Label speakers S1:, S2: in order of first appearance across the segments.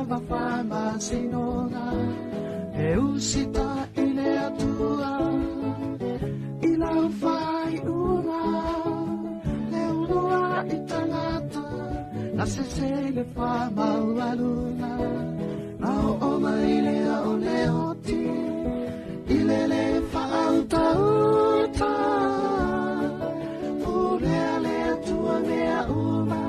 S1: Ma Faamasinoga e usita i le Atua i lau faaiuga le uluai tagata na sese le faamaualuga na oo mai lea o le oti i le lē faautauta pulea le Atua mea uma.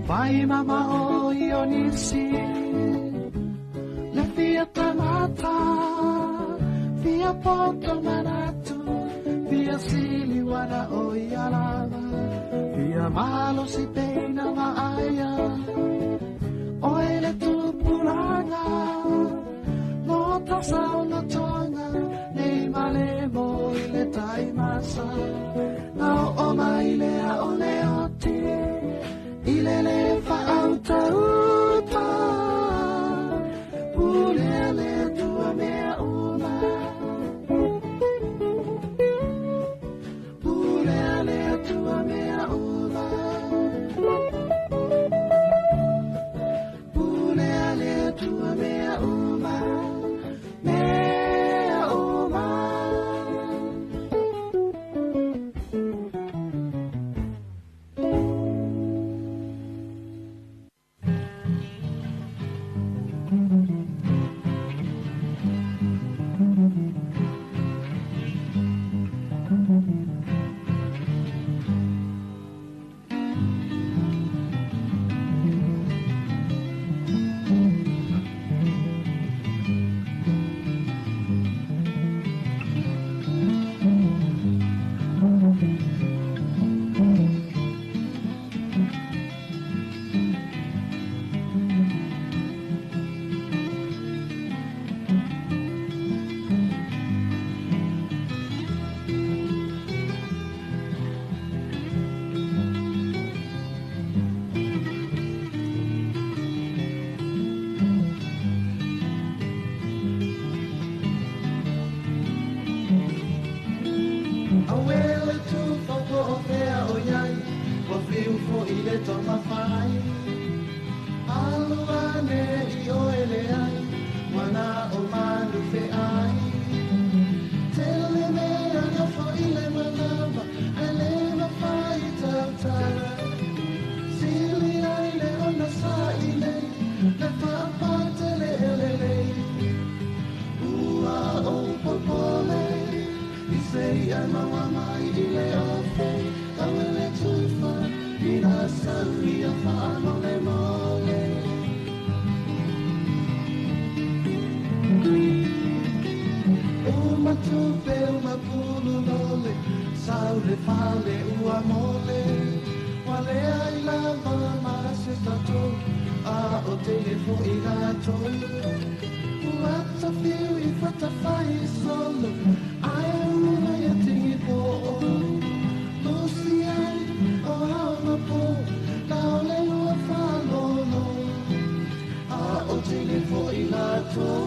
S1: Vai mama o Ionisi le fia tagata fia poto manatu fia siliuana o ia lava fia malosi peina vaaia oe le tupulaga lo tausaolotoga nei malemo i le taimasa na oo mai lea o le oti i le lē faautauta pulea le Atua mea uma pulea le Atua mea uma pulea le Atua mea uma mea uma. Auē le tufa po o fea o iai ua fiu foʻi le tomafai alu ane i oe leai ua na o manu feai tele mea nofo i le manava ae lē mafai tautala sili ai le ona saʻi nei le faapatele e lelei ua ou popole i se iʻa maua mai i le ofe tau e le tufa ina sau ia faamolemole. Uma tupe uma pulu lole sau le fale ua mole ua leai lava ma se tatou a o tele foʻi latou ua tafiu i fatafai solo ae uma ia tigi poʻo lusi ai o ao ma pō laole ua faalolo a o tele foʻi latou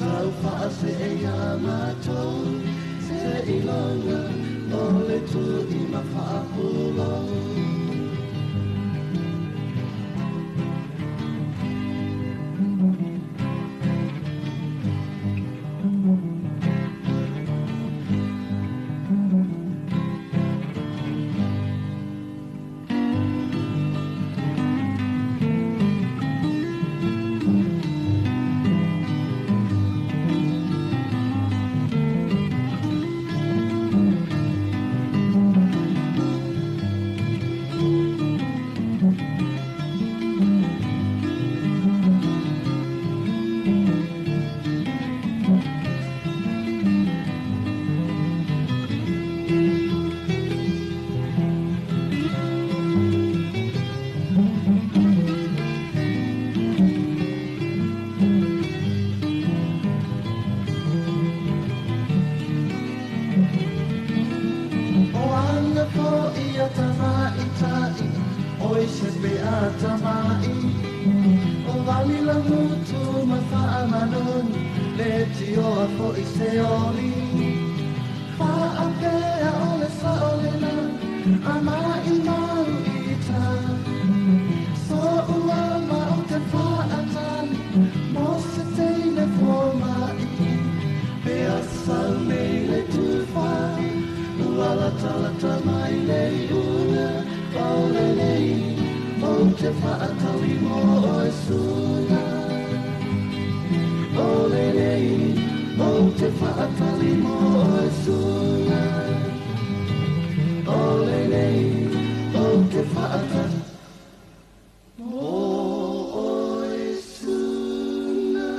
S1: tau faasee iā matou seiloga o le tuʻi ma faapulo. Pe a tamai o vali la mutu ma faamanoni le tioa foʻi se oli faapea o le saolena amaʻimau ita soʻua ma o te faatali mo se teine fomaʻi pe asau nei le tufa ua latalata mai le iuga o lenei ou te faatali mo oe suna o lenei ou te faatali mo oe suna o lenei ou te faatali mo oe suna.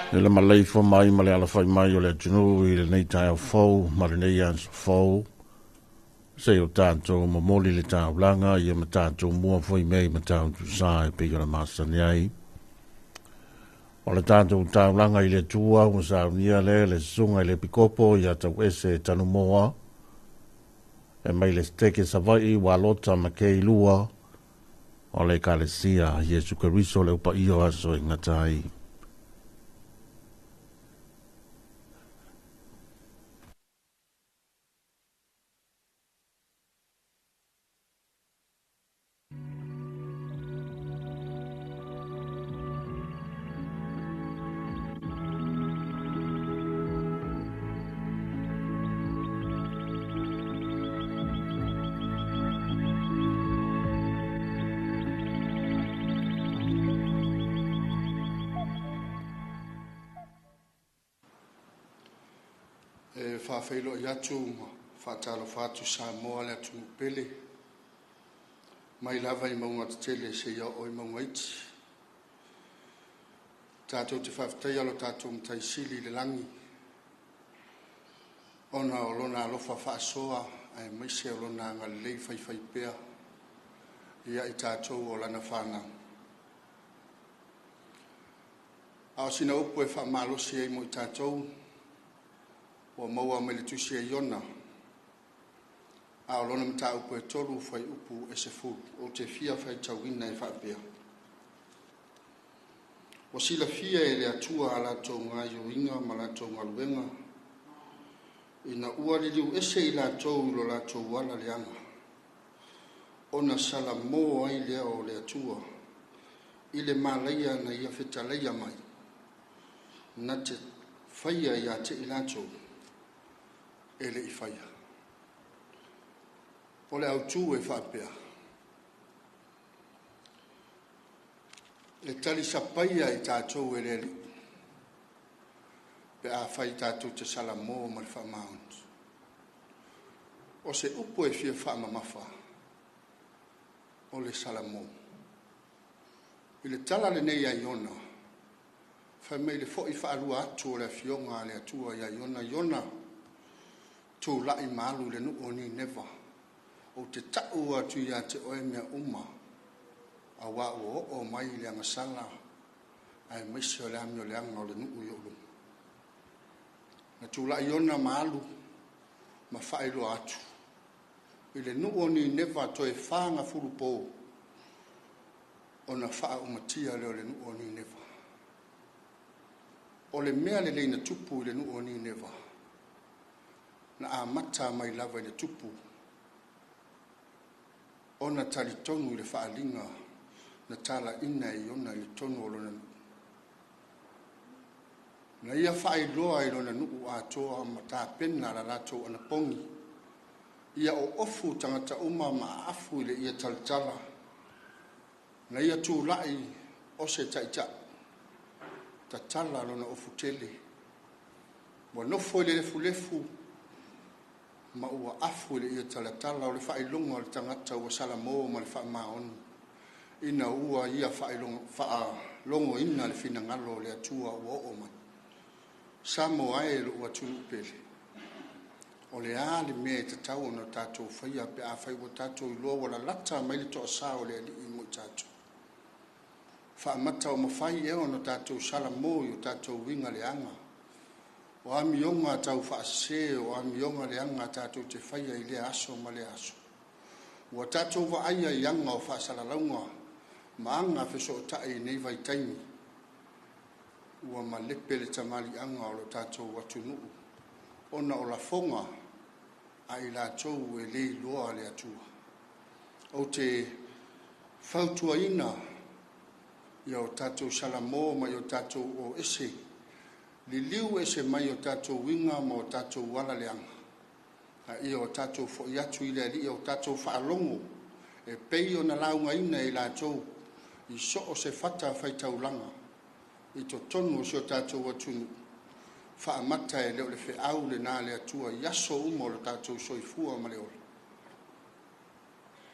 S2: E le maleifua mai ma le alafai mai o le atunuu i lenei taeao fou ma lenei aso fou. Se i o tatou momoli le taulaga ia ma tatou mua foi mea i Matautu Sa e pei ona masani ai. O le tatou taulaga i le Atua ua saunia lea e le susuga i le Epikopo ia Tauese Tanumoa e mai le Seteke Savaii ua Lota ma Keilua o le Ekalesia Iesu Keriso le upaia o aso e gata ai.
S3: E faafeiloai atu ma faatalofa atu Samoa le atunuu pele, mai lava i mauga tetele seia oo i mauga iti. Tatou te faafetaia lo tatou Matai Sili i le lagi ona o lona alofa faasoa aemaise o lona agalelei faifaipea ia i tatou o lana fanau. A o sina upu e faamalosi ai mo i tatou, ua maua mai le tusi a Iona, a o lona mataupu e 3 fuaiupu e 10, ou te fia faitauina e faapea. Ua silafia e le Atua a latou gaoioiga ma latou galuega, ina ua liliu ese i latou i lo latou ala leaga, ona salamo ai lea o le Atua i le malaia na ia fetalaia mai, na te faia ia te i latou e le i faia. O le autu e faapea, e talisapaia i tatou e le Alii pe afai tatou te salamo ma le faamaoni. O se upu e fia faamamafa, o le salamo. I le tala lenei a Iona, fai mai le foi faalua atu o le afioga a le Atua ia Iona, Iona, tulai ma alu i le nuu o Nineva, ou te ta'u atu ia te oe mea uma, auā ua oo mai le agasala aemaise o le amioleaga o le nuu i ou luma. Na tulai Iona ma alu ma faailoa atu i le nuu o Nineva toe 40 po ona faaumatia lea o le nuu o Nineva. O le mea lelei na tupu i le nuu o Nineva, na amata mai lava i le tupu ona talitonu i le faaaliga na talaina e Iona i totonu o lona nuu. Na ia faailoa i lona nuu atoa ma tapena la latou anapogi, ia oofu tagata uma ma aafu i le ia talatala, na ia tulai o se taitai, tatala lona ofutele, ua nofo i le lefulefu ma ua afu i le ia talatala. O le faailoga o le tagata ua salamo ma le faamaoni, ina ua ia faalogoina le finagalo o le Atua ua oo mai. Samoa e lou atunuu pele, o le a le mea e tatau ona tatou faia pe afai ua tatou iloa ua lalata mai le toasā o le Alii mo i tatou? Faamata o mafai ea ona tatou salamo i o tatou uiga leaga, o amioga taufaasese, o amioga leaga tatou te faia i lea aso ma lea aso? Ua tatou vaaia i aga o faasalalauga ma aga fesootai i nei vaitaimi, ua malepe le tamaliiaga o lo tatou atunuu ona o lafoga a i latou e le iloa le Atua. Ou te fautuaina ia o tatou salamo ma ia o tatou o ese, liliu ese mai o tatou uiga ma o tatou ala leaga, a ia o tatou foi atu i le Alii, o tatou faalogo e pei ona laugaina e i latou i so o se fatafaitaulaga i totonu o si o tatou atunuu. Faamata e le o le feau lena a le Atua i aso uma o le tatou soifua ma le ola?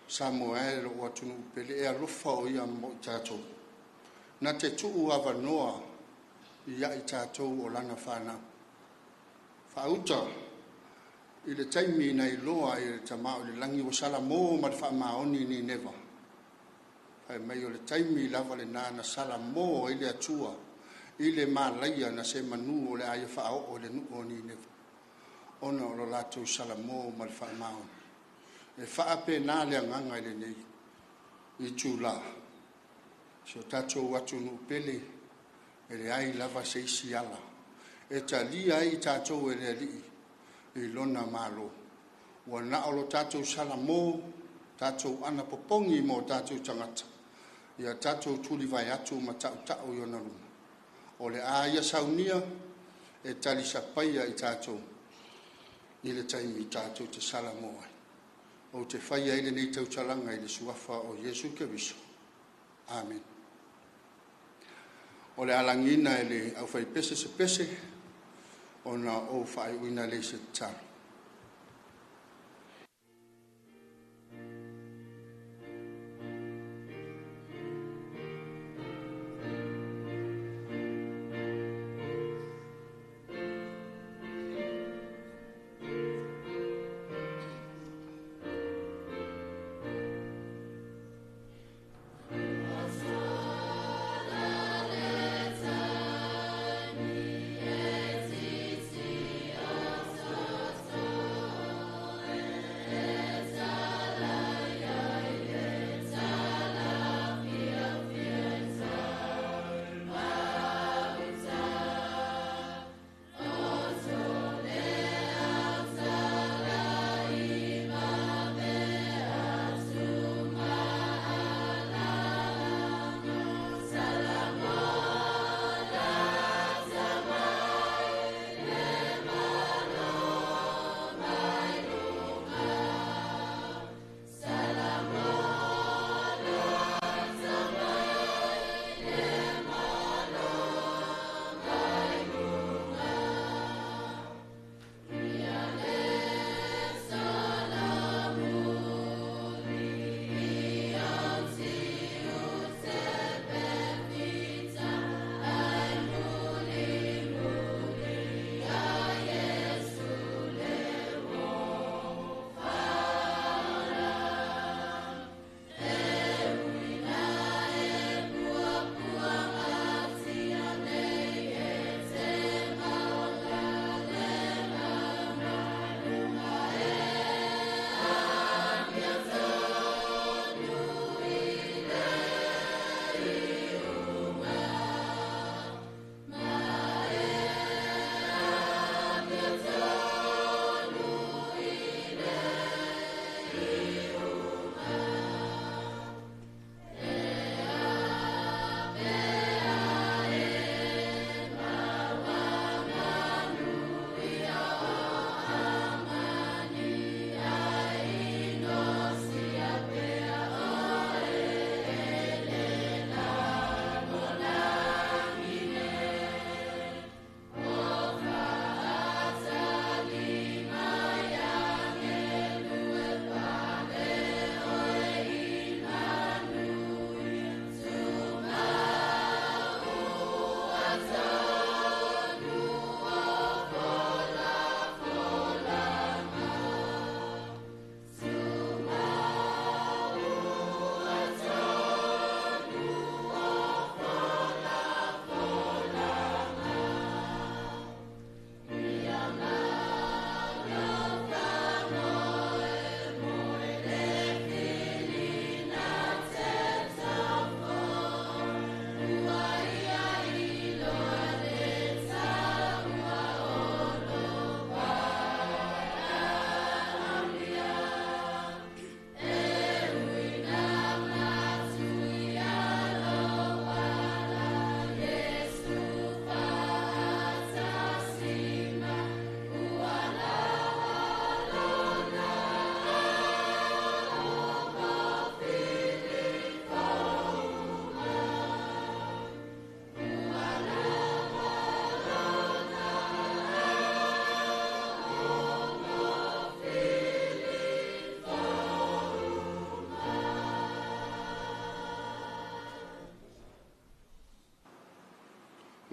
S3: Samoa e lou atunuu pele, e alofa o ia mo i tatou, na te tuu avanoa Ia i tatou o lana whanau. Whaauta i le taimi na iloa i le tamā o le lagi ua salamo ma le faamaoni Nineva. Fai mai o le taimi lava lenā na salamo ai le Atua i le malaia na se manu o le a ia faaoo i le nuu o Nineva ona o lo latou salamo ma le faamaoni. E faapena le agaga i lenei itulā. Si o tatou atunuu pele, e leai lava se isi ala e talia ai tatou e le Alii i lona Malo. Ua na o lo tatou salamo, tatou anapopogi mo tatou tagata, ia tatou tulivae atu ma tautau i ona luma. O le a ia saunia e talisapaia i tatou i le taimi tatou te salamo ai. Ou te faia ai lenei tautalaga i le suafa o Iesu Keriso. Amen. O le alagina e le aufaipese se pese, ona ou faaiuina lea i se tatalo.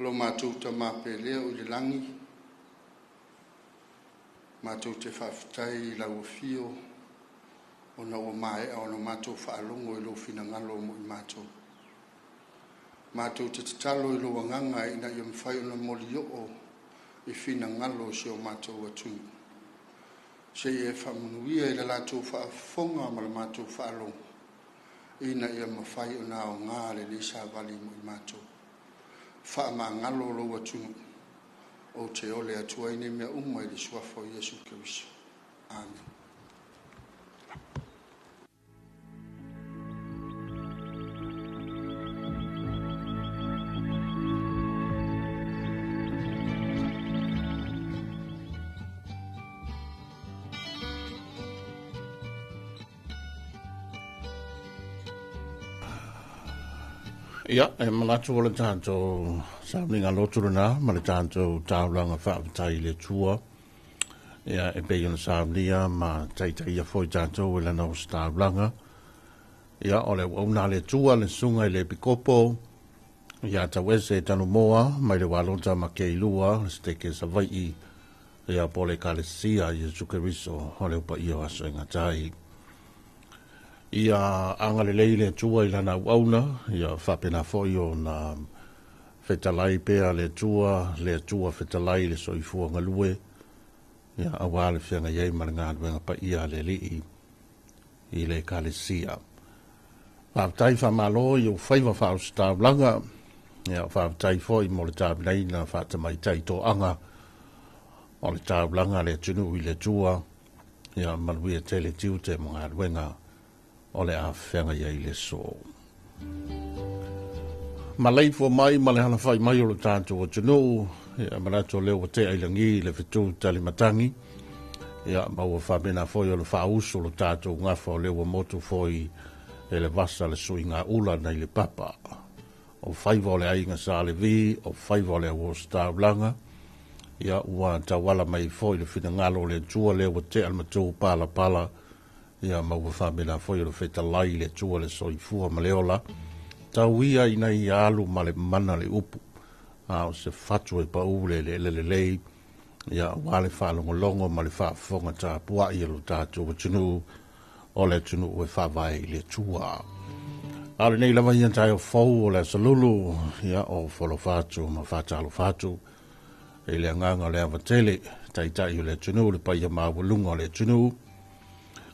S3: Lo matou tamapelea o i le lagi, matou te faafetai i lau afio ona ua maea ona matou faalogo i lou finagalo mo i matou. Matou te tatalo i lou agaga ina ia mafai ona molioo i finagalo o si o matou atunuu. Se i e faamanuia i le latou faafofoga ma le matou faalogo ina ia mafai ona aoga lenei savali mo i matou. Faamagalo lou atunuu, ou te ole atu ai nei mea uma i le suafa o Iesu Keriso. Amen.
S2: Ia, e manatu o le tatou sauniga lotu lena ma le tatou taulaga faafetai i le Atua. Ia, e pei ona saunia ma taitaia foi tatou e lana ositaulaga. Ia, o le auauna a le Atua le susuga i le Epikopo ia Tauese Tanumoa mai le Walota ma Keilua, le Seteke Savaii, ia po le Ekalesia Iesu Keriso o le Upaia o Aso e Gata ai. Ia agalelei le Atua i lana auauna, ia faapena foi ona fetalai pea le Atua, le Atua fetalai le soifua galue, ia aua le feagai ai ma le galuega paia a le Alii i le Ekalesia. Faafetai faamalo i ou faiva faaositaulaga, ia faafetai foi mo le tapenaina faatamaitai toaga o le taulaga a le atunuu i le Atua, ia manuia tele tiute ma galuega o le a feagai ai le aso. Maleifua mai ma le alafai mai o lo tatou atunuu, ia manatu o lea ua tea i lagi le fetu talimatagi, ia ma ua faapena foi ona faauso lo tatou gafa o lea ua motu foi e le vasa le suiga ula nai le papa. O faiva o le aiga Sa Levi, o faiva o le auositaulaga, ia ua tauala mai foi le finagalo o le Atua lea ua tea le matou palapala, ia ma ua faapena foi ona fetalai le Atua le soifua ma le ola, tau ia ina ia alu ma le mana le upu, a o se fatu e pau le eleele lelei, ia aua le faalogologo ma le faafofoga tapuai a lo tatou atunuu, o le atunuu e faavae i le Atua. A o lenei lava ia taeao fou o le aso Lulu, ia o folofa atu ma faatalofa atu i le agaga o le ava tele, taitai o le atunuu, le paia maualuga o le atunuu,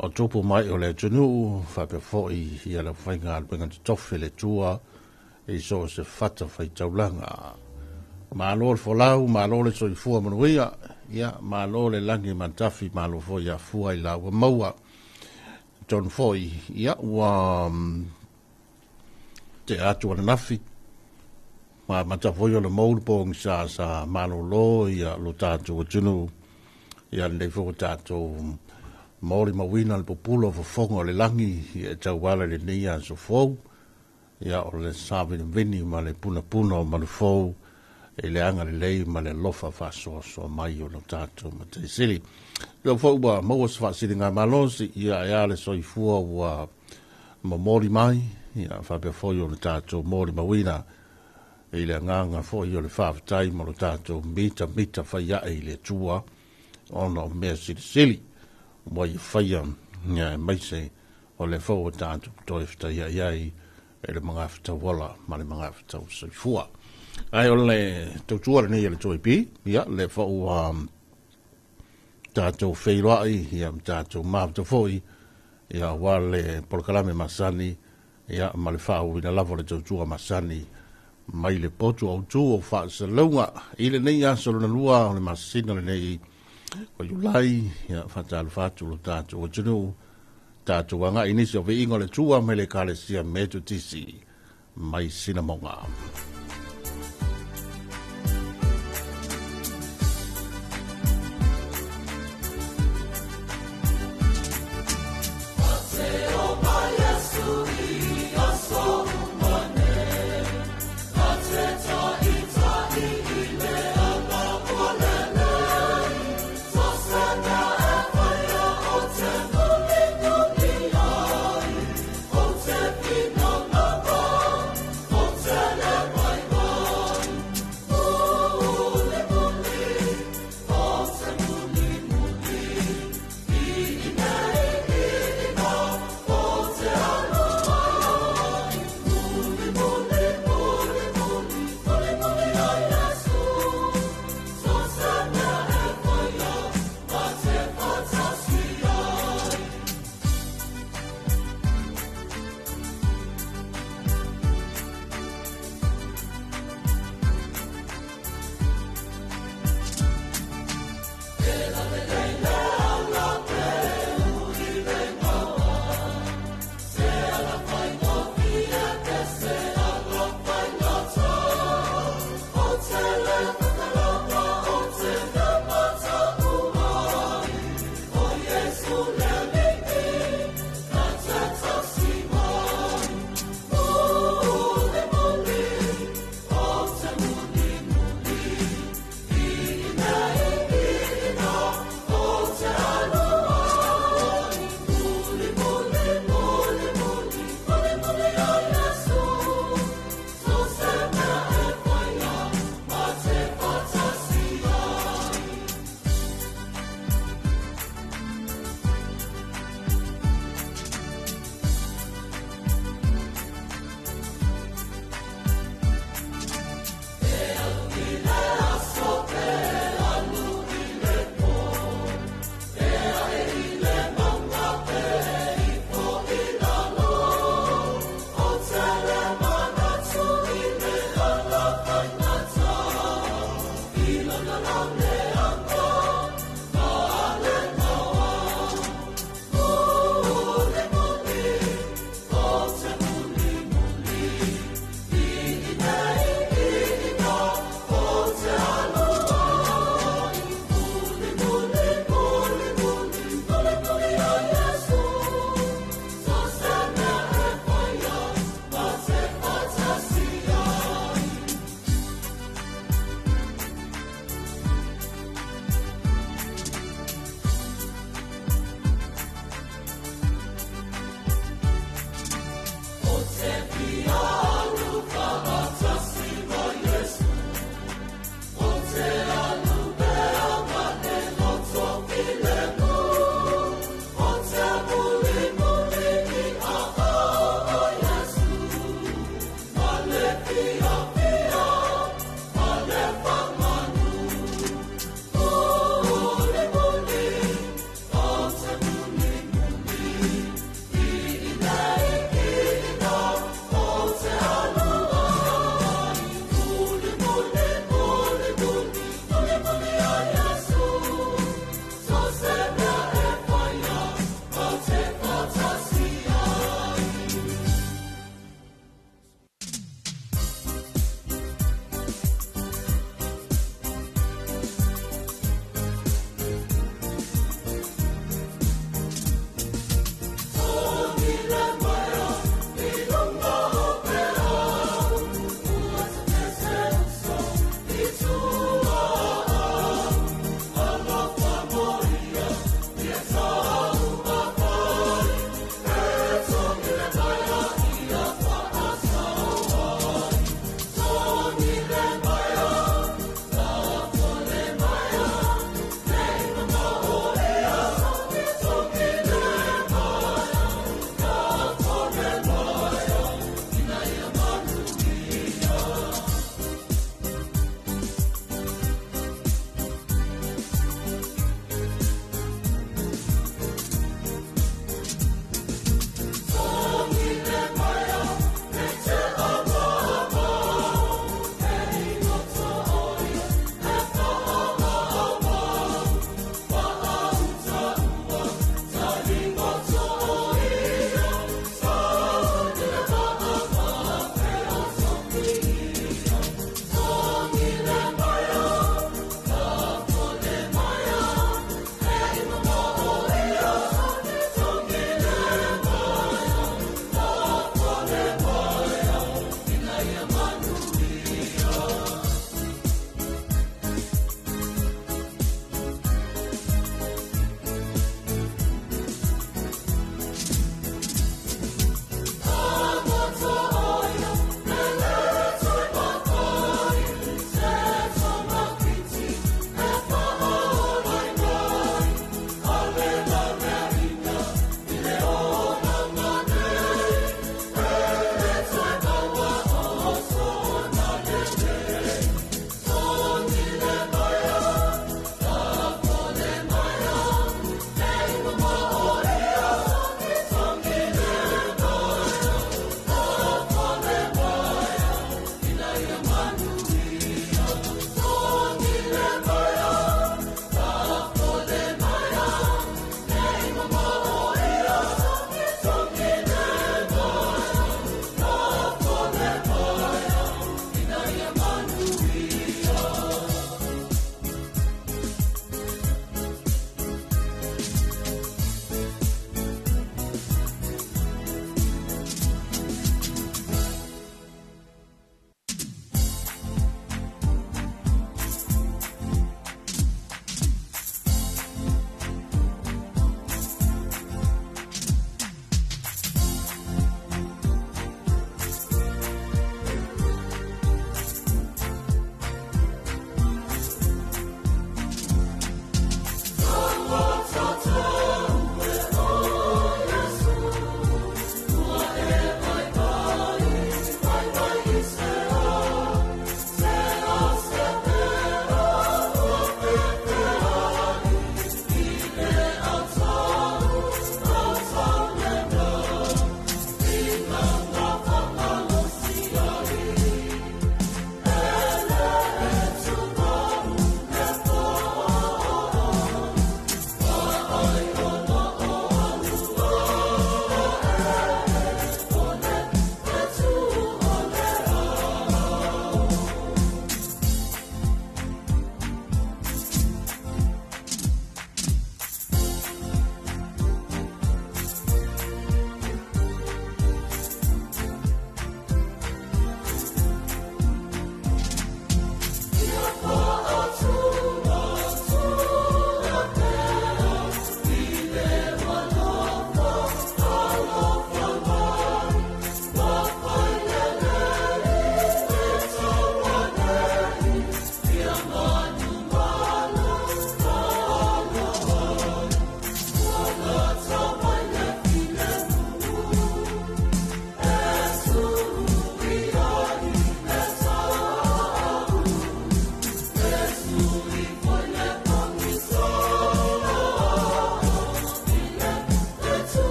S2: o tupu mai o le atunuu, faapea foi ia le aufaigaluega totofi le Atua i so o se fata faitaulaga. Malo le folau, malo le soifua manuia, ia malo le lagi matafi, malo foi afua i la ua maua. Tonu foi, ia ua te atu ananafi, ma mata foi o le maulu po sa sa malolo ia lo tatou atunuu, ia lenei foi ua tatou moli mauina le pupulo o fofoga o le lagi, ia e tauala i lenei aso fou, ia o le savinivini ma le punapuna o manufou i le agalelei ma le alofa faasoasoa mai o lo tatou Mataisili. Ia foi ua maua se faasiliga malosi, ia e a le soifua ua momoli mai, ia faapea foi o le tatou molimauina i le agaga foi o le faafetai ma lo tatou mitamita faiae i le Atua ona o mea silisili ua ia faia, ia aemaise o le foi ua tatou toe fetaiai ai e le magafetau ola ma le magafetau soifua. Ai o le tautua lenei a le 2AP, ia le foi ua tatou feiloai, ia ma tatou mafuta foi, ia aua le polokalame masani, ia ma le faauuina lava o le tautua masani mai le potu autu o faasalauga i lenei aso lona lua o le masina lenei o Iulai. Ia faatalofa atu lo tatou atunuu, tatou agai nisi o viiga o le Atua mai le Ekalesia Metotisi mai Sinamoga.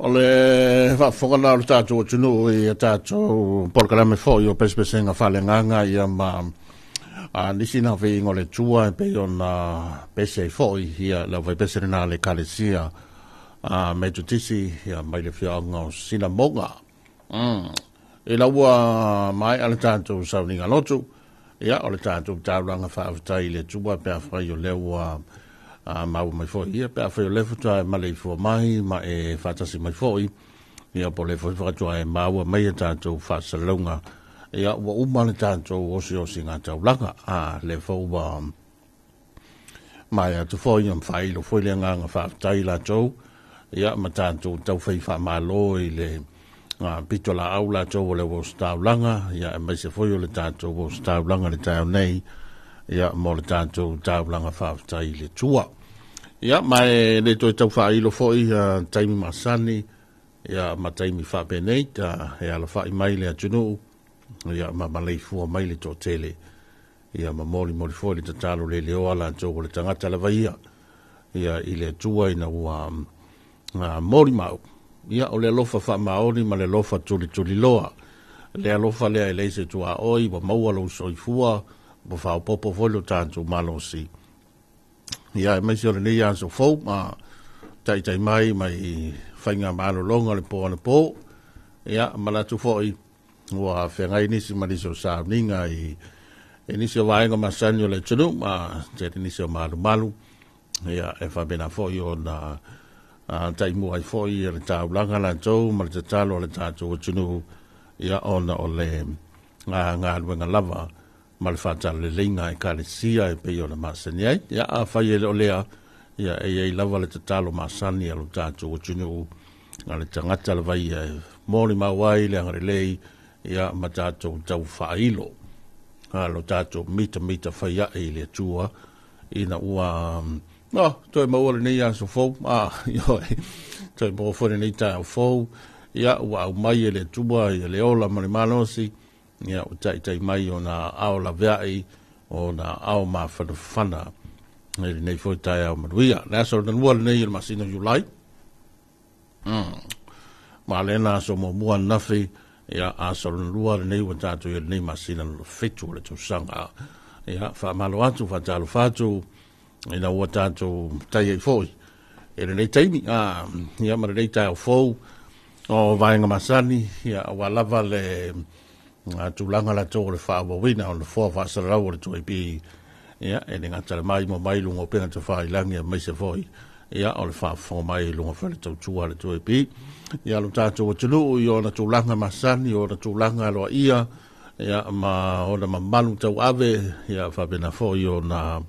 S2: O le faafofoga lena o le tatou atunuu i a tatou polokalame foi o pesepesega faaleagaga ia ma a nisi na feiga o le Atua e pei ona pese ai foi ia le aufaipese lena a le Ekalesia a Metotisi ia mai le afioaga o Sinamoga. Ina ua maea le tatou sauniga lotu, ia o le tatou taulaga faafetai i le Atua pe afai o lea ua maua mai foi ia pe afai o lea faatoa e maleifua mai ma e faatasi mai foi ia po o lea foi faatoa e maua mai a tatou faasalalauga ia ua uma le tatou osiosiga taulaga a lea foi ua maea atu foi ma faailo foi le agaga faafetai i latou ia ma tatou taufai faamalo i le pito laau latou o le ositaulaga ia aemaise foi o le tatou ositaulaga i le taeao nei ia mo le tatou taulaga faafetai i le Atua. Ia ma e le toe tau faailo foi taimi masani ia ma taimi faapenei e alafai mai le atunuu ia ma maleifua mai le toatele ia ma molimoli foi le tatalo le leoa latou o le tagata lava ia ia i le Atua ina ua molimau ia o le alofa faamaoni ma le alofa tulituliloa le alofa lea e leai se tuaoi ua maua lou soifua ua faaopoopo foi lo tatou malosi ia aemaise o lenei aso fou ma taitai mai mai faiga malologa o le po anapo ia ma latou foi ua feagai nisi ma nisi o sauniga i nisi o vaega masani o le atunuu ma tele nisi o malumalu ia e faapena foi ona taimua ai foi le taulaga latou ma le tatalo a le tatou atunuu ia ona o le galuega lava ma le faatalaleleiga a Ekalesia e pei ona masani ai. Ia afai e le o lea, ia e i ai lava le tatalo masani a lo tatou atunuu a le tagata lava ia e molimau ai le agalelei ia ma tatou tau faailo a lo tatou mitamita fai ae i le Atua ina ua no, toe maua lenei aso fou, ioe, toe maua foi lenei taeao fou, ia ua aumai e le Atua ia le ola ma le malosi, ia ua taitai mai ona ao laveai, ona ao mafanafana i lenei foi taeao manuia. Le aso lona lua lenei o le masina o Iulai, ma lena aso muamua ananafi, ia aso lona lua lenei ua tatou i lenei masina lona 7 o le tausaga. Ia faamalo atu, faatalofa atu ina ua tatou tai ai foi i lenei taimi, ia ma lenei taeao fou o vaega masani, ia aua lava le tulaga latou o le faaauauina o le nofoa faasalalau o le 2AP, ia e le gata le mai mo mai luga o pega tafailangi aemaise foi ia o le faafofoga mai i luga fale tautua le 2AP, ia lo tatou atunuu i ona tulaga masani, ona tulaga aloaia, ia ma ona mamalu tauave, ia faapena foi ona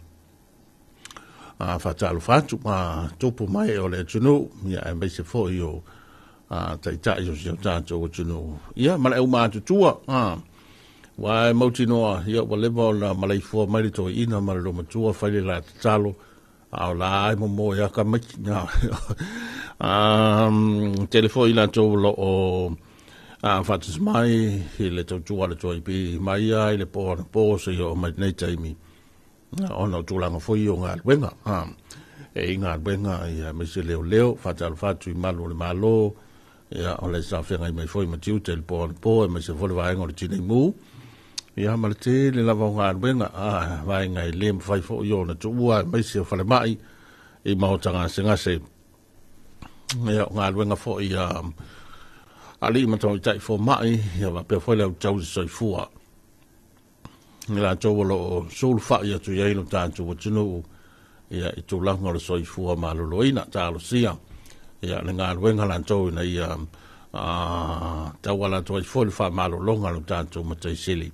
S2: faatalofa atu ma tupu mai o le atunuu, ia aemaise foi o taitai o si o tatou atunuu, ia ma le aumatutua, ua e mautinoa, ia ua leva ona maleifua mai le toeaina ma le lomatua fai le la tatalo, a o la ai momo e aka maiki. Tele foi latou o lo o faatasi mai i le tautua a le 2AP mai ia i le po anapo seia oo mai lenei taimi, ona o tulaga foi o galuega. E i galuega ia aemaise leoleo, faatalofa atu i malu o le Malo, ia o le sa feagai mai foi ma tiute i le po anapo, aemaise foi le vaega o le Tineimu, ia ma le tele lava o galuega, vaega e le mafai foi ona tuua, aemaise o falemai i maota gasegase, ia o galuega foi a alii ma tamaitai fomai, ia faapea foi le autauli soifua i latou o lo o sulufai atu i ai lo tatou atunuu ia i tulaga o le soifua maloloina, talosia ia le galuega latou ina ia tauala atu ai foi le faamalologa a lo tatou Mataisili,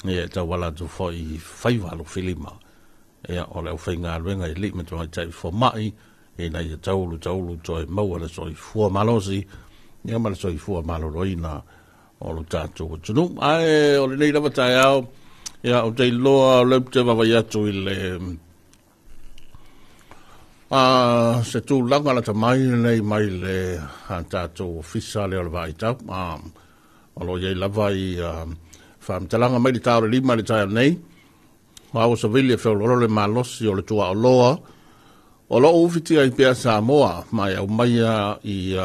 S2: ia e tauala atu foi i faiva alofilima ia o le aufaigaluega i alii ma tamaitai fomai ina ia taulu taulu toe maua le soifua malosi ia ma le soifua maloloina o lo tatou atunuu. Ae o lenei lava taeao, ia ou te iloa o lea ou te vaavaai atu i le se tulaga lata mai lenei mai le tatou ofisa lea o le vaitau. O lo o i ai lava i faamatalaga mai le ta o le 5 i le taeao nei. O Aua Savili e feoloolo le malosi o le tuaoloa o lo o ufitia ai pea Samoa ma e aumaia i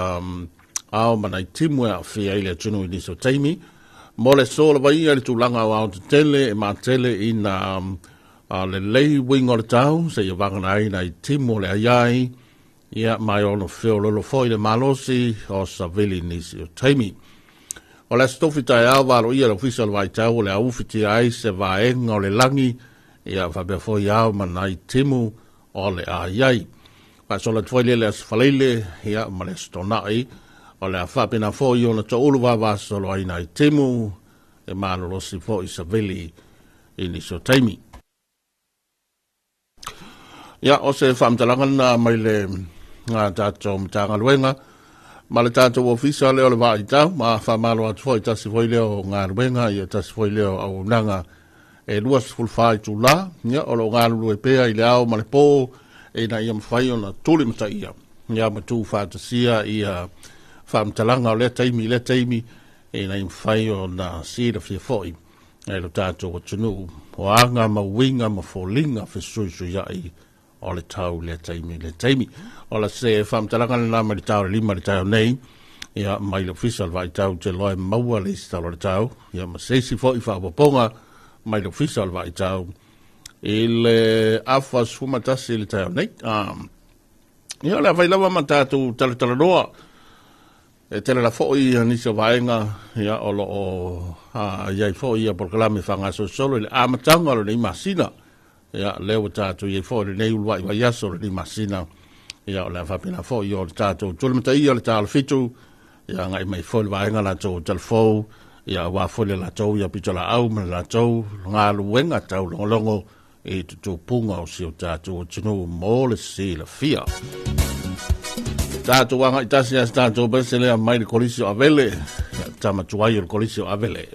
S2: Ao ma nai timu e aafia ai le atunuu i nisi o taimi. Mo le aso lava ia i le tulaga aoao tetele e matele ina lelei uiga o le tau seia vagana ai nai timu o le aiai, ia ma e ono feololo foi le malosi o savili i nisi o taimi. O le Aso Tofi taeao valoia le Ofisa o le Vaitau o le a ufitia ai se vaega o le lagi, ia faapea foi ao ma nai timu o le a i ai. Faasolo atu foi lea i le Aso Faraile, ia ma le Aso Toonai, o le a faapena foi ona toulu vavasolo ai nai timu e malolosi foi savili i nisi o taimi. Ia, o se faamatalaga lena mai le tatou Matagaluega ma le tatou ofisa lea o le Vaaitau, ma faamalo atu foi, tasi foi lea o galuega, ia tasi foi lea o auaunaga e 24 itula, ia, o lo o galulue pea i le ao ma le po, ina ia mafai ona tulimataia, ia ma tuufaatasia ia faamatalaga o lea taimi i lea taimi, ina ia mafai ona silafia foi e lo tatou atunuu o aga ma uiga ma foliga fesuisuiai o le tau i lea taimi i lea taimi. O la se faamatalaga lena mai le tau o le 5 i le taeao nei, ia mai le ofisa o le Vaaitau te loa e maua le isi tala o le tau, ia ma se isi foi faaopoopoga mai le ofisa o le Vaaitau i le afa 11 i le taeao nei. Ia o le a fai lava ma tatou talatalanoa. E tele la foi nisi o vaega ia o lo o i ai foi ia polokalame faagasolosolo i le amataga o lenei masina. Ia lea ua tatou i ai foi i lenei uluai vaiaso o lenei masina. Ia o le a faapena foi o le tatou tulimataia o le tala 7, ia agai mai foi le vaega latou o talafou, ia aua foi le latou ia pitolaau ma le latou galuega taulogologo i tutupuga o si o tatou atunuu mo le silafia. Tatou agai tasi a se tatou pese lea mai le Kolisi o Avele, ia tama tuai o le Kolisi o Avele.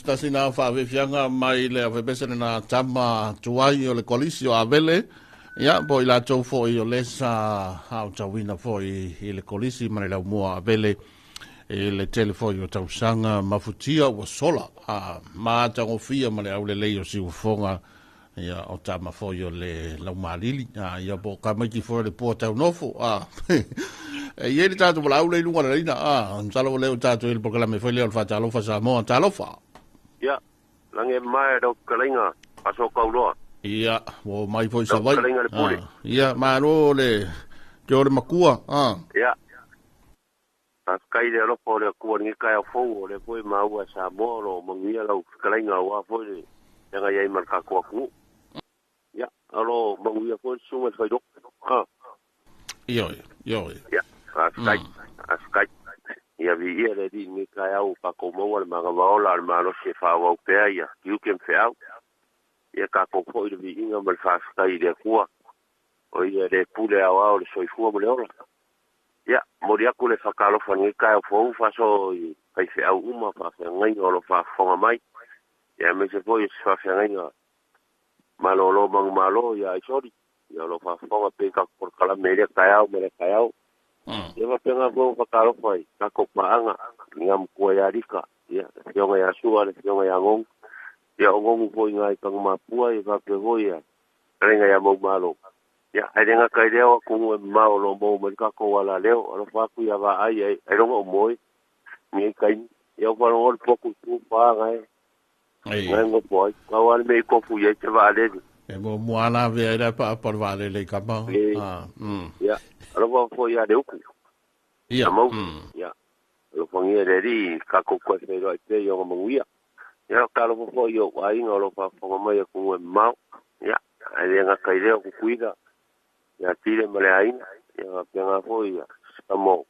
S2: Tasi na whaawefianga mai le awhepese na tama tuai o le kolisi o Avele. Ia, po i latou foi o lesa hao tauina foi i le kolisi ma le laumua Avele i le tele foi o tausaga mafutia ua sola. A, ma tagofia ma le aulelei o siufofoga ia o tama foi o le laumalili. A, ia po ka maiki foi o le pua taunofo. A, e i le tātou wala aule i lunga le reina. A, masalo o leo tātou i le prokalame foi leo o le whātalofa Samoa. Talofa.
S4: Ia, lange mai rau kalainga, aso kauloa.
S2: Ia, o mai foi sa vai.
S4: Kalainga le pule.
S2: Ia, malo le ke o le makua. A.
S4: Ia. Kai le alofa o le Atua ni kai au fou o le foi maua Samoa lo manguia lau kalainga wa foi le nga iai mal ka ko aku. Ia, alo manguia foi sunga fai dok. Ha.
S2: Io, io.
S4: Ia, kai. Kai. Ia vi ia le di ni kai au ka ko maua le manga vaola le malo se fa au pea ia. You can fail. Ia ka ko foi le vi inga mal fa kai le kua. O ia le pule au au le soifua mo le ola. Ia, mori aku le whakalofa ni kai au fou faso i kai fe au uma whawhengai o lo whafonga mai. Ia me se foi se whawhengai malo lo mangu malo ia isori. Ia lo whafonga pe ka porkala mere kai au mere kai au. Ia whapenga ko whakalofa i ka ko paanga ngā mkua ia rika. Ia, whionga ia sua le whionga ia ngong. Ia o ngongu foi ngai kanga mapua ia whape hoi ia. Karenga ia mau malo. Ia, haere ngā kai leo aku ngue mao lo mou mai ka ko wala leo, alo whaku ia wa ai ai, ai ronga o moe, ngi kai, ia walo ngol poku tu pā ngai, ngai ngopo ai, ka wale me i kofu ia te wa alele.
S2: E mo muana ve ai pa pa wa alele ka ma.
S4: Ia, alo wha fo ia le uku.
S2: Ia.
S4: Mau. Ia. Alo whangia le ri, ka koe whairo ai te ionga manguia. Ia, ka alo fo ia o ainga alo wha mai aku ngue mao. Ia, ai le ngā kai leo kukuida. Ia tire ma le aina, ia ngā penga foi ia, samo,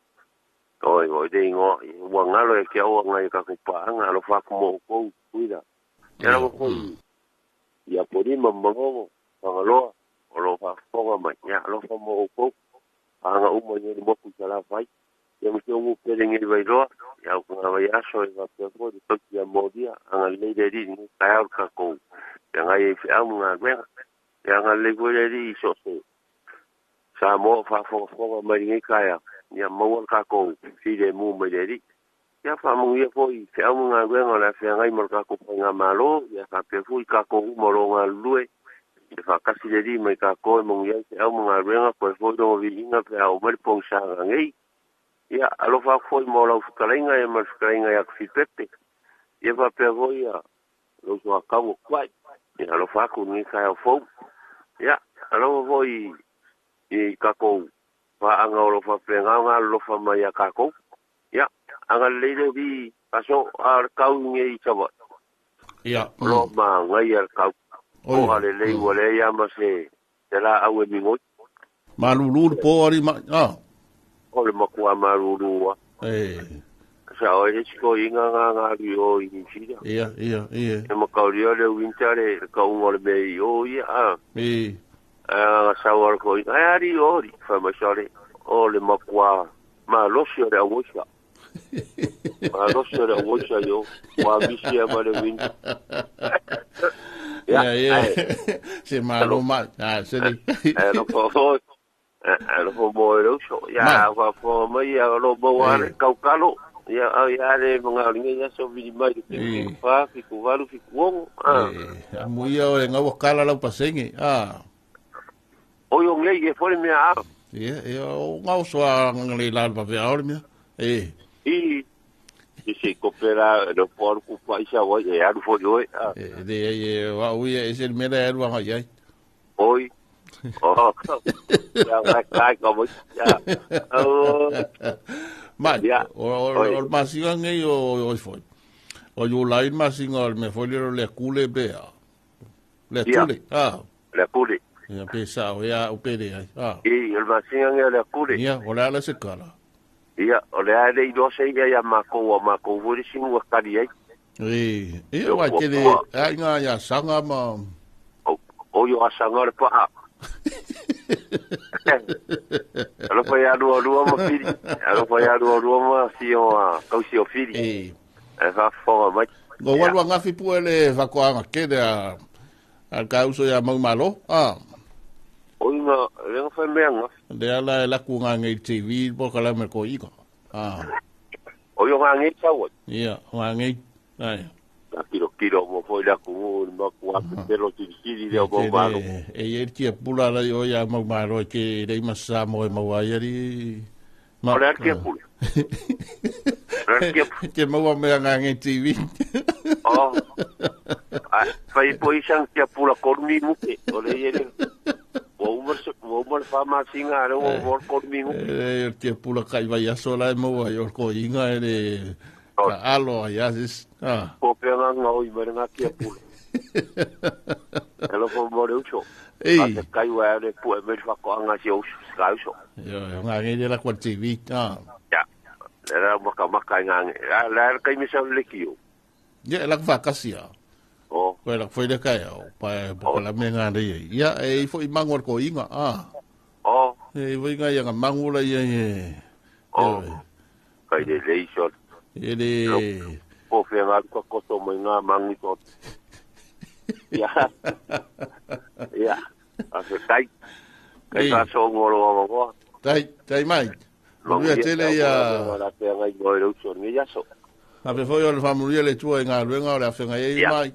S4: oi, oi te ingoa, ua ngalo e kia ua ngai ka kupaanga, alo whaku mo kou, kuida. Ia rawa foi, ia porima mangongo, whangaloa, o lo whafonga mai, ia alo wha mo kou, anga uma i ni moku sa la whai, ia mse ungu pere ngei vairoa, ia au ngā vai aso e wapea foi, te toki ia moria, anga leire ri, ngai kai au ka kou, ia ngai e whiau ngā renga, ia anga lei foi le ri i so se, Samoa whafongafonga mai ngai kaya, ia maua kākou file mu mai le ri. Ia whamungia foi, te au ngā ruenga o le awhea ngai mo kākou pai ngā malo, ia whapea foi kākou uma lo ngā lue, ia whakasi le ri mai kākou e mongia te au ngā ruenga, koe foi rongo vi inga pe au mai pong sa ngā ngei. Ia alofa foi mo lau whakalainga ia ma whakalainga ia kufipepe. Ia whapea foi ia lau soa kau o kuai. Ia alofa aku ngi kai au fou. Ia alofa foi i kākou whaanga o lofa penga ngā lofa mai a kākou. Ia, anga leire di aso a kau nge i sawa.
S2: Ia.
S4: Lo ma ngai a kau. O ale lei wale ia ma se te la au e mingoi.
S2: Malulu po ari ma. Ah.
S4: O le makua malulu.
S2: Eh.
S4: Sa o e siko inga ngā ngā rio i Nigeria.
S2: Ia, ia, ia.
S4: E makauria le wintare ka unga le mei o ia. Ah.
S2: E.
S4: A sawar ko ai ari ori fa masare o le makua ma losi o le awosa ma losi o le awosa yo wa misi ma le win.
S2: Ya ya se malo ma ah se li
S4: lo fo lo fo mo lo so ya wa fo mai ya lo bo wa le kau kalo ya ya le mga linga ya so vi mai te fa fi ku valu fi ku
S2: ah amuia o ngau kala la pasenge ah.
S4: O yo ngai e fole mea a.
S2: Ia, ia, o ngau soa ngai la pa vea ole mea. E.
S4: I se kopera no por ku pa isa wa e aru fo yo.
S2: E de e wa u e se mera e ruanga ai.
S4: Oi. Oh. Ya va kai ko mo. Ya. Oh.
S2: Ma, o masinga ngai o foi. O yo lai masinga me foi le kule bea. Le tule. Ah.
S4: Le kule.
S2: Ia pesa o ia o pere ai. Ah.
S4: I o masinga ngai le kule.
S2: Ia, o le ala se kala.
S4: Ia, o le ale i do se ia ia mako o mako vori singu kari ai.
S2: E, e wa te le ai ngā ia sanga ma.
S4: O yo asanga le pa. Alo pa ia rua rua ma fili. Alo pa ia rua rua ma si o a kau si o fili.
S2: E.
S4: E fa fonga mai.
S2: Go walu angafi pu ele fakoanga kele a al ka uso ya mau malo. Ah.
S4: O inga le fa me anga.
S2: Le ala la ku nga ngai TV po kala me ko ika. Ah.
S4: O yo nga ngai sa wa.
S2: Ia, nga ngai. Ai.
S4: Na kilo kilo mo foi la ku ma ku a pelo ti ti le o mau malo.
S2: E e ti pula la yo ya mau malo ke le masa mo e mau ai ri.
S4: Ma o le ke pula.
S2: Ke mau me nga ngai TV.
S4: Oh. Ai fai poisan kia pula kormi muke. O le yere. Ua umar wha singa are o vor kormi muke.
S2: E te pula kai vai aso la mo ai o ko inga e ka alo ai asis. Ah.
S4: Po pe nga ngau i mere nga kia pula. Elo po mo le uso.
S2: Ei.
S4: A te kai wa le pu e mere whakoanga si uso. Ka uso.
S2: Yo nga ngai le la kwa TV. Ah.
S4: Ya. Le ra maka maka nga ngai. La kai misa le kio.
S2: Ye la whakasia.
S4: Oh.
S2: Koe la whaile kai au, pae pokala me ngā rei. Ia, e ifo i mangu ko inga, ah.
S4: Oh.
S2: E ifo inga ia ngā mangu la ia e.
S4: Oh. Kai le leisho.
S2: E le...
S4: Po whea ngā ruka koto mai ngā mangu tō. Ia. Ia. A se tai. Kai ka sō ngoro wa wawa.
S2: Tai, tai mai. Manuia tele ia...
S4: La pea ngai moe rauso ngi yaso.
S2: A pe foi o le whamuria le tua i ngā luenga o le awhenga e mai.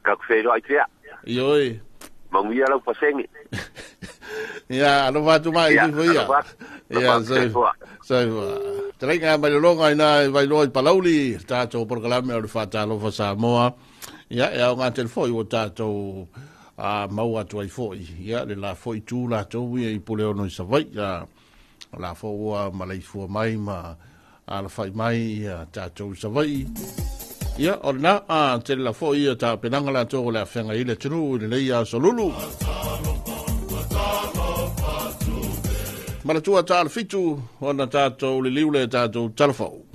S4: Ka kuwhero ai pea.
S2: Ioi.
S4: Manguia lau pasenge.
S2: Ia, alo whatu mai i tui ia. Ia, saifa. Te ngā mai longa i nā vai loa i Palauli, tātou porokalame o le whātalofa Samoa. Ia, e au ngā telefoi o tātou mau atu ai foi. Ia, le la foi tū lātou ia i pule ono i Savai. Ia, la fo ua malaifua mai ma ala whai mai ia tātou Savai. Ia, o na, a te la fo ia tā penanga lātou o le awhenga i le tunu i le leia solulu. Maratua tā le fitu, o na tātou le liule tātou talafau.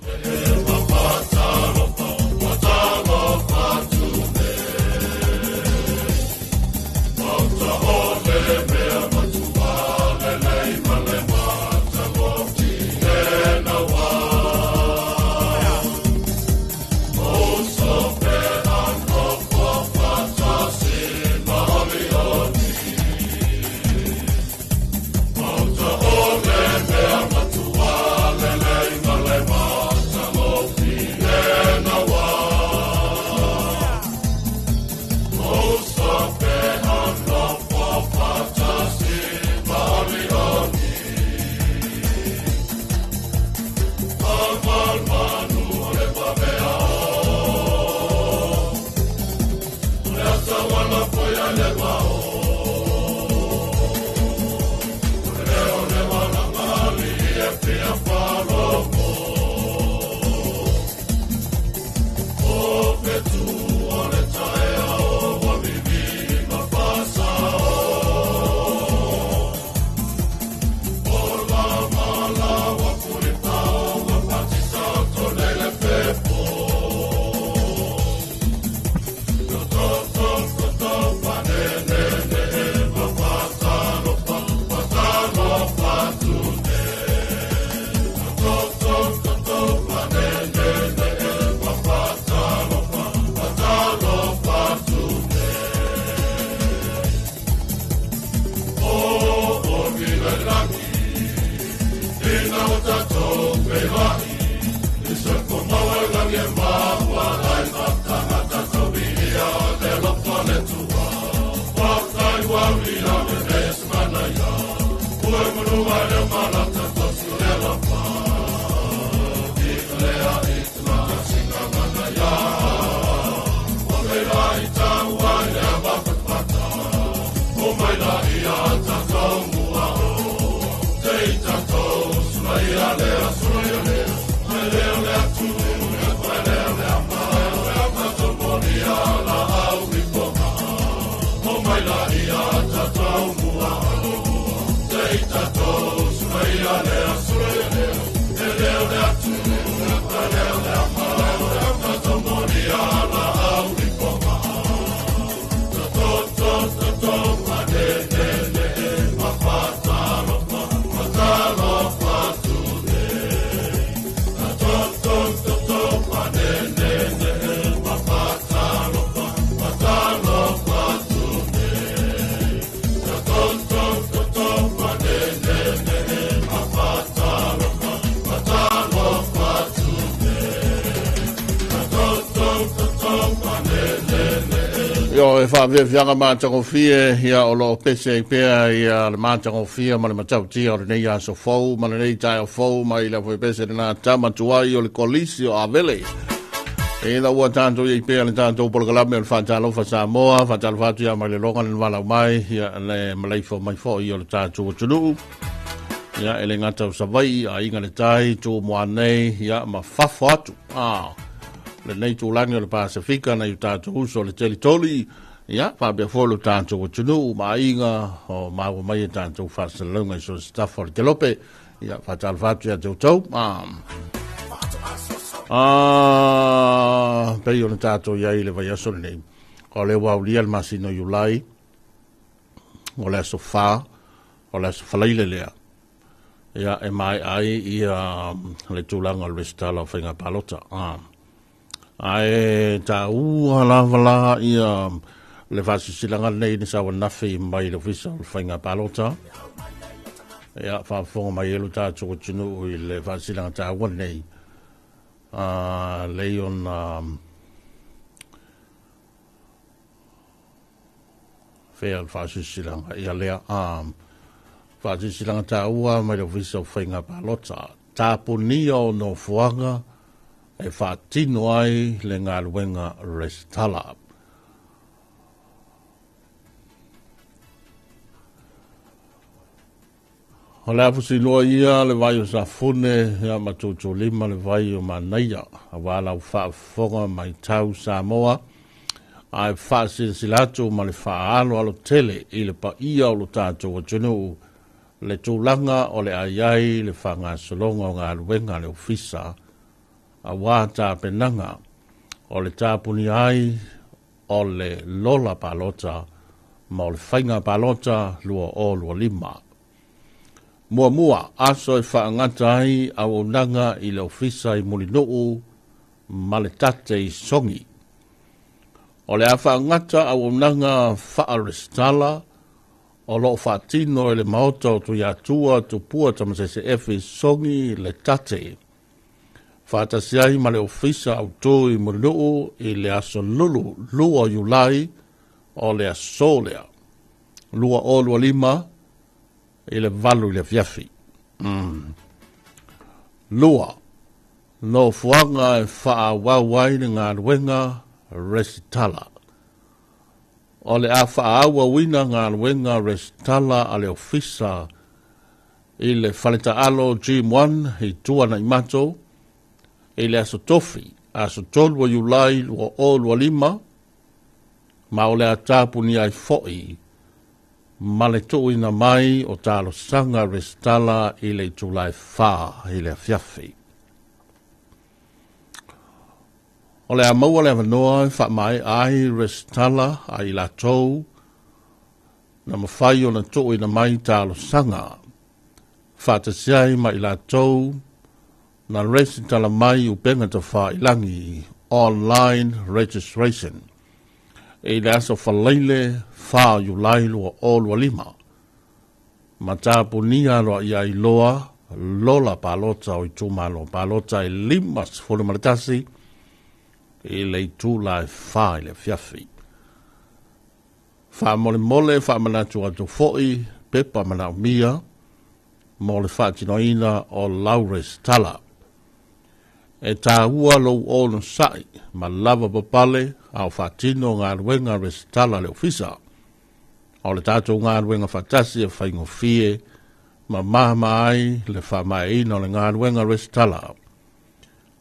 S2: O e whaafiafiaga mātagofie, ia o loo pese ai pea ia le mātagofia ma le matautia o lenei aso fou, ma lenei taeao fou, mai le foi pese lena tama tuai o le kolisi o Avele. E ina ua tātou i pea le tātou polokalame o le Faatalofa Samoa, faatalofa atu ia mai le loga le walau mai, ia le maleifo mai foi o le tātou atunuu. Ia e le gata o Savaii, aiga le tai, tu moa nei, ia ma fafo atu. Ah, lenei tūlagi o le Pasifika nai o tātou uso le teli toli, ia, whaapea foi lo tātou atunuu, ma aiga, o maua mai e tātou whaasalauga i so se tafa o le kelope, ia, whaatalofa atu ia te outou. Ah, ah, pei o le tātou iai le vaiaso lenei. O le ua aulia le masina o Iulai, o le aso whā, o le aso whalaile lea. Ia, e mai ai ia le tulaga o le resitala o faiga palota. Ah. Ae taua lava la ia le faasisilaga lenei ni sauanafi mai le ofisa o le faiga palota. Ia, faafofoga mai e lo tātou atunuu i le faasisilaga taua lenei. Ah, lei ona fea le faasisilaga ia lea faasisilaga taua mai le ofisa o faiga palota. Tapunia o nofoaga e faatino ai le galuega resitala. O le afusiloa ia le vai o Safune, ia ma tūtūlima le vai o Manaia, aua lau faafofoga mai tau Samoa, ae faasilasila atu ma le faaaloalo tele i le paia o lo tātou atunuu, le tulaga o le aiai le faagasologa o galuega a le ofisa, aua tapenaga o le tapunia ai o le lola palota ma o le faiga palota 2025. Muamua, aso e whaangata ai auaunaga i le ofisa i Mulinuu ma le tate i Songi. O le a whaangata auaunaga whaarestala o loo whaatino e le maota o Tuiatua Tupua Tamasese Efe Songi le tate. Whaatasi ai ma le ofisa autū i Mulinuu i le aso lulu 2 Iulai o le aso lea. 2025 i le 8 i le afiafi. Lua, nofoaga e faaauau ai le galuega resitala. O le a faaauauina galuega resitala a le ofisa i le faletaalo Gym 1 i Tuanaimato i le aso tofi, aso 3 o Iulai 2025, ma o le a tapunia ai foi ma le tuuina mai o talosaga resitala i le itula e 4 i le afiafi. O le a maua le avanoa e faamaea ai resitala a i latou na mafai ona tuuina mai talosaga faatasi ai ma i latou na resitala mai upega tafailagi online registration i le aso falaile 4 Iulai 2025. Ma tapunia aloa ia iloa lola palota o itumalo palota e 51 i le itula e 4 i le afiafi. Faamolemole faamanatu atu foi pepa manaomia mo le faatinoina o lau resitala. E tāua lou ono sa'i ma lava papale a o faatino galuega resitala le ofisa. O le tātou galuega faatasi e faigofie ma mama ai le faamaeaina o le galuega resitala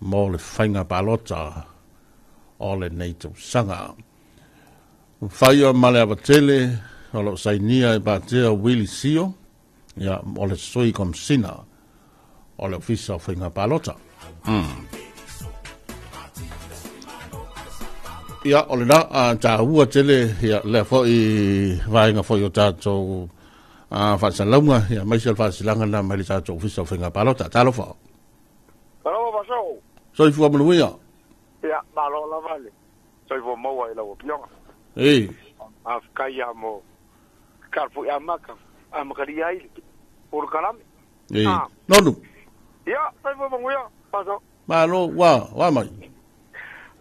S2: mo le faiga palota o lenei tausaga. Faia ma le avatele o loo sainia e Patea Willie Sio, ia, o le sui komisina o le ofisa o faiga palota. Ia, o le na tāua tele, ia, lea foi vaega foi o tātou faasalauga, ia, maise o le faasilaga na mai le tātou ofisa o faiga palota. Talofa.
S5: Talofa Fasoo.
S2: Soifua manuia.
S5: Ia, malo lava le soifua maua i lau afioga.
S2: Ei.
S5: Faafetai ia mo kalafoi amaka amakalia ai le polokalame.
S2: Ei. Nonu.
S5: Ia, soifua manuia Fasoo.
S2: Malo, wa mai.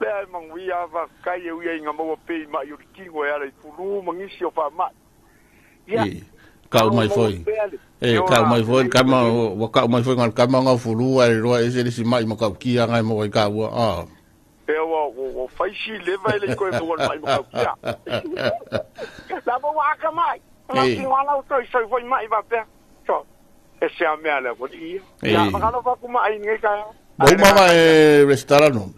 S5: Lea e manguia ava kai e uia inga maua pei mai o tingo e ala i pulu mangisi o fa mai. Ia.
S2: Kau mai foi. E kau mai foi kama wa kau mai foi ngal kama ngau fulu ai roa e se si mai ma kau kia ngai mo i kau a.
S5: E wa wa faisi leva ele koe mo mai ma kau kia. La bo wa ka mai. La ki wala o toi soi foi mai va pe. So e se a mea le ko ia. Ya makalo va kuma ai ngai ka.
S2: Bo mama e restaurant.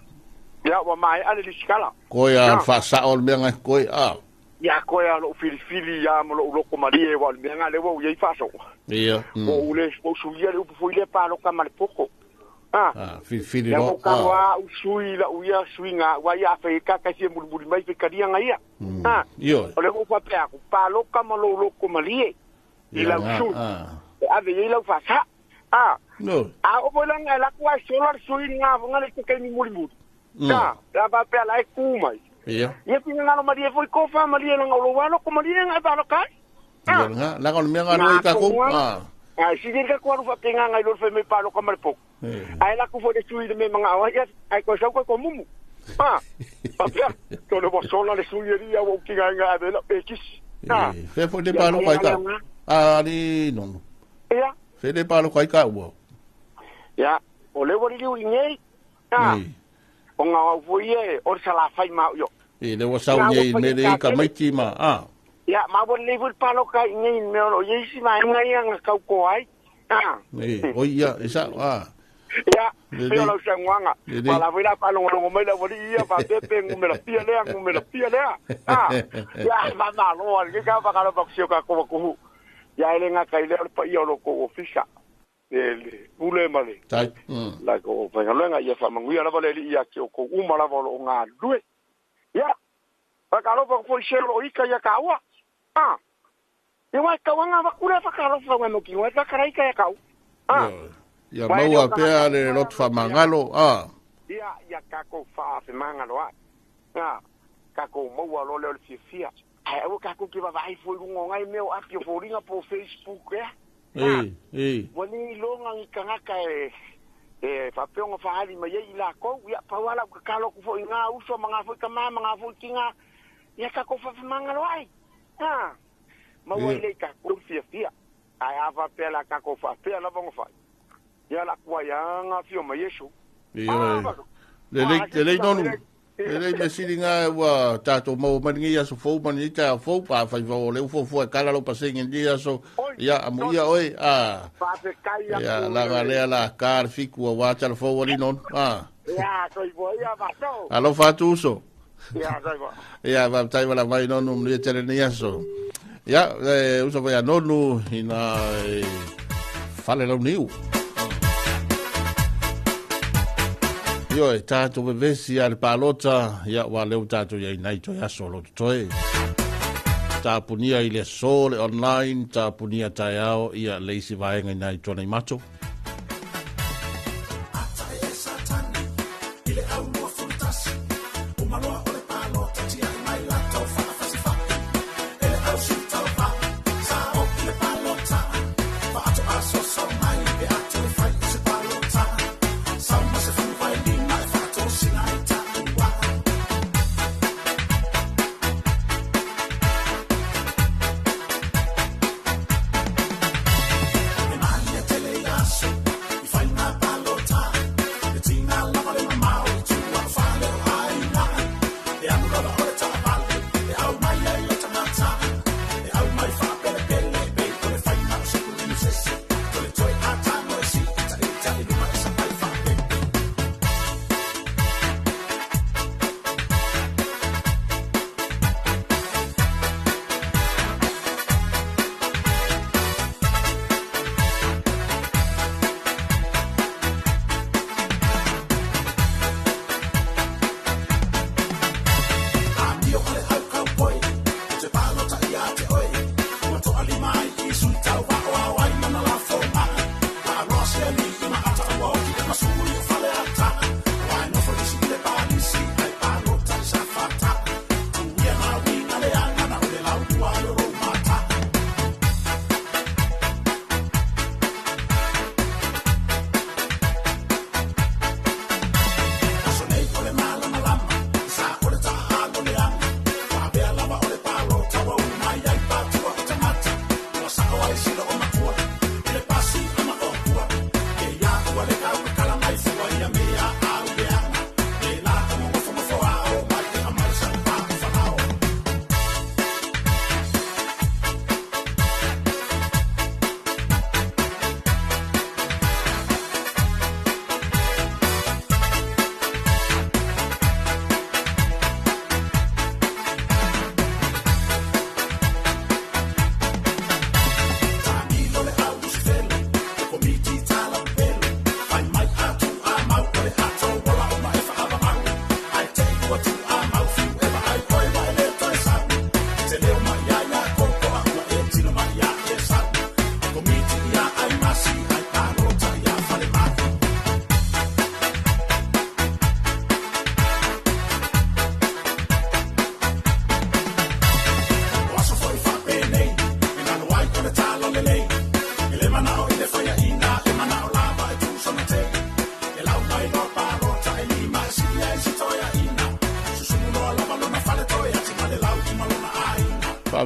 S5: Ya wa mai ale li skala.
S2: Koe a fa sa ol mea ngai koe a.
S5: Ya koe a lo filifili ya mo lo loko marie wa mea ngai le wa i faso.
S2: Ia.
S5: O ule o suia le upu le pa lo ka mal poko.
S2: Ah, filifili
S5: lo. Ya ka wa usui la uia suinga wa ya fe ka ka si mulmuli mai fe karia ngai ia. Ah.
S2: Io.
S5: O le upu pe aku pa lo ka mo lo loko marie. I la usu. Ave i la fa sa. Ah.
S2: No.
S5: Ah, o bola ngai la kwa solar suinga nga le ke ni mulimuli. Ta, la va pe la e ku mai.
S2: Ia.
S5: Ia pinga ngalo marie foi ko fa marie nga lo walo ko marie nga ba lo kai.
S2: Ia nga, la ko mea nga roi ka ko. Ah.
S5: Ah, si ka ko fa pinga nga lo fe me pa lo ka mare poko. Ai la ku fo de sui de me manga wa ya, ai ko sa ko ko mumu. Ah. Pa pe, to le bosola le sui ria o ki nga nga de la pekis.
S2: Ah. Fe fo de pa lo kai ka. Ah, ni no.
S5: Ia.
S2: Fe de pa lo kai ka wo.
S5: Ia, o le wori liu ingei. Ah. O ngā au foi e, o sa la fai mau yo.
S2: E le wa sau nei me le ka maiti ma a.
S5: Ia, ma wa le foi palo ka nei me o yeisi ma ngai nga kau ko ai. Ah.
S2: E o ia e sa a.
S5: Ia, pe o sa nganga. Pa la foi la palo ngo mai la wori ia pa pepe ngu me la pia lea ngu me la pia lea. Ah. Ia ma ma lo al ke ka pa ka lo sio ka ko ko. Ia ele nga kai le pa ia lo ko ofisa. Le pule male.
S2: Tai.
S5: La ko fa nga ia fa manguia la vale ia ki o ko uma la valo nga lue. Ia. Pa ka lo pa foi selo ika ia ka ua. Ah. Ia wa ka wanga va kura fa ka lo fa wa no ki wa ka ka ika ia ka. Ah.
S2: Ia maua pea le lot fa mangalo. Ah.
S5: Ia ia ka ko fa fa mangalo a. Ah. Ka ko maua lo le fia. Ai o ka ko ki va vai foi lungo ngai meu api o foringa po Facebook e.
S2: E.
S5: Wani longa ngi kangaka e fapeonga fahali mai ei la kou ia pawala ka kalo ku foi nga uso manga foi kama manga foi kinga ia ka ko fa manga lo ai. Ha. Ma wai le ka ko fia fia. Ai ava pela ka ko fa pela bongo fa. Ia la kwa ya nga fio ma Yesu.
S2: Ia. Le le nonu. Le le mesili nga wa tato mo mani ia so fo mani ta fo pa fa fo le fo fo kala lo pasing ndia so ia amu ia oi a. Ia la galea la kar fiku wa tal fo wali non. Ah.
S5: Ia toi bo ia va so.
S2: Alo fa tu so.
S5: Ia toi bo.
S2: Ia va tai wala mai nonu ni tele ni so. Ia uso va nonu ina fale lo niu. Io e tātou vevesi a le palota, ia wa leo tātou ia inai toi aso lo toi. Tāpunia i le so le online, tāpunia taeao ia leisi vaenga inai tōna i mato.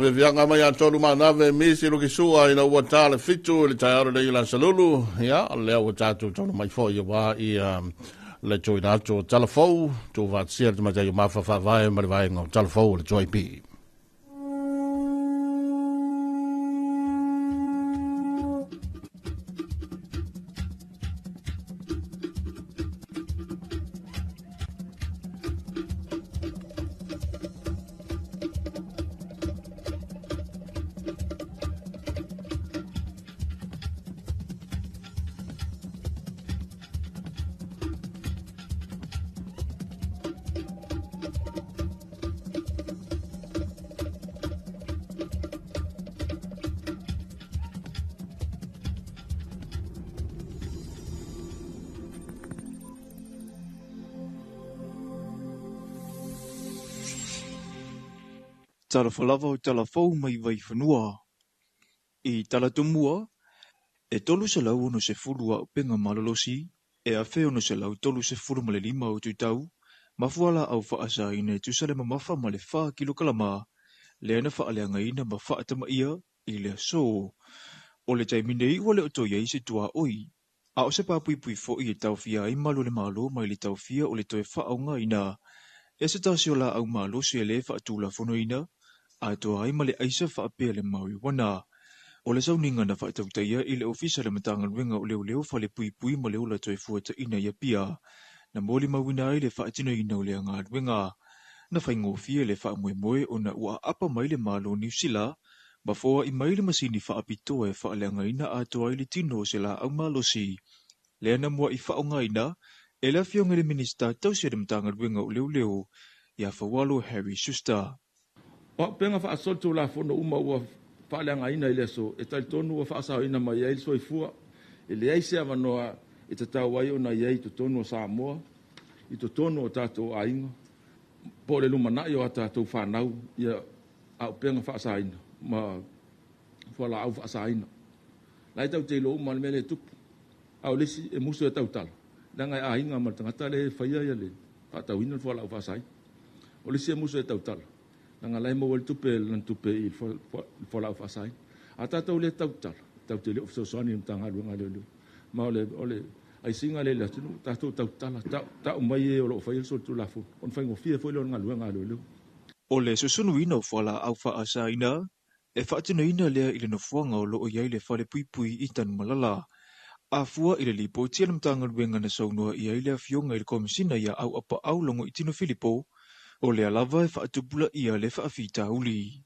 S2: Faaveaveaga mai ia tolu manave misi lukisua ina ua tā le 7 i le taeao lenei i le asolulu. Ia, lea ua tatou taunuu mai foi auā ia le tuuina atu o tala fou, tuufaatasia le tamaitai o Mafa Faavae ma le vaega o tala fou o le 2AP.
S6: Talofa lava o tala fou mai Vaifanua. I Talatumua, e 360 aupenga malolosi, e 1635 o tutau, mafuala au faasaina e tusa le mamafa ma le 4 kilokalama, lea na faaleagaina ma faatamaia i le aso. O le taimi nei ua le o toe i ai se tuaoi, a o se papuipui foi e taofia ai malu o le Malo mai le taofia o le toe faaaogaina e se tasi o laau malosi e le faatulafonoina, atoa ai ma le aisa faapea le marijuana. O le sauniga na faatautaia i le ofisa le Matagaluega o Leoleo Falepuipui ma le Ola Toe Fuataina i Apia, na molimauina ai le faatinoina o le galuega. Na faigofie le faamoemoe ona ua aapa mai le Malo o Niu Sila, ma foai mai le masini faapitoa e faaleagaina atoa ai le tino o se laau malosi. Lea na muai faaaogaina e le afioga i le Minisita tausi a le Matagaluega o Leoleo ia Faualo Harry Schuster.
S7: O auupega faasolitulafono uma ua faaleagaina i le aso e talitonu ua faasaoina mai ai le soifua. E leai se avanoa e tatau ai ona i ai i totonu o Samoa, i totonu o tatou aiga, po o le lumanai o a tatou fanau ia auupega faasaina ma fualaau faasaina. La e tau te iloa uma le mea le tupu. A o le isi e musu e tautala, leaga e aiga ma le tagata le faia ia le faatauina le fualaau faasaina. O le isi e musu e tautala, leaga la e maua le tupe lana tupe i le fualaau faasaina. A tatou le tautala, tatou te le o fesoasoani i le Matagaluega a Leoleo. Ma o le aisiga lea i le atunuu, tatou tautala, tau mai e o lo o faia le solitulafono, ona faigofie foi lea o le galuega a Leoleo.
S6: O le susunuina o fualaau faasaina, e faatinoina lea i le nofoaga o lo o i ai le falepuipui i Tanumalala. A fua i le lipoti a le Matagaluega na saunoa i ai le afioga i le Komisina ia Auapaau Logoitino Filipo, o lea lava e faatupulaia le faafitauli.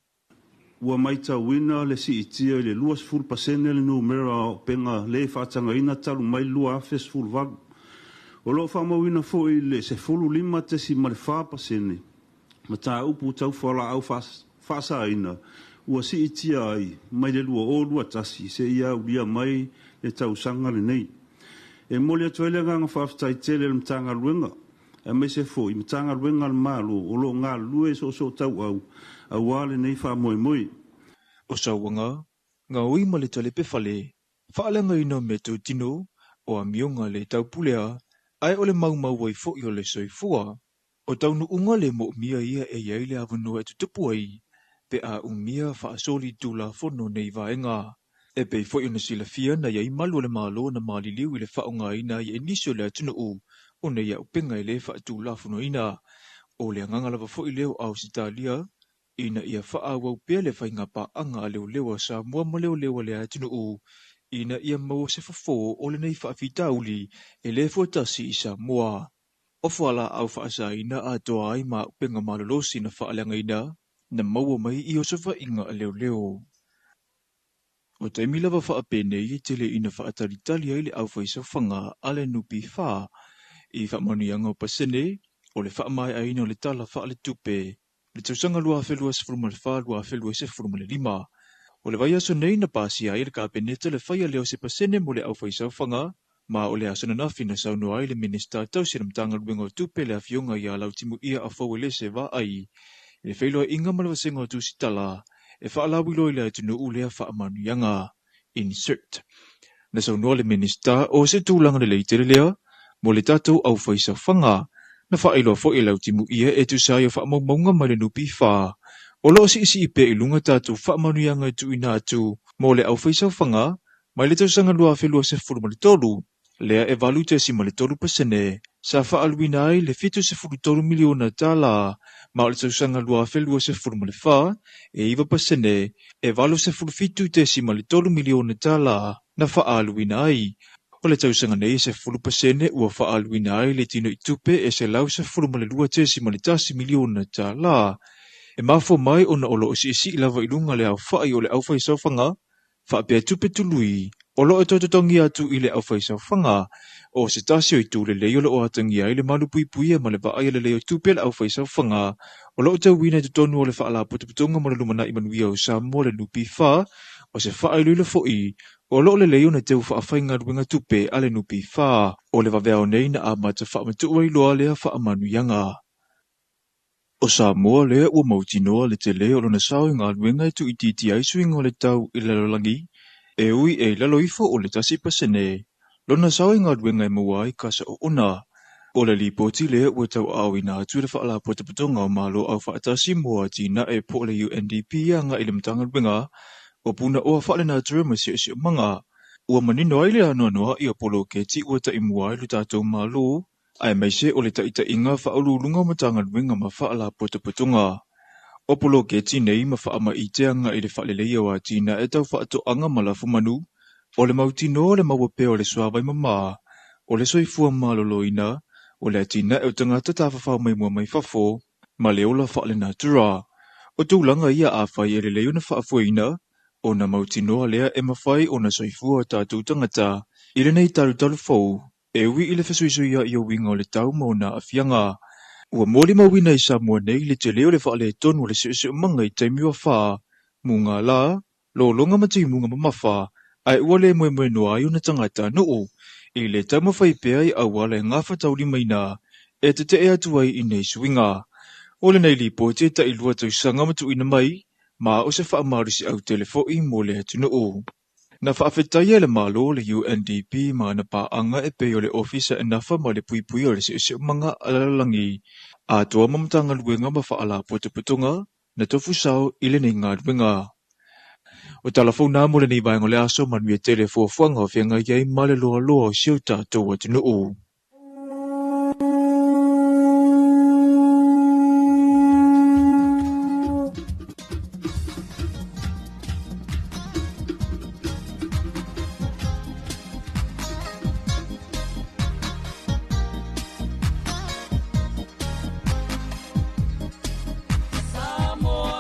S8: Ua matauina le siitia i le 20% le numera o auupega le faatagaina talu mai le 2018. O lo o faamauina foi le 15.4% mataupu tau fualaau faasaina ua siitia ai mai le 2021 seia aulia mai le tausaga lenei. E momoli atu ai le agaga faafetai tele i le Matagaluega aemaise foi Matagaluega a le Malo o lo o galulue soosootauau auā lenei faamoemoe.
S6: O sauaga, gaoi ma le talepe fale, faaleagaina o meatotino, o amioga le taupulea, ae o le maumau ai foi o le soifua. O taunuuga le moomia ia e i ai le avanoa e tutupu ai, pe a umia faasolitulafono nei vaega. E pei foi ona silafia na i ai malu o le Malo na maliliu i le faaaogaina ai e nisi o le atunuu o nei auupega e le faatulafonoina. O le agaga lava foi lea o Ausetalia, ina ia faaauau pea le faiga paaga a leoleo a Samoa ma leoleo a le atunuu, ina ia maua se fofo o lenei faafitauli e le fuatasi i Samoa. O fualaau faasaina atoa ai ma auupega malolosi na faaleagaina, na maua mai i osofaiga a leoleo. O taimi lava faapenei e tele ina faatalitali ai le aufaisaofaga a le NPF i faamanuiaga o pasene o le faamaeaina o le tala faaletupe le tausaga 2024/2025. O le vaiaso nei na pasia ai le Kapeneta le faia lea o se pasene mo le aufaisaofaga, ma o le aso ananafi na saunoa ai le Minisita tausi a le Matagaluega o Tupe le afioga ia Lautimuia Afauelese Vaai i le feiloaiga ma le vasega o Tusitala e faalauiloa i le atunuu lea faamanuiaga. Insert. Na saunoa le Minisita o se tulaga lelei tele lea mo le tatou aufaisaofaga. Na faailoa foi e Lautimuia e tusa ai o faamaumauga mai le NPF. O loo siisii pea i luga tatou faamanuiaga e tuuina atu mo le aufaisaofaga mai le tausaga 2023, lea e 8.3% sa faaluina ai le $73 miliona tala, ma o le tausaga 2024 e 9% e $87.3 miliona tala na faaluina ai. O le tausaga nei e 10% ua faaluina ai le tinoitupe e $112.1 miliona tala. E mafua mai ona o loo siisii lava i luga le aofai o le aufaisaofaga faapea tupe tului o loo tototogi atu i le aufaisaofaga. O se tasi o itu lelei o loo atagia ai le malupuipuia ma le vaaia lelei o tupe a le aufaisaofaga o loo tauina i totonu o le Faalapotopotoga mo le Lumanai Manuia o Samoa le NPF. O se faailoilo foi o loo lelei ona teu faafaigaluega tupe a le NPF. O le vaveao nei na amata faamatuu ai loa lea faamanuiaga. O Samoa lea ua mautinoa le tele o lona sao i galuega e tuuitiitia ai suiga o le tau i le lalolagi, e ui e i lalo ifo o le 1% lona sao i galuega e maua ai kasa oona. O le lipoti lea ua tauaaoina atu le Faalapotopotoga o Malo Aufaatasi mo Atinae po o le UNDP agai i le Matagaluega o Punaoa Faalenatura ma Siosiomaga. Ua manino ai le anoanoai o poloketi ua taimua ai lo tatou Malo, aemaise o le taitaiga faauluuluga o Matagaluega ma Faalapotopotoga. O poloketi nei ma faamaite agai i le faaleleia o atinae tau faatoaga ma lafumanu, o le mautinoa o le maua pea o le suavai mamā, o le soifua maloloina, o le atinae o tagata tafafao maimoa mai fafo, ma le ola faalenatura. O tulaga ia afai e lelei ona faafoeina, ona mautinoa lea e mafai ona soifua o tatou tagata i lenei talutalu fou, e ui i le fesuisuiai o uiga o le tau ma ona aafiaga. Ua molimauina i Samoa nei le tele o le faaletonu o le siosiomaga i taimi o afa, mugala, lologa ma timuga mamafa, ae ua le moemoenoa ai ona tagata nuu, i le taumafai pea i auala e gafataulimaina e tetee atu ai i nei suiga. O lenei lipoti e tailua tausaga matuuina mai, ma o se faamalosiau tele foi mo le atunuu. Na faafetaia e le Malo le UNDP ma ana paaga e pei o le Ofisa e nafa ma le puipuia o le siosiomaga a le lalolagi, atoa ma Matagaluega ma Faalapotopotoga na tofusao i lenei galuega. O talafou mo lenei vaega o le aso, manuia tele fuafuaga o feagai ai ma le loaloa o si o tatou atunuu.
S9: Samoa.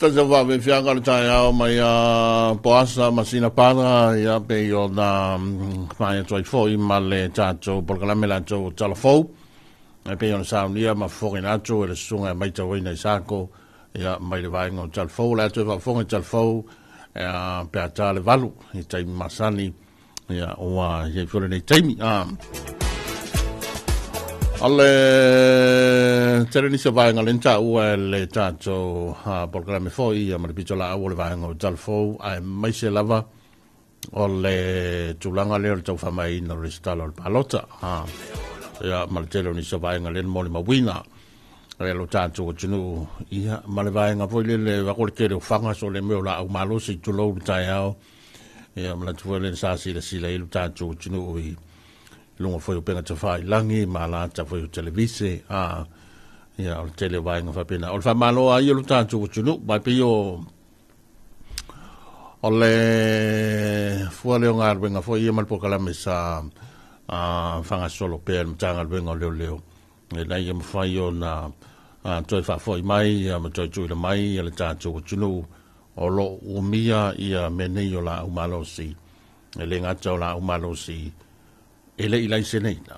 S2: Tasi o faafiafiaga o le taeao mai a Poasa ma sina pana ia pe o na mai atu ai foi ma le tatou polokalame latou tala fou. E pei ona saunia ma fofoga atu e le susuga e maitauina i Sako ia mai le vaega o tala fou le atu e faafofoga i tala fou pe a ta le 8 i taimi masani ia ua iai foi lenei taimi. Ale tele nisi o vaega le taua e le tatou polokalame foi ia ma le pito laau o le vaega o tala fou ae maise lava o le tulaga lea o le taufamaina o le resitala o le palota. Ia ma le tele o nisi o vaega lea mo le mauina e lo tatou atunuu ia ma le vaega foi lele va ko le tele o fanga so le mea o laau malosi tulou le taeao ia ma le atu foi lele sa silasila i lo tatou atunuu i luga foi o pega tafai langi ma la ata foi o televise ia o le tele o vaega faapena o le faamalo ai o lo tatou atunuu mai pei o le fua lea o galuega foi ia ma le polokalame sa faagasolo pea le Matagaluega o Leoleo e ina ia mafai ona toe faafoi mai ia ma toe tuuina mai ia le tatou atunuu o loo umia ia mea nei o laau malosi e le gata o laau malosi e le i laiseneina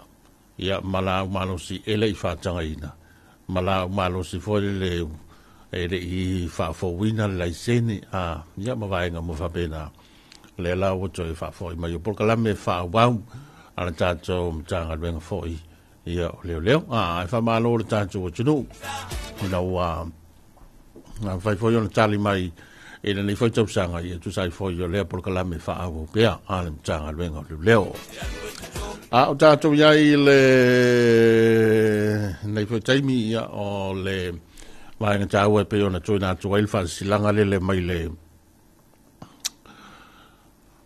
S2: ia ma laau malosi e le i faatagaina ma laau malosi foi le e le i faafouina le laisene ia ma vaega mo faapena le la ua toe faafoi mai o polokalame faaauau a le tatou Matagaluega foi ia o Leoleo. E faamalo le tatou atunuu ina ua fai foi ona tali mai i lenei foi tausaga ia tusa ai foi o lea polokalame faaauau pea a le Matagaluega o Leoleo. O tatou iai le nei foi taimi ia o le vaega taua e pei ona tuuina atu ai le faasilasilaga lele mai le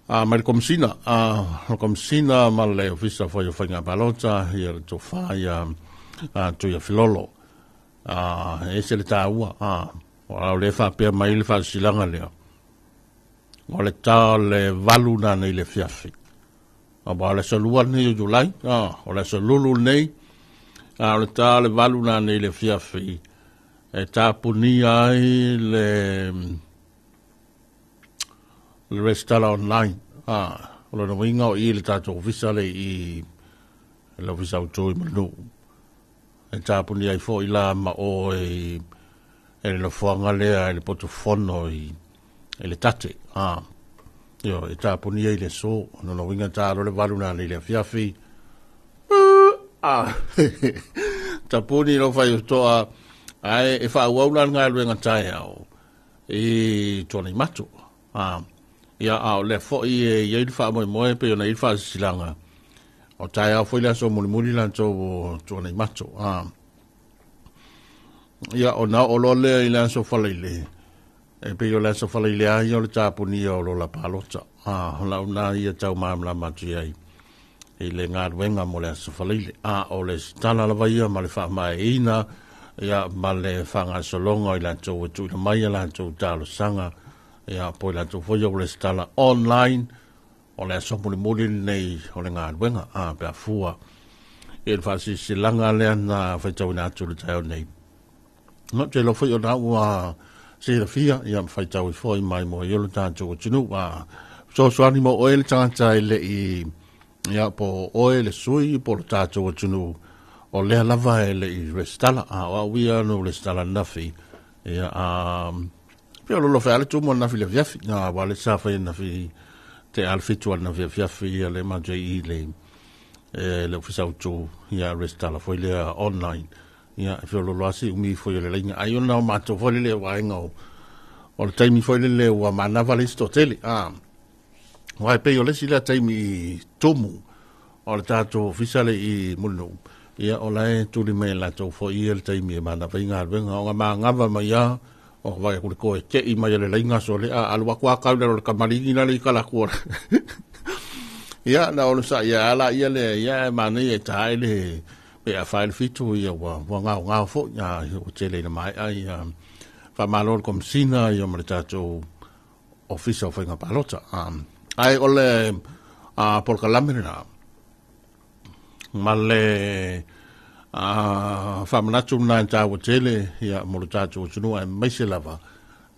S2: mai le Komesina, le Komesina ma le Ofisa foi o Faiga Palota ia le tofa ia Tuia Filolo. E ese le taua, o le faapea mai le faasilasilaga lea. O le ta o le 8 na nei le afiafi. O le aso 2 nei o Iulai, o le aso lulu nei, o le ta o le 8 na nei le afiafi, e tapunia ai le resitala online. O lona uiga o i le tatou ofisa le i le ofisa autu i Mulinuu. E tapunia ai foi la ma o e le nofoaga lea e le potofono i le tate. Io, e tapunia i le aso. O lona uiga ta alo le 8 na nei le afiafi. Tapuni lo fai o toa ae e faauau la le galuega taeao i tuanai mato. Ia a o lea foi e iai le faamoemoe pei ona i le faasilasilaga o taeao foi le aso mulimuli latou o tuanai mato. Ia ona oo loa lea i le aso Faraile, e pei o le aso Faraile a ia o le tapunia o lola palota. O lau na ia tau malamalama atu i ai i le galuega mo le aso Faraile. O le tala lava ia ma le faamaeaina ia ma le faagasologa i latou e tuuina mai a latou talosaga ia po i latou foi o le tala online o le aso mulimuli lenei o le galuega pe a fua i le faasilasilaga lea na faitauina atu le taeao nei. No te lo foi o na ua silafia ia ma faitau ai foi mai mo i o le tatou atunuu. Fesoasoani mo oe le tagata e le i ia po oe le sui po le tatou atunuu o lea lava e le i resitala. O au ia no resitala nafi ia pe o lolo fea le tumu nafi le afiafi. Wa le sa fai nafi te alfitu al nafi afiafi ia le ma i le le ofisa autu ia resitala foi lea online. Ia e lolo asi umi foi o le laina. Ai ona o matou foi le vaega o le taimi foi le ua manava le isto tele. Wai pei o le isi lea taimi tumu o le tatou ofisa le i Mulinuu. Ia o la e tuli mai latou foi ia le taimi e manava i galuega. O nga mangava mai ia o vai ku le koe te i mai le laina so le alu aku a kau le kamaligi na le i kala kua. Ia na o sa ia ala ia le ia e mana ia tae le pe a fai le fitu ia ua ngao ngao foi ia o tele ina mai ai ia faamalo le Komesina ia ma le tatou ofisa o Faiga Palota. Ai o le polokalame lena ma le faamanatu lena e taua tele ia mo le tatou atunuu aemaise lava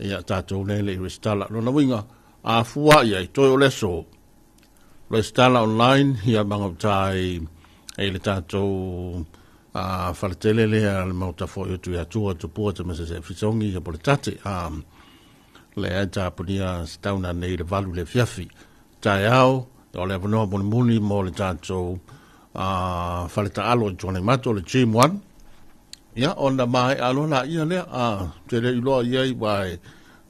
S2: Ia tatou le le resitala. Lona uiga, a fua i ai, toe o le aso, resitala online, ia magauta i le tatou faletele lea le maota foi o Tuiatua, Tupua, te mese se fisongi, ia po le tate. Lea e tapunia setauna nei le 8 le fiafi. Taeao, o le avanoa mulimuli mo le tatou faletaalo i Tuanaimato, le Gym 1. Ia, ona mai aloa la ia lea, te le iloa iai wai,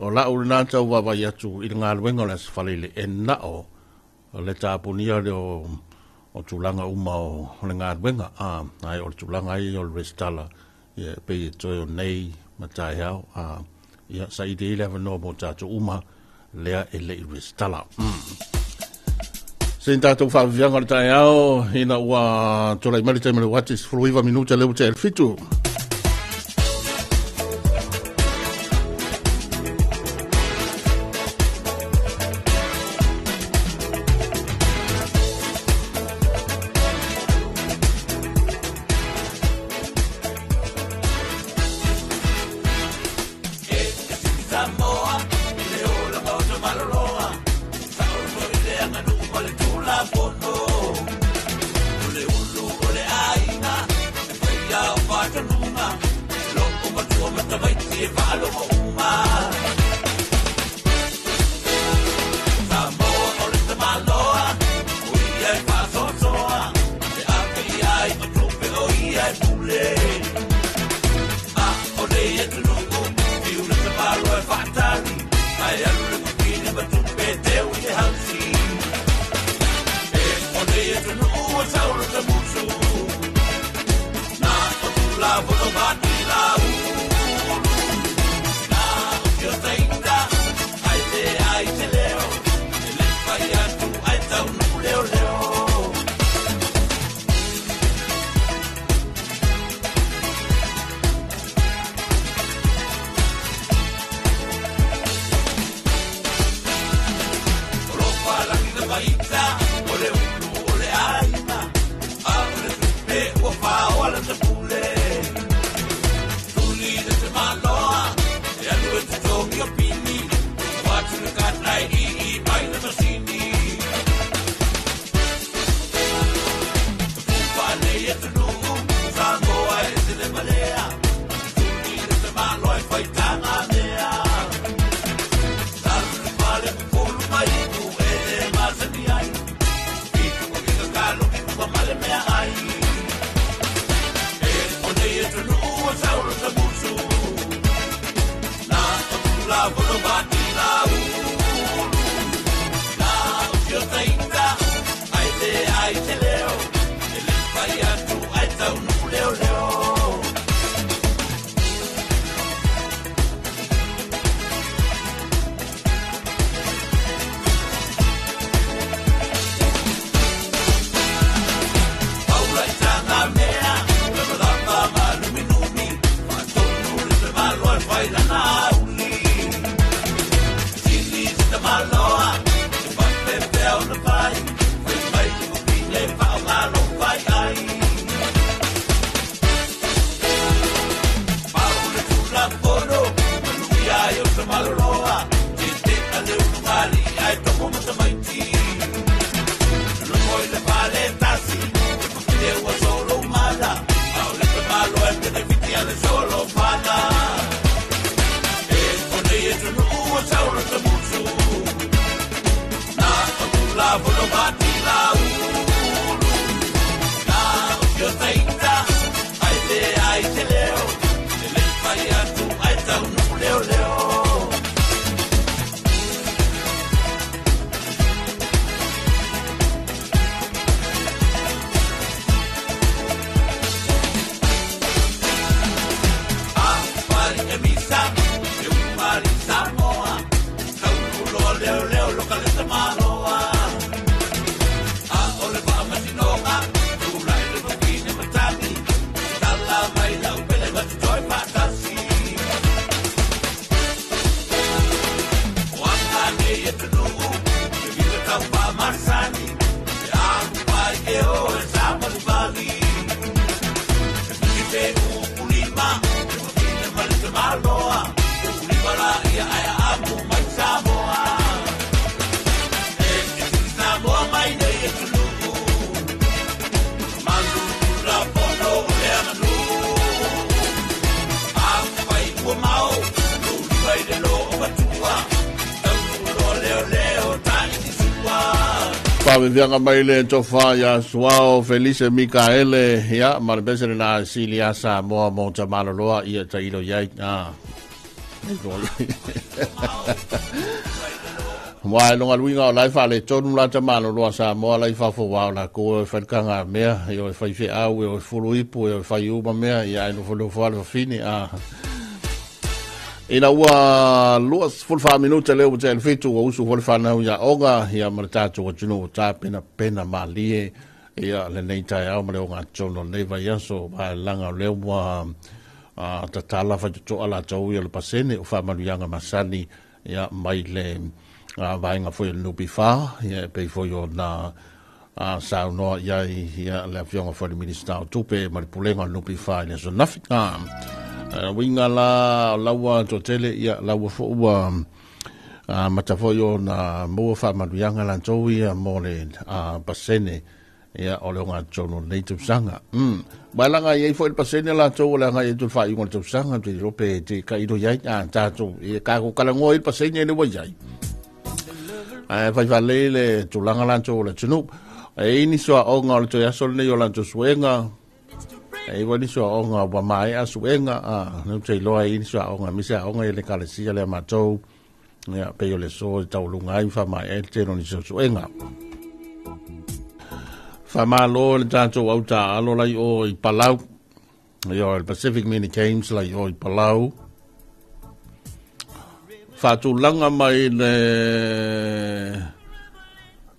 S2: o lau lena tau vaavaai atu i le galuega o le Aso Faraile e nao o le tapunia le o tulaga uma o le galuega. Ai o le tulaga ai o le resitala, ia pei e toe o nei ma taeao. Ia, saili ai le avanoa mo tatou uma lea e lei resitala. Sein tatou faaviaga o le taeao ina ua tulai mai le taimi o le uati 19 minuta le ua tea i le 7.
S9: Ia
S2: Faaveveaga mai le tofa ia Suao Felice Mikaele, ia, ma le pese lena sili a Samoa mo tamaloloa ia tailo iai. Ah. Wa e longa luinga o lai whale tonu la ta maloloa Samoa lai whafo wao la ko e whalikanga mea, i o e whai wheau, e o e fulu ipu, e o e whai uma mea, ia e nofo nofo ale whawhine. Ah. Ina ua 24 minuta leo ua te fitu ua usu fole whanau ia onga ia ma le tātou atunu o tā pena pena malie ia lenei taeao ma le onga tono nei vai aso ma langa o leo ua tatala whaitotoa la tau ia le pasene o whamanuianga masani ia mai le vaenga foi o le Nupi Whā ia e pei foi o na saunoa iai ia le afioga foi le Minista o Tupe ma le Pulega o le Nupi Whā i le aso nafi. Winga la o laua totele ia laua fo ua mata foi o na mua whamanuianga lan tau ia mo le pasene ia o le onga tonu nei tausaga. Mai langa iai foi le pasene la tou o le aga ia tu whai le tausaga te rope te kairo iai tātou ia kako kalangoa i le pasene le wai iai. Ai fai whale le tūlanga lan tou o le tunu. E ini sua onga o le toi aso nei o lan tou suenga. E iwa ni sua onga wa mai a suenga. Neu te iloa ini sua onga misa onga i le kalesia le matou. Ia pe o le so i taulunga ai wha mai e te no ni sua suenga. Whamalo le tātou au tā alo lai o i Palau. Ia o le Pacific Mini Games lai o i Palau. Whātūlanga mai le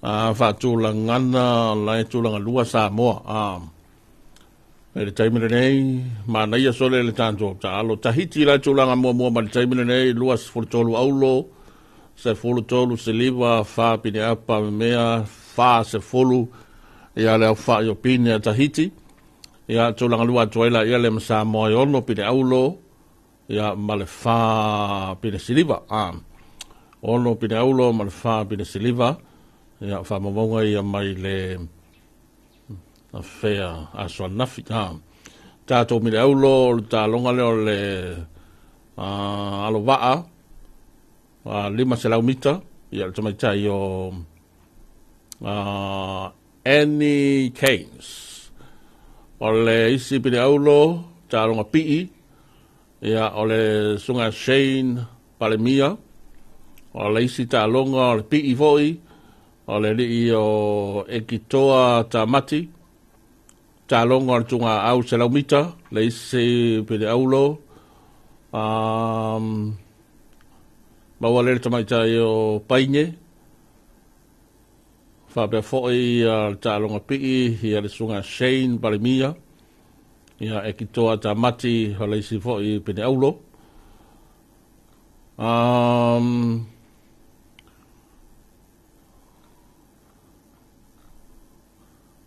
S2: whātūlangana lai tūlanga lua Samoa. E le taimi lenei, manaia sole le tātou tā alo. Tahiti lai tūlanga mua mua ma le taimi lenei, 23 aulo, 13 seliva, whā pine apa mea, whā se fulu, ia le au wha i o pine a Tahiti. Ia tūlanga lua atuaila ia le Samoa i ono pine aulo, ia ma le whā pine siliva. Ono pine aulo ma le whā pine siliva, ia wha mamonga ia mai le whea aso anafi. Tātou mile aulo, le tālonga leo le alo waa, 500 mita, ia le tamaitai o Annie Keynes. O le isi pine aulo, tālonga pii, ia o le sunga Shane Palemia, o le isi tālonga o le pii foi, o le lii o Ekitoa Tamati, tālonga o le tunga au 100 mita, le isi pine aulo, maua le tamaitai o Paine, whapea foi le tālonga pii, ia le sunga Shane Palemia, ia Ekitoa Tamati, o le isi foi pine aulo.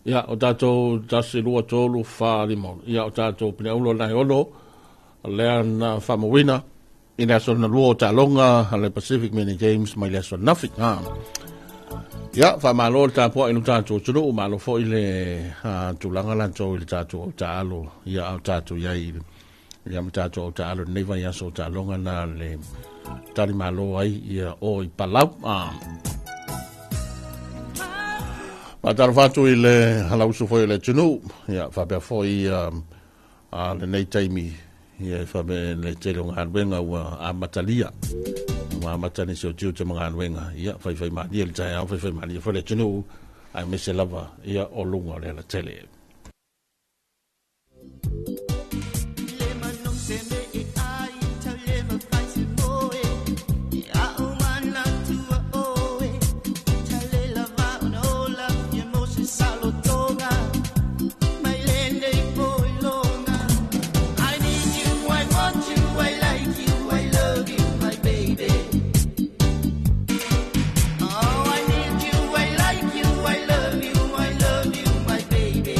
S2: Ia o tātou 1, 2, 3, 4, 5. Ia o tātou pine aulo nai ono, lea na whamawina, i le aso na lua o tālonga, le Pacific Mini Games, mai le aso nafi. Ia, whamalo le tāpua inu tātou tunu, malo foi le tūlanga lantou i le tātou o tāalo, ia au tātou iai, ia ma tātou o tāalo, nei vai aso o tālonga na le tari malo ai, ia o i Palau. Mataro whatu i le halausu foi o le tunu, ia whapea foi le nei taimi, ia whapea le tele o ngā ua amatalia. Ua amatani se o tiu te mga anuenga, ia whai whai malia le tai au, whai whai malia foi le tunu, ai mese lava, ia o lunga o le ala tele.
S9: I need you, I like you, I love you, my baby.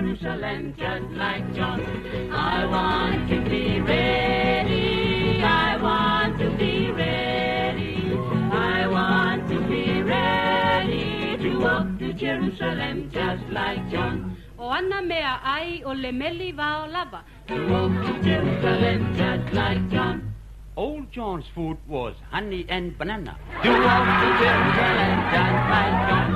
S9: Jerusalem just like John. I want to be ready. I want to be ready. I want to be ready to walk to Jerusalem just like John.
S10: O ana mea ai o le meli vao lava.
S9: To walk to Jerusalem just like John.
S11: Old John's food was honey and banana. To walk to Jerusalem just like John.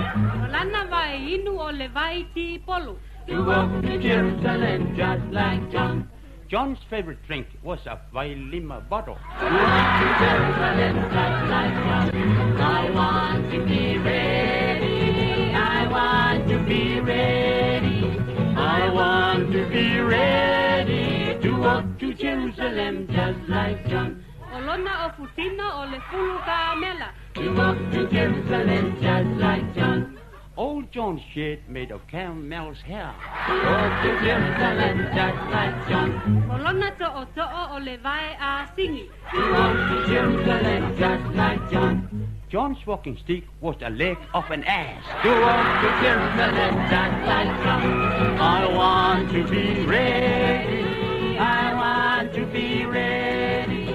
S10: O lana vai inu o le vai ti polu.
S9: To walk to Jerusalem just like John.
S11: John's favorite drink was a Vailima bottle.
S9: To walk to Jerusalem just like John. I want to be ready. I want to be ready. I want to be ready to walk to Jerusalem just like John.
S10: O lona o futina o le fulu ka mela.
S9: To walk to Jerusalem just like John.
S11: Old John's shirt made of camel's hair.
S9: To walk to Jerusalem just like John.
S10: O lona to o to'o o le vai a singi.
S9: To walk to Jerusalem just like John.
S11: John's walking stick was a leg of an ass.
S9: To walk to Jerusalem just like John. I want to be ready. I want to be ready.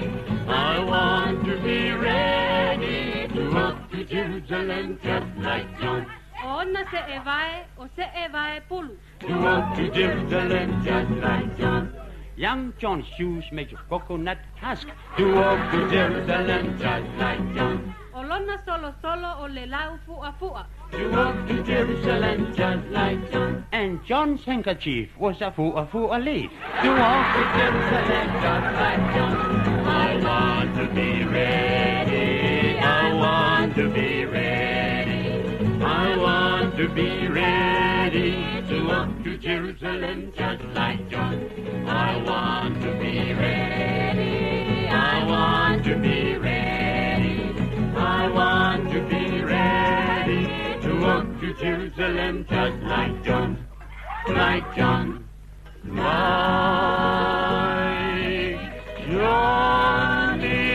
S9: I want to be ready to walk to Jerusalem just like John.
S10: O ona se e vai o se e vai pulu.
S9: To walk to Jerusalem just like John.
S11: Young John's shoes made of coconut husk.
S9: To walk to Jerusalem just like John.
S10: O lona solo solo o le lau fua fua.
S9: To walk to Jerusalem just like John.
S11: And John's handkerchief was a fua fua leaf.
S9: To walk to Jerusalem just like John. I want to be ready. I want to be ready. I want to be ready to walk to Jerusalem just like John. I want to be ready. I want to be ready. I want to be ready to walk to Jerusalem just like John. Like John. Like Johnny.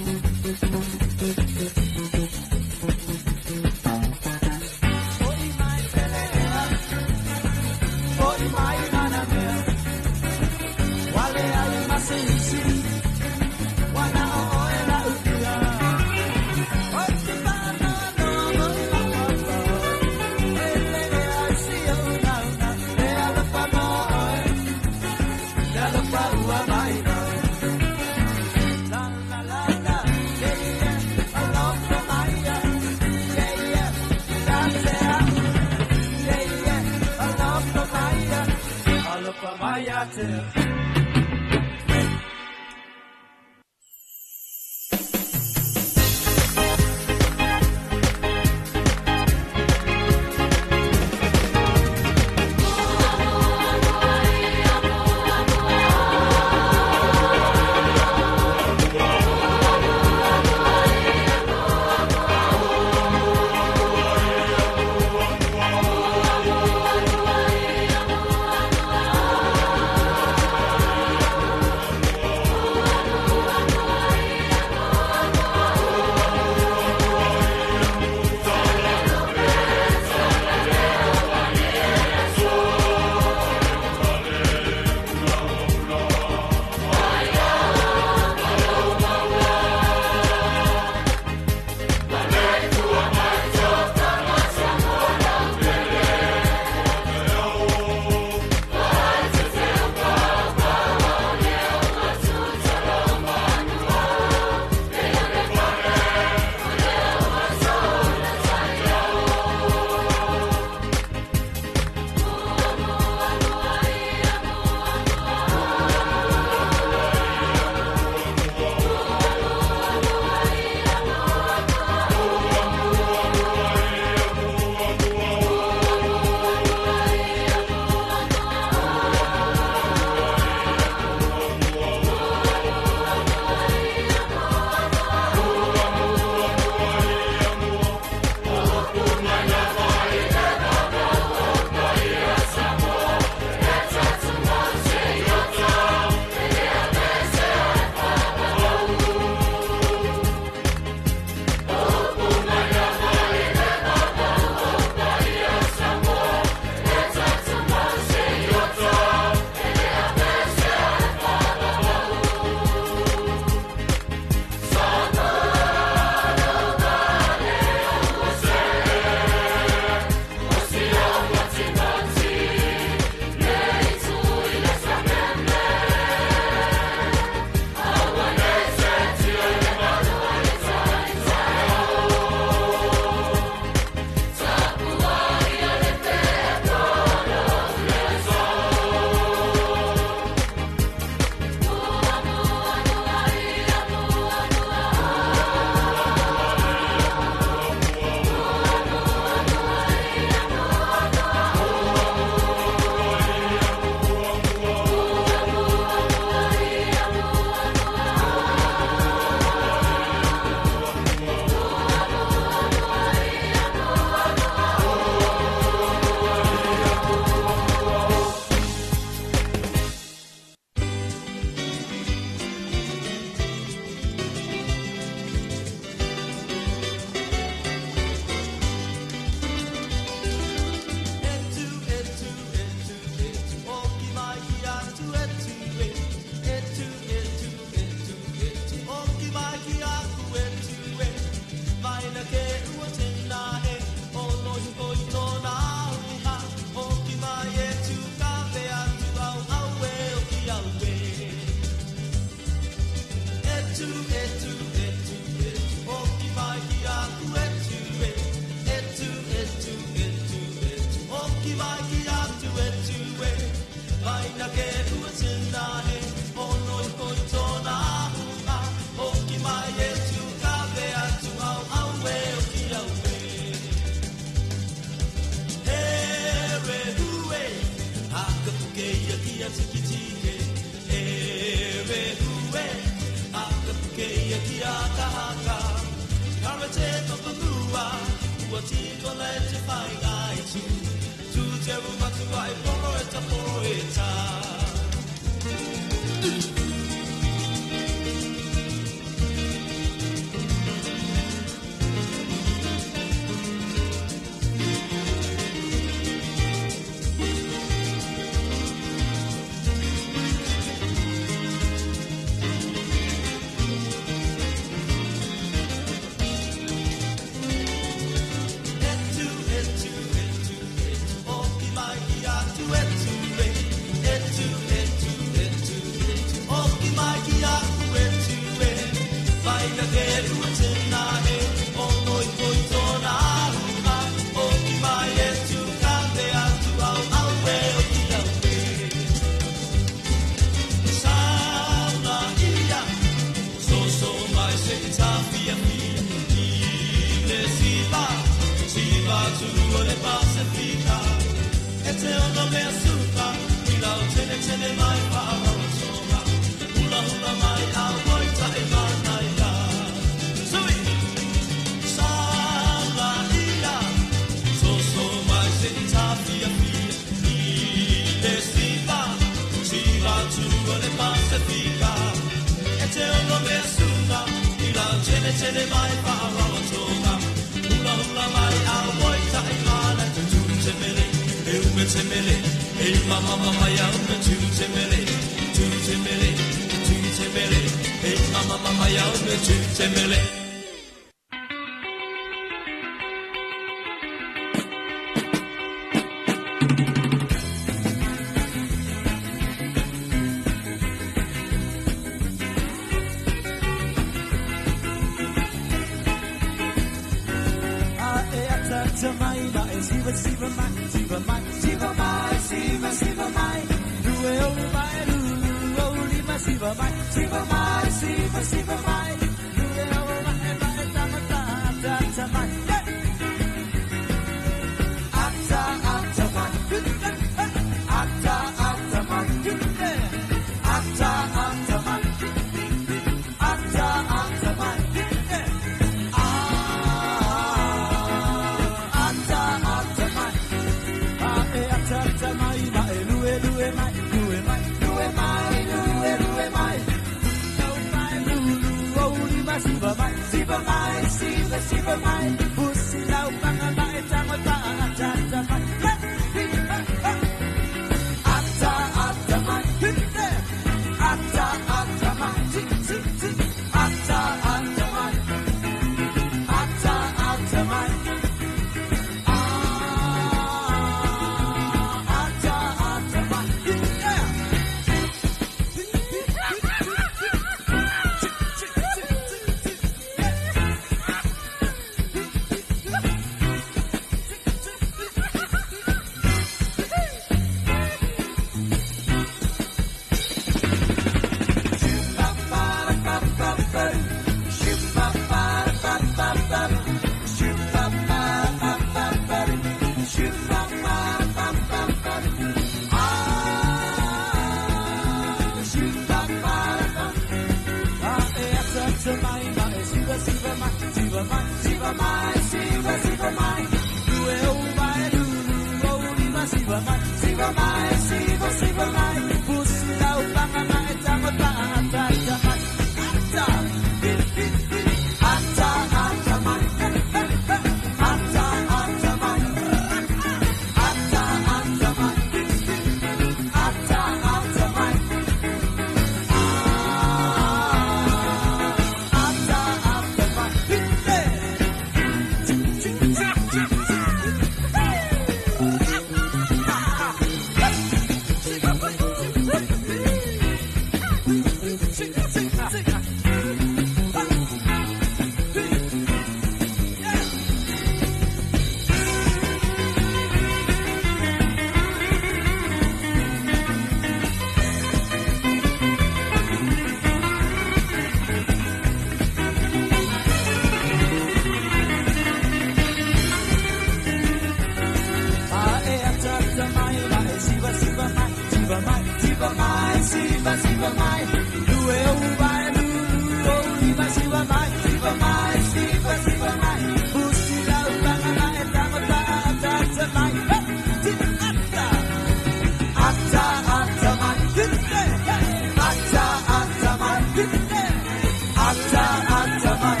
S12: Atamai.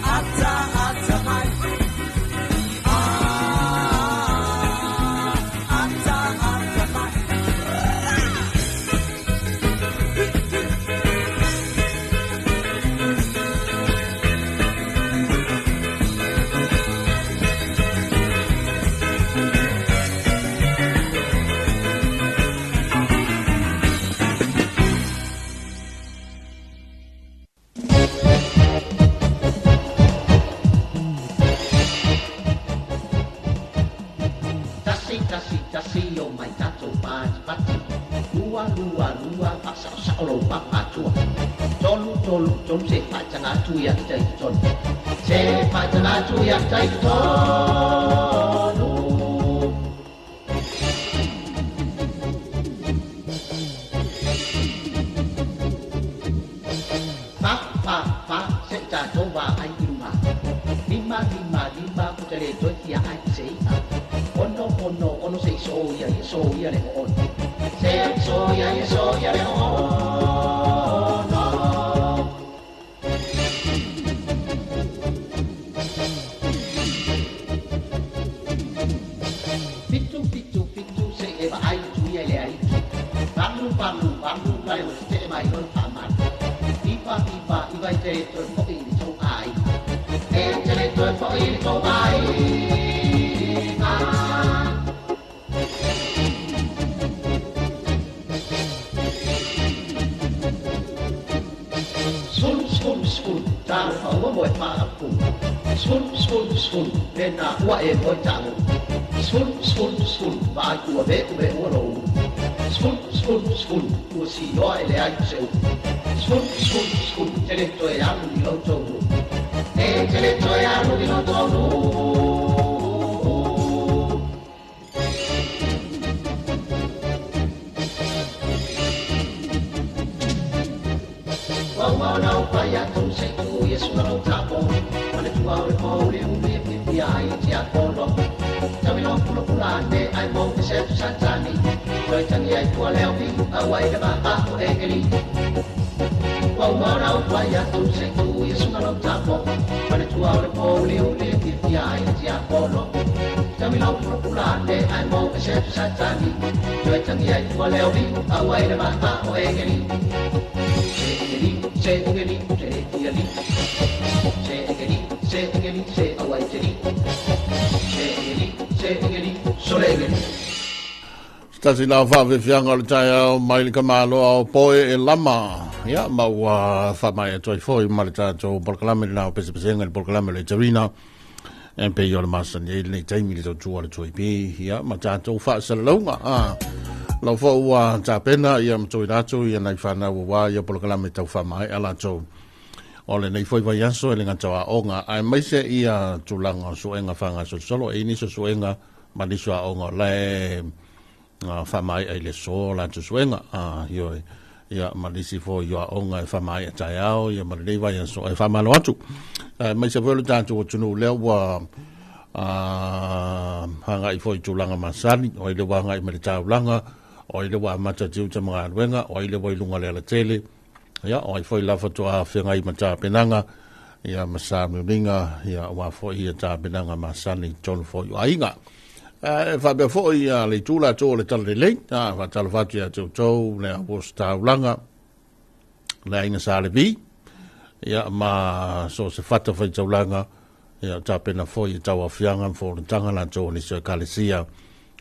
S12: Ata, atamai. Ah, ata, atamai. Tasi, tasi, tasi, o mai tatou patipati. Lua, lua, lua, faasaosao lou papaatua. Tolu, tolu, tolu, se faataga atu ia te tai totonu. Se faataga atu ia te tai totonu. Fa, fa, fa, se i tatou vaai i luga. Lima, lima, lima, ou te le toe fia ai i se i'a. Ono, ono, ono, se i soia ia soia le o'ono. Se i soia ia soia le o'ono. Fitu, fitu, fitu, se i e vaai i tuia i le aitu. Valu, valu, valu, ma le otete'e mai loa le faamalu. Iva, iva, iva i te le toe fo'i i le tou aiga. E te le toe fo'i i le tou aiga. Sefulu, sefulu, sefulu, talofa ua moe faaapu. Sefulu, sefulu, sefulu, lena ua e moe tago. Sefulu, sefulu, sefulu, vaai ua ve'uve'ua lou. Sefulu, sefulu, sefulu, ua siioa e leai se upu. Sefulu, sefulu, sefulu, te le toe alu i lou taunuu. E te le toe alu i lou taunuu. Ua uma ona ou pai atu se i tuu ia suga lou tapo. Manatua o le pouli umi e fiafia ai le tiapolo. Tau i lou pulapula ane ai mou te se atu Satani. Toe tagi ai tua leo viu au ai le vaa o egeli. Ua uma ona ou pai atu se i tuu ia suga lou tapo. Manatua o le pouli umi e fiafia ai le tiapolo. Tau i lou pulapula ane ai mou te se atu Satani. Toe tagi ai tua leo viu au ai le vaa o egeli. Se egeli, se egeli, se tiali. Se egeli, se egeli, se auai teli. Se egeli, se egeli, sole egeli.
S2: Tasi lau whaawhiwhianga o le taeao mai le kamaloa o poe e lama. Ia, ma ua whamai atu ai foi ma le tātou polokalame le nao pesepesenga le polokalame le tarina. E pe i o le masani e lenei taimi le tautua le tuai pi. Ia, ma tātou whaasalalaunga. Lau fo ua tāpena ia matoi rātou ia nai whanau ua ia polokalame tau whamai a lātou. O le nei foi vai aso e le ngata wa onga. Ai maise ia tūlanga o suenga whanga solo e niso suenga ma niso a onga le whamai ai le so la tu suenga. Ioi. Ia ma nisi fo ia onga e whamai a tai ao ia ma le nei vai aso e whamalo atu. Maise foi le tātou o tunu lea ua hanga i foi tūlanga masani o i le wanga i me le taulanga o i le wa mata tiu te mga aluenga o i le wai lunga le ala tele. Ia, o ai foi lafa toa awhenga i mata penanga, ia masa muringa, ia wa foi ia tā penanga masani tonu foi o ainga. E whapea foi ia le tūla tō le tala le lei, whatala whatu ia tau tau, le a wos taulanga, le ainga sa le vi, ia ma so se whata whai taulanga, ia tā pena foi ia tau awhianga, mwhorentanga la tō ni se kalesia,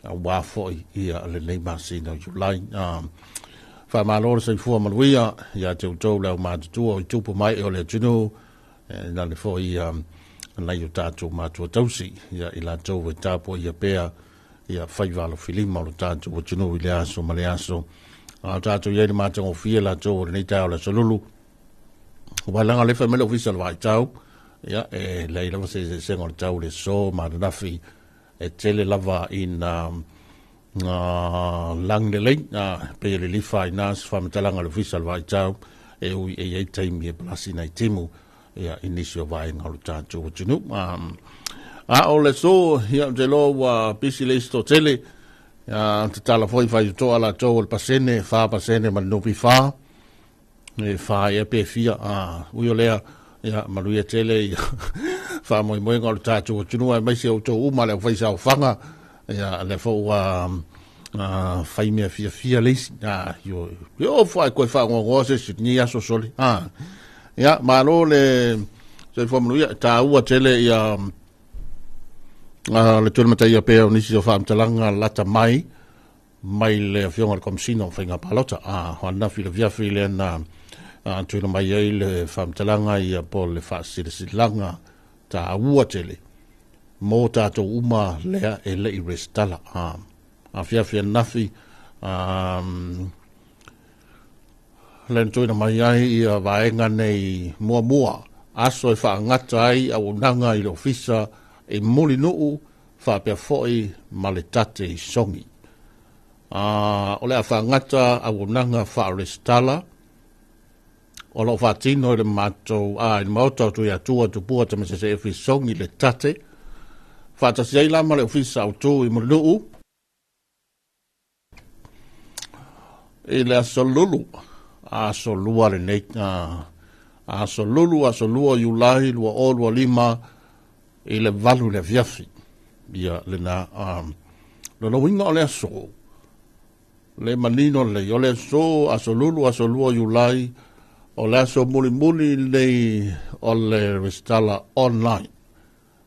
S2: wā foi ia le nei masina o Julai. Wha se fua maluia, ia te utou leo mātutua o i tupu mai o le tunu, e nā le foi ia nai o tātou mātua tausi, ia i la tau e tāpo ia pea, ia whaiwalo filima o le tātou o tunu i le aso ma le aso. A tātou ia i le mātango fia la tau o le nei tau le solulu. Wailanga le wha mele ofisa le vai tau, ia e lei lava se se sengo le tau le so ma le nafi, e tele lava ina lang le lei, pe le lifa i nās whamatalanga le ofisa le vai tau, e ui e ei taimi e palasi nei timu, ia inisi o vaenga o le tātou o tunu. A o le so, ia te loa ua pisi le isto tele, ia te tala foi whai toa la tau o le pasene, wha pasene ma le nopi wha, e wha e pe fia, ui o lea, Ia, manuia tele ia faamoemoega o le tatou atunuu aemaise outou uma le aufaisaofaga. Ia, lea foi ua fai mea fiafia le isi. Io, io foi koe faagoagoa se isi ni aso soli. Ia, malo le soifua manuia, taua tele ia le tulimataia pea o nisi o faamatalaga lata mai mai le afioga i le Komesina o Faiga Palota. O ananafi le afiafi lea na tuuina mai ai le faamatalaga ia po o le faasilasilaga taua tele mo tatou uma lea e le i resitala. Afiafi ananafi le na tuuina mai ai ia vaega nei muamua, aso e faagata ai auaunaga i le ofisa i Mulinuu faapea foi ma le tate i Sogi. O le a faagata auaunaga faaresitala o loo faatino i le matou i le maota o Tuiatua Tupua Tamasese Efi Sogi le tate faatasi ai la ma le ofisa autu i Mulinuu i le aso Lulu, aso lua lenei, aso Lulu, aso lua Iulai 2025 i le 8 le afiafi. Ia lena loloinga o le aso le manino lelei o le aso, aso Lulu, aso lua Iulai, o le aso mulimuli lenei o le resitala online.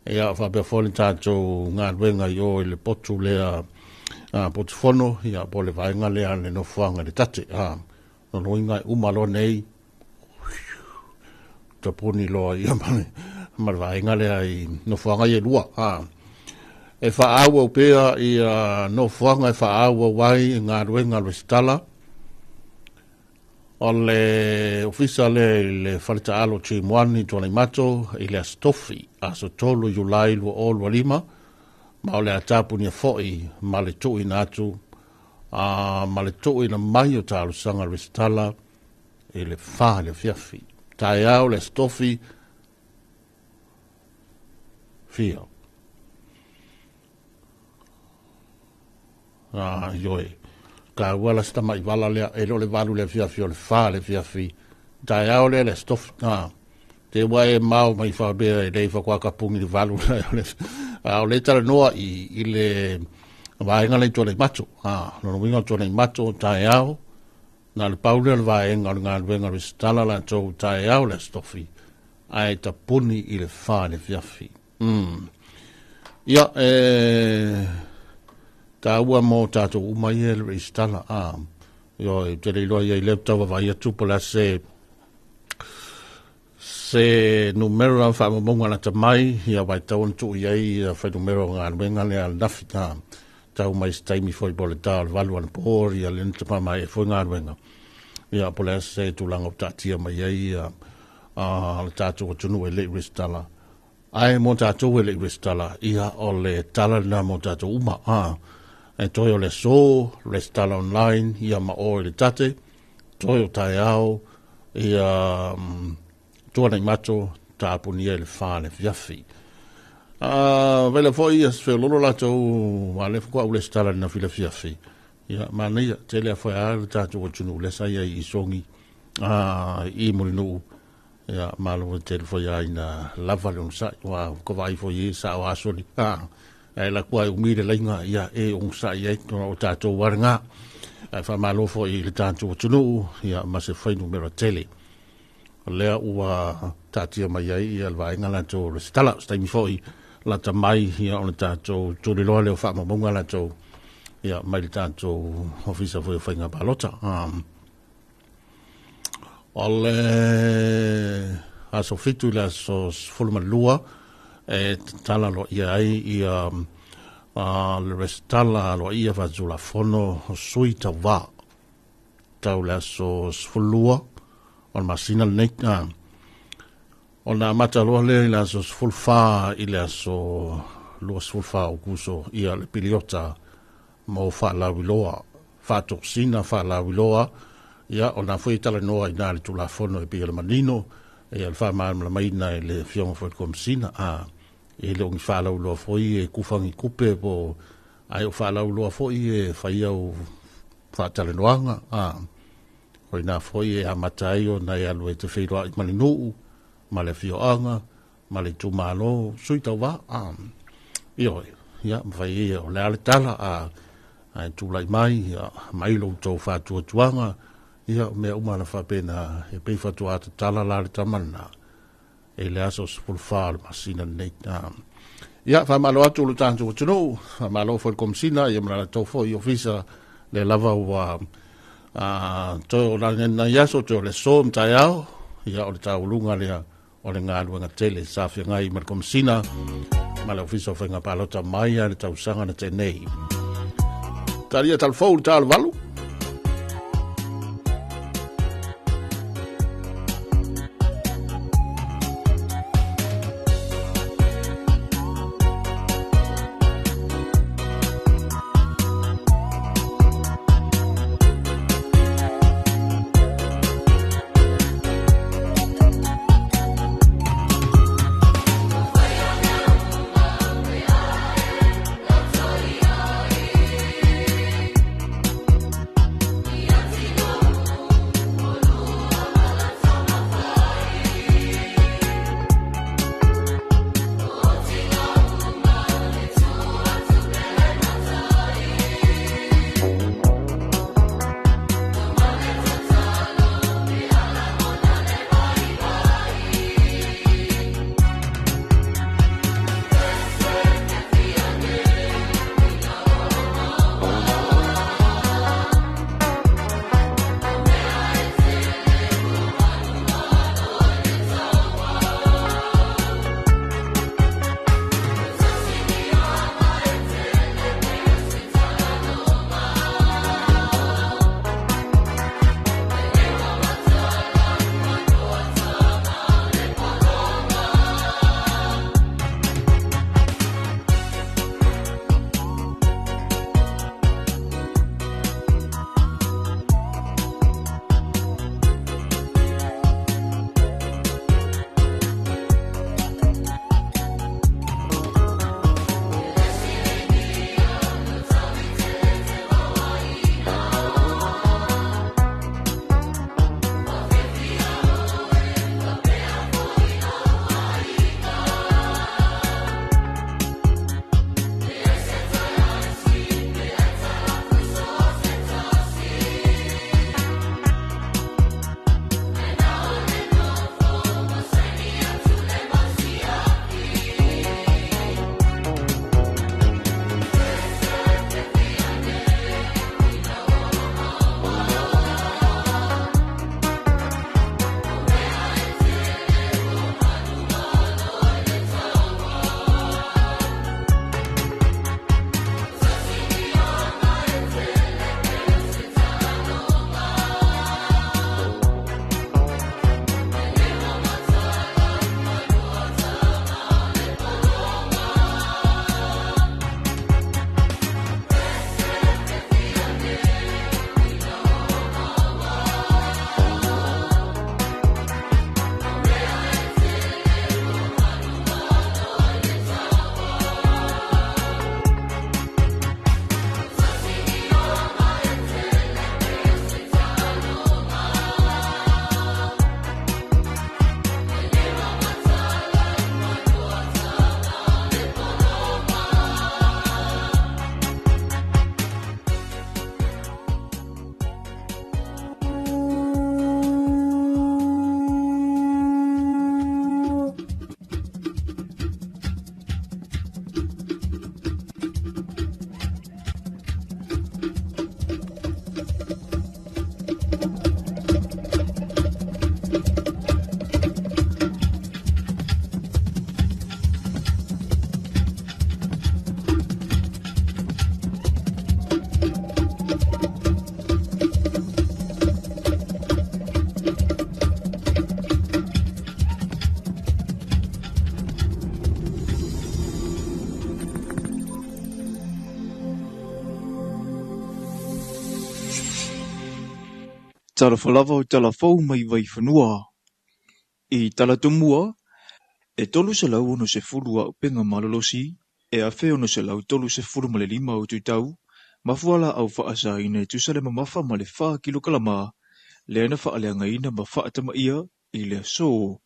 S2: Ia faapea foi le tatou galuega i o i le potu lea, potufono, ia po o le vaega lea le nofoaga i le tate. Loloinga e uma loa nei tapuni loa ia ma le vaega lea i nofoaga ia e lua. E faaauau pea ia nofoaga e faaauau ai galuega resitala o le ofisa lea i le faletaalo Timuani Tuanaimato i le aso Tofi, aso 3 Iulai 2025, ma o le a tapunia foi ma le tuuina atu ma le tuuina mai o talosaga resitala i le 4 le afiafi. Taeao le aso Tofi fia. Ioe. Ka ua la sita mai vala lea, e le valu le afiafi o le 4 le afiafi. Taeao lea le aso Tofi. Te ua e mau mai whaapea e lei whakuakapungi le valu o le talanoa i le vaega lei tuanai mato. Lona uiga o tuanai mato taeao, na le paule o le vaega o le galuega resitala latou taeao le aso Tofi, ae tapuni i le 4 le afiafi. Ia, taua mo tatou uma ia le resitala. Io, te le iloa ia i lea tau atu po o le a se numera faamaumauga lata mai, ia vai tau ona tuu i ai ia fuainumera o galuega lea nafi. Tau mai se taimi foi po o le ta o le 8 anapo, ia le na tapama e foi galuega. Ia po o le a se tulaga o taatia mai ai ia le tatou atunuu e le i resitala. Ae mo tatou e le i resitala, ia o le tala lena mo tatou uma. E toe o le aso, resitala online, ia ma o i le tate, toe o taeao, ia tuanai mato, tapunia i le 4 le afiafi. Vela foi ia sefeololo latou a le fukua ule resitala na fila fiafi. Ia manaia, tele a foi a le tatou atunuu lea sa iai i Sogi, i Mulinuu. Ia malo tele foi a ina lava le onosai, ua ka vai foi e sa o asoli. Ae la kua e umi le lainga, ia e onosai ai o tatou warenga. Ae faamalo foi i le tatou atunuu, ia ma se fuainumera tele. O lea ua taatia mai ai ia le vaega latou resitala. O se taimi foi lata mai ia o le tatou tuliloa lea o faamaumauga latou ia mai le tatou ofisa foi o Faiga Palota. O le aso 7 i le aso 12 e tatala loa ia ai ia le resitala loa ia faatulafono o sui tauvā tau le aso 12 o le masina lenei. O na amata loa lea i le aso 14 i le aso 24 o Aokuso ia le piliota mo faalauiloa, faatosina faalauiloa, ia o na foi talanoa i na le tulafono e pei o le manino, ia le faamalamalamaina e le afioga foi i le Komesina. E le o ni faalauiloa foi e kufangi kupe po ae o faalauiloa foi e fai au faatalanoaga. O ina foi e amata ai ona e alu e te feiloai ma le nuu, ma le afioaga ma le itumalo sui tauvā a. Ioe, ia, mafai ia o le a le tala a ae tulai mai, ia, mai lo outou faatuatuaga, ia, o mea uma na faapena, e pei faatoa tatala la le tama lena i le aso 14 o le masina lenei. Ia, faamalo atu lo tatou atunuu, faamalo foi i le Komesina, ia ma le latou foi ofisa, lea lava ua toe o nai aso, toe o le aso ma taeao, ia, o le tauluga lea o le galuega tele sa feagai ma le Komesina ma le Ofisa o Faiga Palota mai a le tausaga na tenei. Talia talafou le talo valu.
S6: Talofa lava o tala fou mai Vaifanua. I Talatumua, e 360 auupega malolosi, e 1635 o tutau, mafuala au faasaina e tusa le mamafa ma le 4 kilokalama, lea na faaleagaina ma faatamaia i le aso.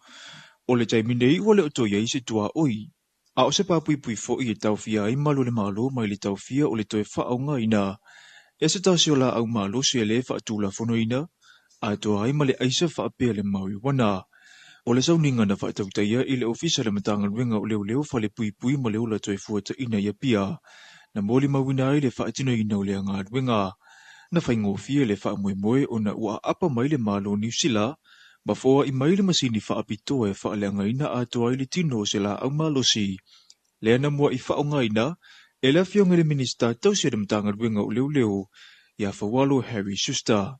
S6: O le taimi nei ua le o toe i ai se tuaoi, a o se papuipui foi e taofia ai malu a le Malo mai le taofia o le toe faaaogaina e se tasi o laau malosi e lē faatulafonoina, atoa ai ma le aisa faapea le marijuana. O le sauniga na faatautaia i le Ofisa o le Matagaluega o Leoleo Falepuipui ma le Ola Toefuataina i Apia, na molimauina ai le faatinoina o lea galuega. Na faigofie le faamoemoe ona ua aapa mai le Malo o Niu Sila ma foai mai le masini faapitoa e faaleagaina atoa ai le tino o se laau malosi. Lea na mua'i faaaogaina e le Afioga i le Minisita tausi a le Matagaluega o Leoleo ia Faualo Harry Schuster.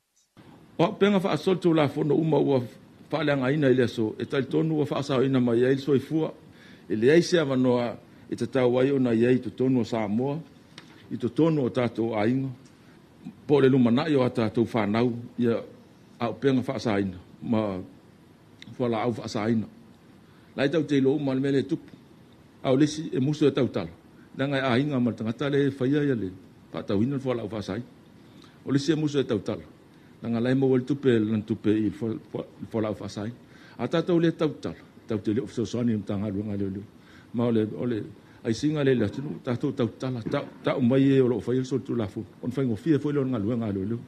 S7: O auupega faasolitulafono uma ua faaleagaina i le aso, e talitonu ua faasaoina mai ai le soifua. E leai se avanoa e tatau ai ona i ai i totonu o Samoa, i totonu o tatou aiga, po o le lumanai o a tatou fanau ia auupega faasaina ma fualaau faasaina. La e tatou te iloa uma le mea lea e tupu. A o le isi e musu e tautala, leaga e aiga ma le tagata lea e faia le faatauina le fualaau faasaina. O le isi e musu e tautala, leaga la e maua le tupe, lana tupe i le fualaau faasaina. A tatou le tautala, tatou te le o fesoasoani i le Matagaluega a Leoleo. Ma o le aisiga lea i le atunuu, tatou tautala, tau mai e o lo o faia le solitulafono, ona faigofie foi lea o le galuega a Leoleo.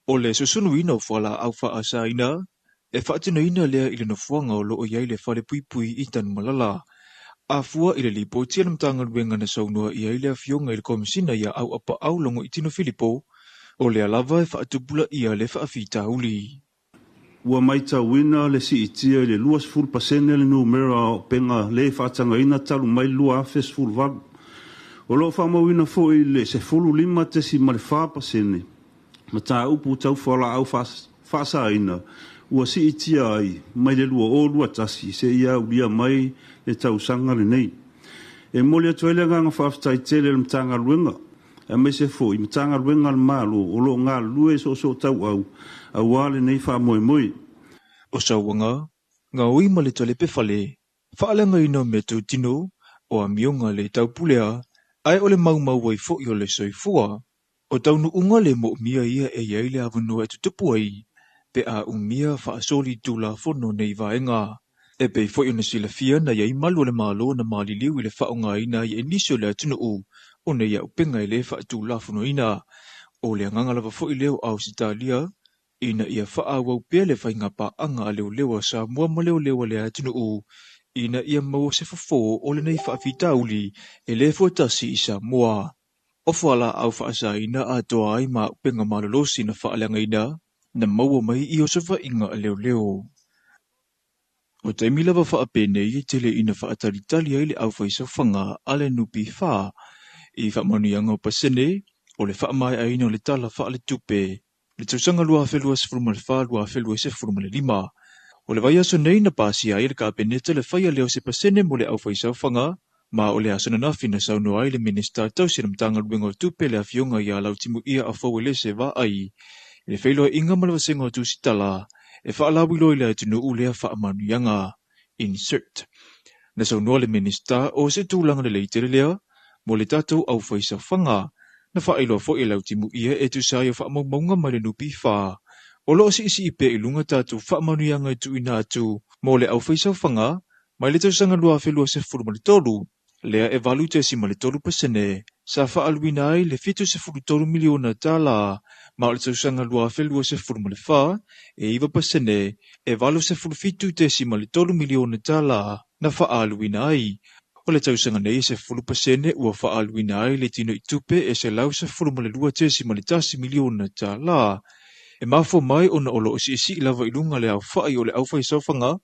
S6: O le susunuina o fualaau faasaina, e faatinoina lea i le nofoaga o lo o i ai le falepuipui i Tanumalala. A fua i le lipoti a le Matagaluega na saunoa i ai le Afioga i le Komesina ia Auapaau Logoitino Filipo, o lea lava e faatupulaia le faafitauli.
S8: Ua matauina le siitia i le 20% le numera o auupega lē faatagaina talu mai le 2018. O lo o faamauina foi le 15.4% mataupu tau fualaau faasaina ua siitia ai mai le 2021 seia aulia mai le tausaga lenei. E momoli atu ai le agaga faafetai tele i le Matagaluega aemaise foi Matagaluega a le Malo o lo o galulue soosootauau auā lenei faamoemoe.
S6: O sauaga, gaoi ma le talepe fale, faaleagaina o meatautino, o amioga le taupulea, ae o le maumau ai foi o le soifua. O taunuuga le moomia ia e i ai le avanoa e tutupu ai, pe a umia faasolitulafono nei vaega. E pei foi ona silafia na i ai malu a le Malo na maliliu i le faaaogaina ai e nisi o le atunuu o nei auupega e lē faatulafonoina. O le agaga lava foi lea o Ausetalia, ina ia faaauau pea le faigapaaga a leoleo a Samoa ma leoleo a le atunuu, ina ia maua se fofo o lenei faafitauli e lē fuatasi i Samoa. O fualaau faasaina atoa ai ma auupega malolosi na faaleagaina, na maua mai i osofaiga a leoleo. O taimi lava faapenei e tele ina faatalitali ai le aufaisaofaga a le NPF i faamanuiaga o pasene o le faamaeaina o le Tala Faaletupe le tausaga 2024/2025. O le vaiaso nei na pasia ai e le Kapeneta le faia lea o se pasene mo le aufaisaofaga, ma o le aso ananafi na saunoa ai le Minisita tausi a le Matagaluega o Tupe le Afioga ia Lautimuia Afaulese Vaai i le feiloaiga ma le vasega o Tusitala e faalauiloa i le atunuu lea faamanuiaga. Insert. Na saunoa le Minisita o se tulaga lelei tele lea mo le tatou aufaisaofaga. Na faailoa foi e Lautimuia e tusa ai o faamaumauga mai le NPF, o lo o siisii pea i luga tatou faamanuiaga e tuuina atu mo le aufaisaofaga mai le tausaga 2023, lea e 8.3% sa faaaluina ai le $73 miliona tala, ma o le tausaga 2024 e 9% e $87.3 miliona tala na faaaluina ai. O le tausaga nei e 10% ua faaaluina ai le tinoitupe e $112.1 miliona tala. E mafua mai ona o lo o siisii lava i luga le aofai o le aufaisaofaga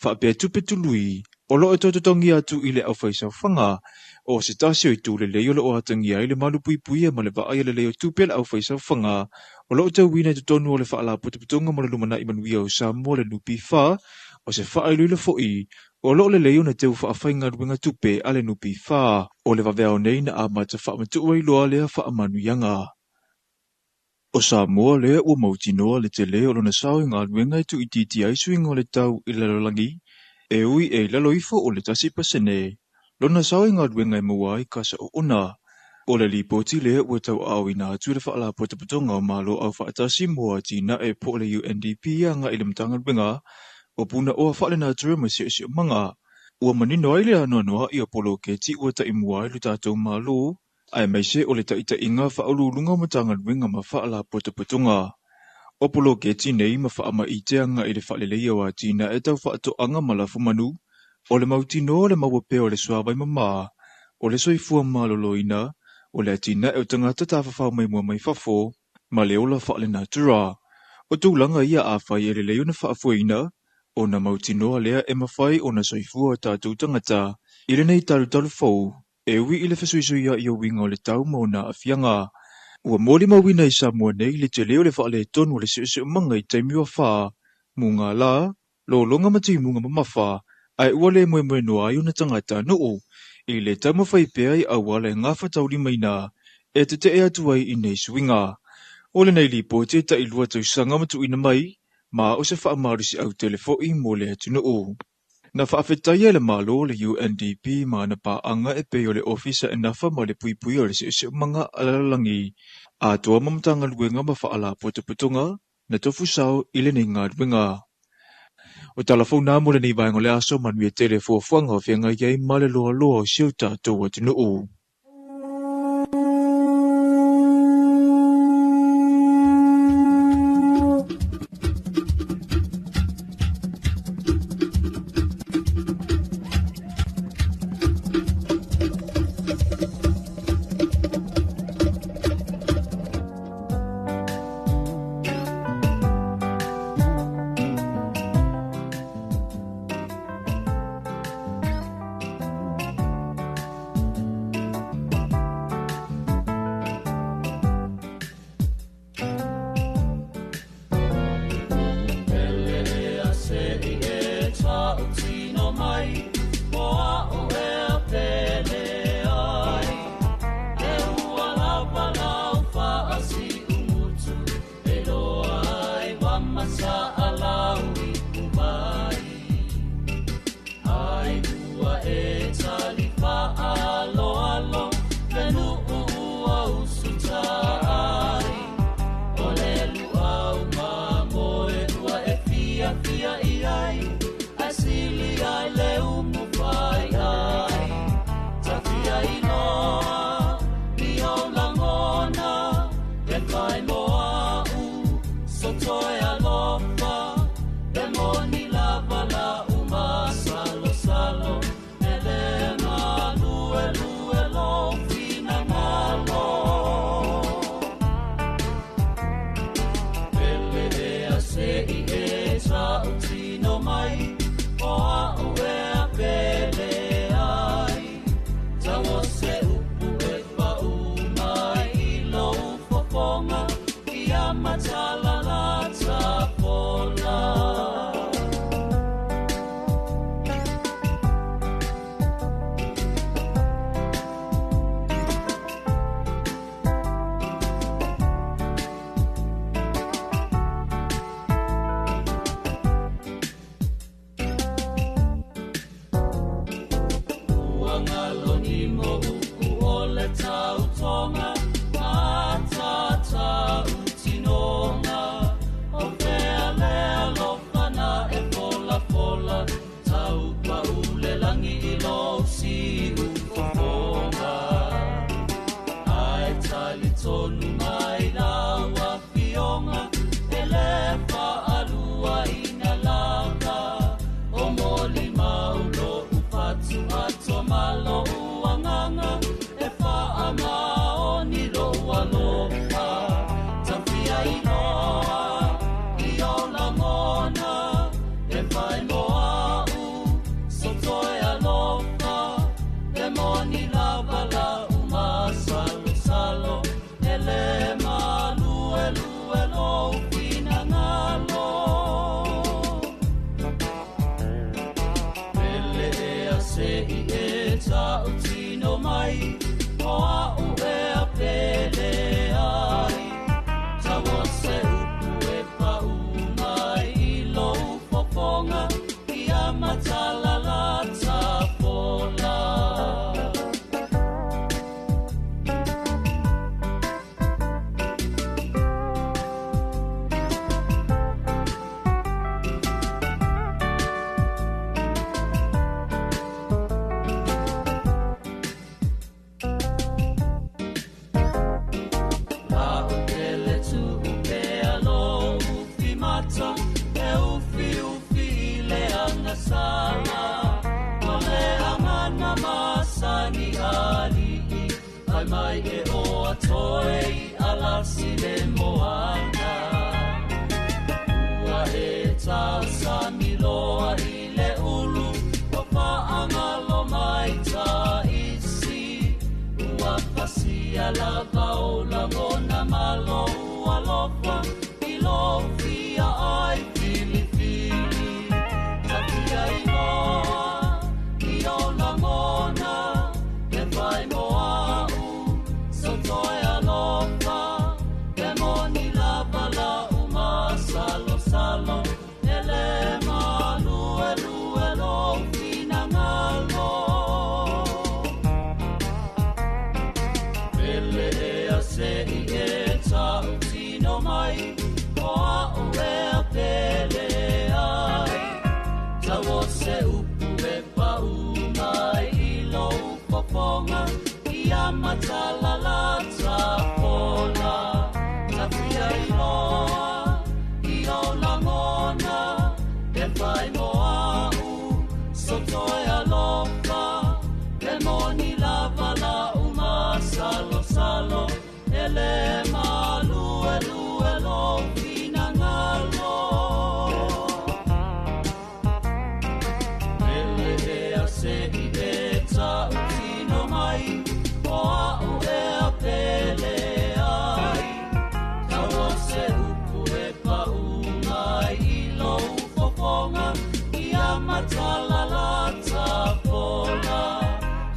S6: faapea tupe tului o lo o toe totogi atu i le aufaisaofaga. O se tasi o itu lelei o lo o atagia ai le malupuipuia ma le vaaia lelei o tupe a le aufaisaofaga o lo o tauina i totonu o le Faalapotopotoga mo le Lumanai Manuia o Samoa le NPF, o se faailoilo foi o lo o lelei ona teu faafaigaluega tupe a le NPF. O le vaveao nei na amata faamatuu ai loa lea faamanuiaga. O Samoa lea ua mautinoa le tele o lona sao i galuega e tuuitiitia ai suiga o le tau i le lalolagi, e ui e i lalo ifo o le 1% lona sao i galuega e maua ai kasa oona. O le lipoti lea ua tauaaoina atu i le Faalapotopotoga o Malo Aufaatasi mo Atinae po o le UNDP agai i le Matagaluega o punaoa faalenatura ma siosiomaga. Ua manino ai le anoanoa'i o poloketi ua taimua ai lo tatou Malo, aemaise o le taʻitaʻiga faauluuluga o Matagaluega ma faalapotopotoga. O poloketi nei ma faamaite agaʻi i le faaleleia o atinae tau faatoaga ma lafumanu, o le mautinoa o le maua pea o le suavai mamā, o le soifua maloloina, o le atinae o tagata tafafao maimoa mai fafo, ma le ola faalenatura. O tulaga ia afai e lelei ona faafoeina, ona mautinoa lea e mafai ona soifua o tatou tagata i lenei talutalu fou, e ui i le fesuisuiaʻi o uiga o le tau ma ona aafiaga. Ua molimauina i Samoa nei le tele o le faaletonu o le siosiomaga i taimi o afa, mugala, lologa ma timuga mamafa, ae ua le moemoenoa ai ona tagatanuu i le taumafai pea i auala e gafataulimaina e teteʻe atu ai i nei suiga. O lenei lipoti e tailua tausaga ma tuuina mai, ma o se faamalosiau tele foʻi mo le atunuu. Na faafetaia e le Malo le UNDP ma ana paaga e pei o le Ofisa e nafa ma le puipuia o le siosiomaga a le lalolagi atoa ma Matagaluega ma Faalapotopotoga na tofusao i lenei galuega. O tala fou na mo lenei vaega o le aso, manuia tele fuafuaga o feagai ai ma le loaloa o si o tatou atunuu.
S13: ana masani ali'i Fai mai e o atoe i alasi le moana. Ua e tausami loa i le ulu Ua whaangalo mai ta isi. Ua fasia lava o langona malo alofa I lo fia ai filifili. Tafia iloa i o langona Pe fai mo au so toe alofa Pe moni lava la umasalo salo Ele malue lue lo finangalo. Pele ea se i e tau tino mai O au ea pele ai. Tau o se upu e pau mai i lou fofoga Ia matalala tapola Tafia iloa i o langona Pe fai mo au so toe alofa Pe moni lava la umasalo salo Ele malue lue lo finangalo. Pele ea se i e tau tino mai O au ea pele ai. Tau o se upu e pau mai i lou fofoga Ia matalala tapola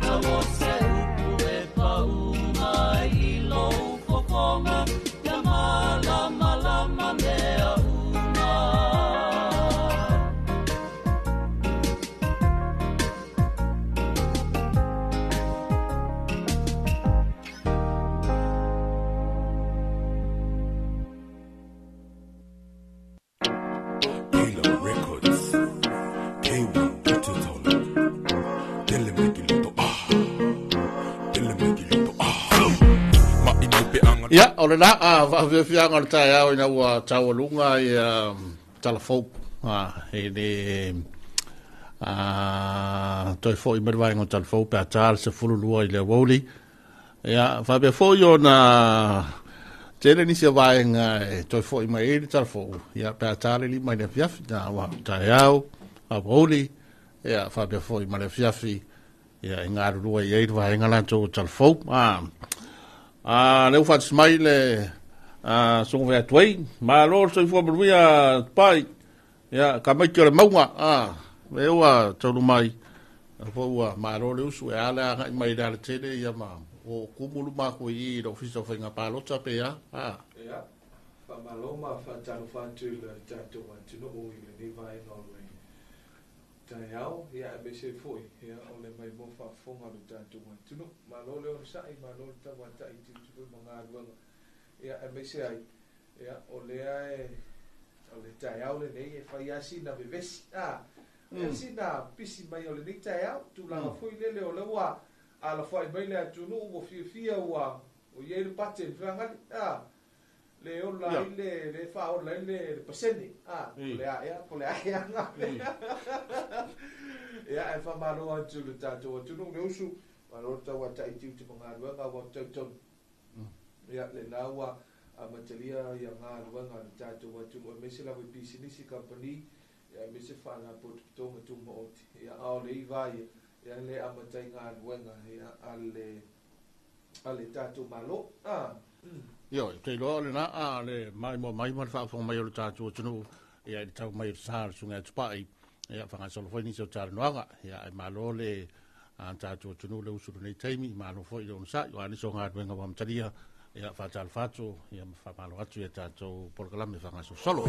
S13: Tau o se upu e pau mai i lou fofoga Ia malamalama mea uma.
S14: Kilo Records, K1 Entertainment. Tele me kiloto ah, tele me kiloto ah. Ma i mai pe anga.
S2: Ia, o le la a whaafiafianga o le taeao ina ua taualuga ia talafou. E le toe foi mai le vaega o talafou pe a tā le 12 i le aoauli. Ia, faapea foi ona tele nisi o vaega e toe foi mai ai le talafou. Ia, pe a tā le 5 i le afiafi, na ua taeao, aoauli, ia, faapea foi ma le afiafi, ia, e galulua i ai le vaega latou o talafou. Le ua faatasi mai le susuga fai atu ai. Malo le soifua manuia pai. Ia, ka maiki o le maunga. Me ua taunu mai. Foi ua malo le usu e ala agai mai le ala tele ia ma o kumu luma ko i le ofisa o whainga palota pe ia.
S15: Ia, whamalo ma whatalo whatu i le tātou atunuu i le nei vaega o le taeao, ia e me se foi, ia o le mai mo whafonga le tātou atunuu. Malo le ono sa'i, malo le tawata'i tiutu foi ma ngā Ia e me se ai, ia o lea e o le taeao le nei e whai asi na vevesi. E sina pisi mai o le nei taeao, tulaga foi lele o le ua ala whai mai le atunuu ua fiafia ua o iai le pate le feagali. Le ola i le le whaola i le pasene. Le a ea, po le a ea ngā. Ia, e whamalo atu le tātou atunuu le usu, malo le tau atai tiuti ma ngā ruanga ua tautonu. Ia, le nā ua amatalia ia ngā ruanga le tātou atunuu e mese lawe pisinisi company, ia e mese whana potopotonga tuma oti. Ia, ao le iwa ia, ia le amatai ngā ruanga, ia, a le tātou malo.
S2: Io, te iloa o le nā, le mai mo mai ma le whaafonga mai o le tātou atunuu, ia i le tau mai o le sā le sunga atu pai, ia whangasolo foi nisi o tālanoaga, ia e malo le tātou atunuu le usu nei taimi, malo foi le ono sa'i, o anisi o ngā ruenga wa matalia, ia whātalo whātu, ia whamalo atu ia tātou polokalame whangasolo.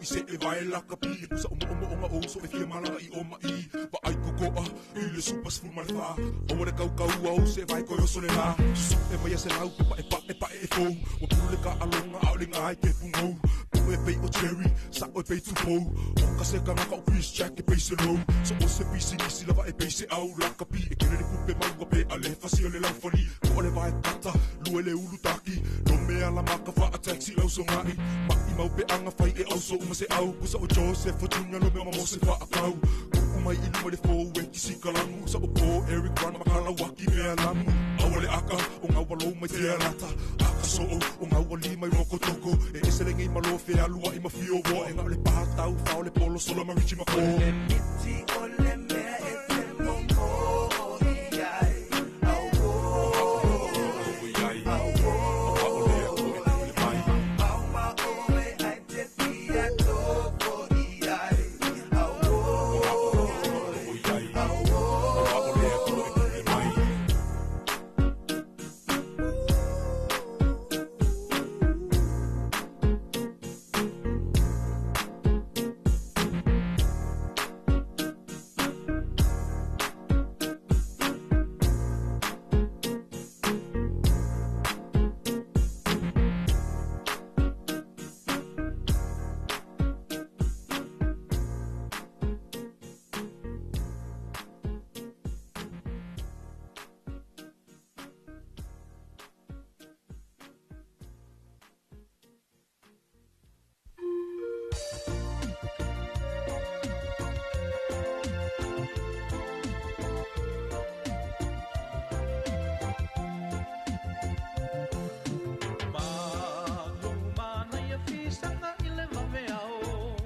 S14: I se e vai la ka pi e pusa o mo o o o so e fia malanga i o mai va ai kokoa i le supa sfu ma le fa o le kau kau au se vai ko yo so le la su e mai se lau pe pa e pa e pa e fo o pu le ka alonga au le ngai pe pu ngou pu e pe o cherry sa o pe tu po o ka se ka ka o Chris Jack e pe se low so o se pisi ni si lava e pe se au la ka pi e kere le pu pe mau pe a le fa si o le lau fali ko le vai tata Lue le ulu taki No mea la maka wha a taxi lau so ngai Ma i mau pe anga whai e au so uma se au. Kusa o Joseph o Junior lo mea mose wha a kau. Ku'u mai i luma le fō e ki sika lamu. Sa o po Eric Run makala waki mea lamu. Awa le aka o ngā walo mai te alata. Aka so'o o ngā wali mai roko toko. E ese le ngei malo fe alua i mawhio woa. E ngā le pātau whao le polo sola marichi mako.
S13: O le miti o le mea e te momo i ai. Au o. Au o. Au ma oe ai te pia toko i ai. Au o. Au o. Malu mana ia fisanga i le vave ao.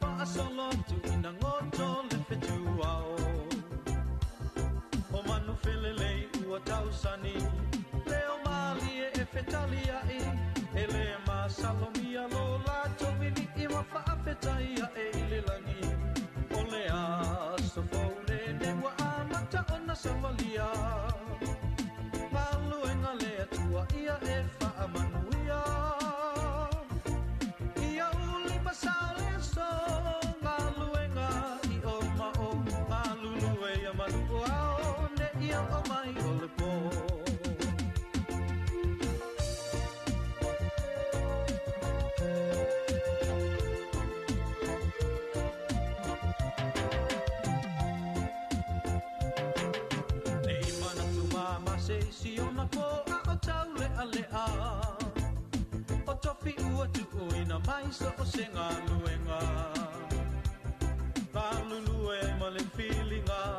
S13: Faasolo atu ina goto le fetuao. O manu felelei ua tausani. Leo malie e fetaliai. E le masalomia lo latou vivii ma faafetai ae i le lagi. O le aso fou lenei ua amata ona savalia. Galuega le Atua ia e faamanuia. Ia uli masao le aso, galuega i o ma o, galulue ia malu o ao, ne ia o mai o le pō. Nei manatu mama se isi ona po a o tau le a le a. O tofi ua tuuina mai so o se galuega. Galulue ma le filiga,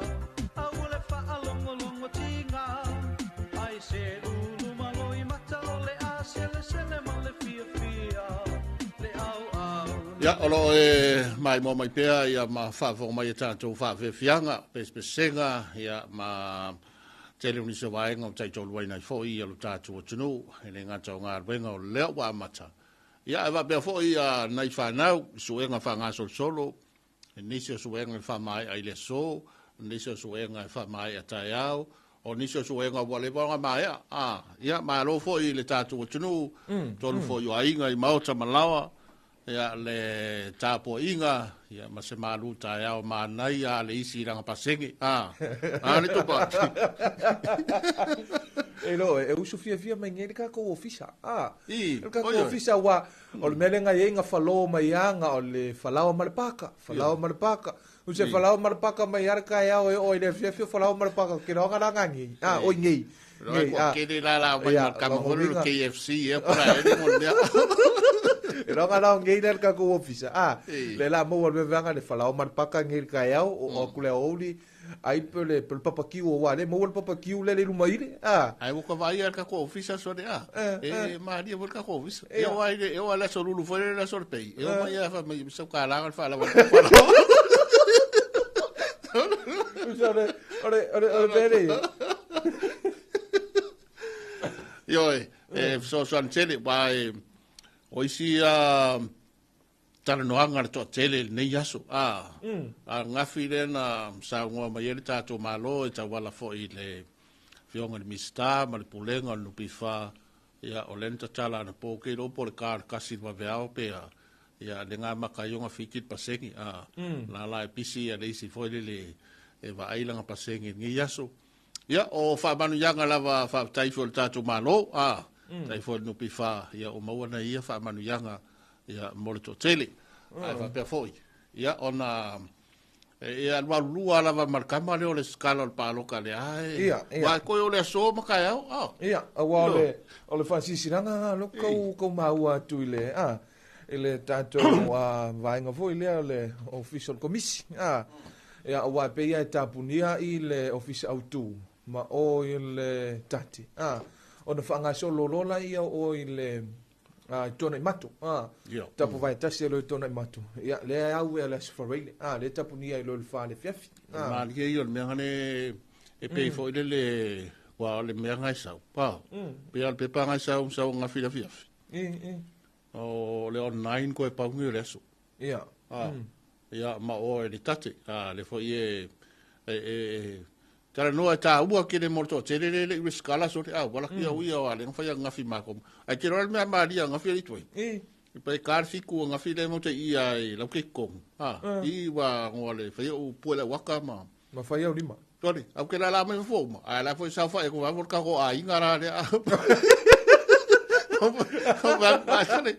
S13: au le faalongolongo tiga. Ai se ulu malo i mata o le a sele sele ma le fia fia. Le au au.
S2: Ia, o loo e mai mo mai pea, ia ma whaafonga mai e tātou whaafefianga, pespesenga, ia ma tele o nisi o vaega o taitolu ai nai foi, ia lo tātou atunuu, e le ngata o ngā ruenga o lea ua amata. Ia, e wapea foi ia nai whanau, suenga whangasolosolo, e nisi o suenga e whamai ai le so, nisi o suenga e whamai a tai ao, o nisi o suenga ua le waonga maea. Ah, ia, malo foi le tātou atunuu, tolu foi o ainga i maota malawa, ia le tāpo inga, ia ma se malu tai ao mānai a le isi ranga pasenge. Ah, ah, le topa.
S15: E lo, e usu fia fia mai ngei le kākou ofisa. Ah,
S2: I,
S15: le kākou
S2: oi, oi.
S15: ofisa wa, o le mele ngai e inga whalo mai anga, o le whalawa ma le paka, whalawa ma le paka. U se whalawa ma le paka mai ara kai ao e o i le fia fia whalawa ma le paka, ke roanga ranga ngei. Ah, oi ngei.
S2: Roi
S15: Ngei,
S2: ko
S15: ah.
S2: kere la la mai
S15: Ia,
S2: ma kama
S15: ma
S2: holo
S15: hominga.
S2: KFC e pora e ni mo lea.
S15: E roanga ranga ngei le kākou ofisa. Ah,
S2: I.
S15: le la mo le vanga le whalawa ma le paka ngei le kai ao, o kule o uli, ai pe le pe le papakiu o wa le mo le papakiu le le luma ile. Ah.
S2: Ai wo ka vai al ka ko ofisa so de a. E ma dia wo ka ko ofisa.
S15: Eh.
S2: E o ai e o ala so lulu fo le la so pe. E o mai a fa mai so ka la fa la wa.
S15: Ore ore ore ore pere.
S2: Yo e so so an tele wa e o isi a talanoaga le toatele lenei aso. A a gafi lea na saugoa mai ai le tatou malo e tauala foʻi i le fioga le Minisita ma le pulega o le NPF. Ia o lea na tatala ana po ke iloa po o le ka le kasi le vaveao pea. Ia le gamaka ai oga fiti le pasegi. A la la e pisi ia le isi foi lele e vaai laga pasegi i lenei aso. Ia o faamanuiaga lava faafetai foi o le tatou malo. A tai foi le NPF ia o maua na ia faamanuiaga ia mo le toatele. Ae faapea foi ia ona E alualu lua lava ma le kama lea o le skala o le paloka lea e
S15: Ia, ia.
S2: Wa koe o le aso ma taeao a.
S15: Ia, auā o le faasilasilaga lena lea ua tau maua atu i le a i le tatou vaega foi lea o le Ofisa o le Komisi. A, ia, auā e pei lava e tapunia i le Ofisa Autū ma o i le tate. A, ona faagasolo loa laia o i le i Tuanaimato. A, tapu vae tasi e loa i Tuanaimato. Ia, lea e au ea le Aso Faraile. A, lea e tapunia ai loa i le 4 i le afiafi. A.
S2: Malie ia o le mea ngane e pei foi lele ua o le mea ngai sau. Pa. Pe o le pepa ngai sau sau ngafi le afiafi. O le online koe paungi o le aso. A. Ia ma o e le tate. A le foi e e tala noa e tāua ke le mo le toatele le le i rescala so le a wala ki au ia o ale ngawhai ngafi mako. Ai te roa le mea malia ngafi le toi. I pai kar fiku ngafi le mo te ia i lau ke kong. A i wa ngoa le whai o pue le waka ma.
S15: Ma whai au lima.
S2: Tole, au ke la la mai fo ma. Ai la foi sau whai ko wa ka ko a inga ra le. Ko va pa sole.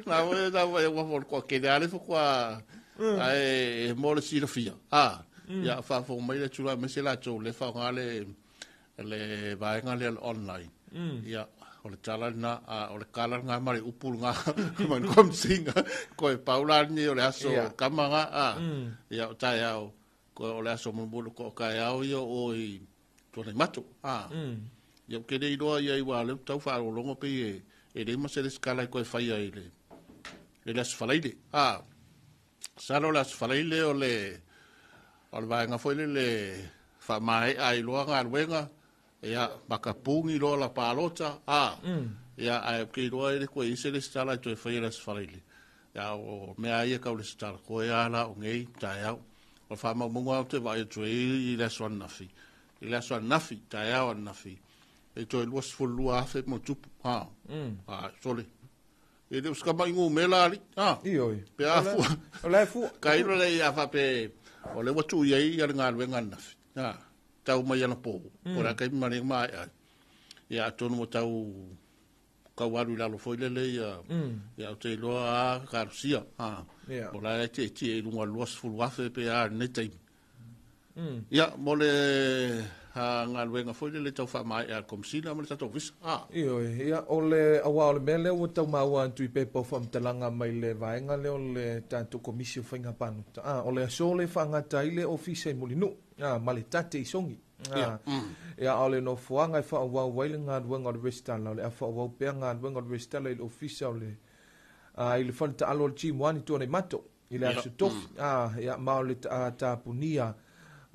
S2: Na wa na wa wa fo ko ke le ale fo kwa. Ai mo le silafia. A. Ia fa fo mai le tula me se la tso le fa nga le le vaenga le online. Ia o le tala na a o le kala nga mare upu nga man kom singa ko e paula ni o le aso kama nga a. Ia o tai au ko o le aso mumbulu ko kai au ia o i tōna mato. A. Ia ke le iloa ia i wā leu tau whaalolongo pe e le ma se le skala i koe whaia i le le aso falaile. A. Salo le aso falaile o le vaenga foi le le whaamae a iloa ngā luenga ia makapungi loa la palota a. Ia ai ke iloa e le koe ise le stala i toe whaia le aso falaile. Ia o mea ia kau le stala koe ala o ngei tae au. O whaamaumunga au te vai toe i le aso anafi. I le aso anafi, tae au anafi. E toe 22 afe mo tupu. Ha. Ha, sole. E le uska mai ngu mela ali. Ha.
S15: Ioi.
S2: Pe a fua.
S15: O le fua.
S2: Ka ilo le ia fa pe o le watu ia i ale ngā luenga anafi. Ha. Tau mai ana pō. O la kai mare mai ai. Ia atonu mo tau kau alu i lalo foi lele ia. Ia o te iloa a karusia. Ha. O la e te te i lunga 20 afe pe a nei taimi. Ia mo le ngā luenga foi lele tau whaamae a komisina ma le tatou visa. A.
S15: Ioi, ia o le awa o le mea lea ua tau maua atu i pepa o faamatalaga mai le vaega lea o le tatou komisi o faiga palota. A, o le aso le faagata ai le ofisa i Mulinuu, a, ma le tate i Sogi. A, ia o le nofoaga e faaauau ai le galuega o le resitala, o le a faaauau pea galuega o le resitala i le ofisa o le i le fale taalo o le G1 i Tuanaimato i le aso tofi. A, ia ma o le tapunia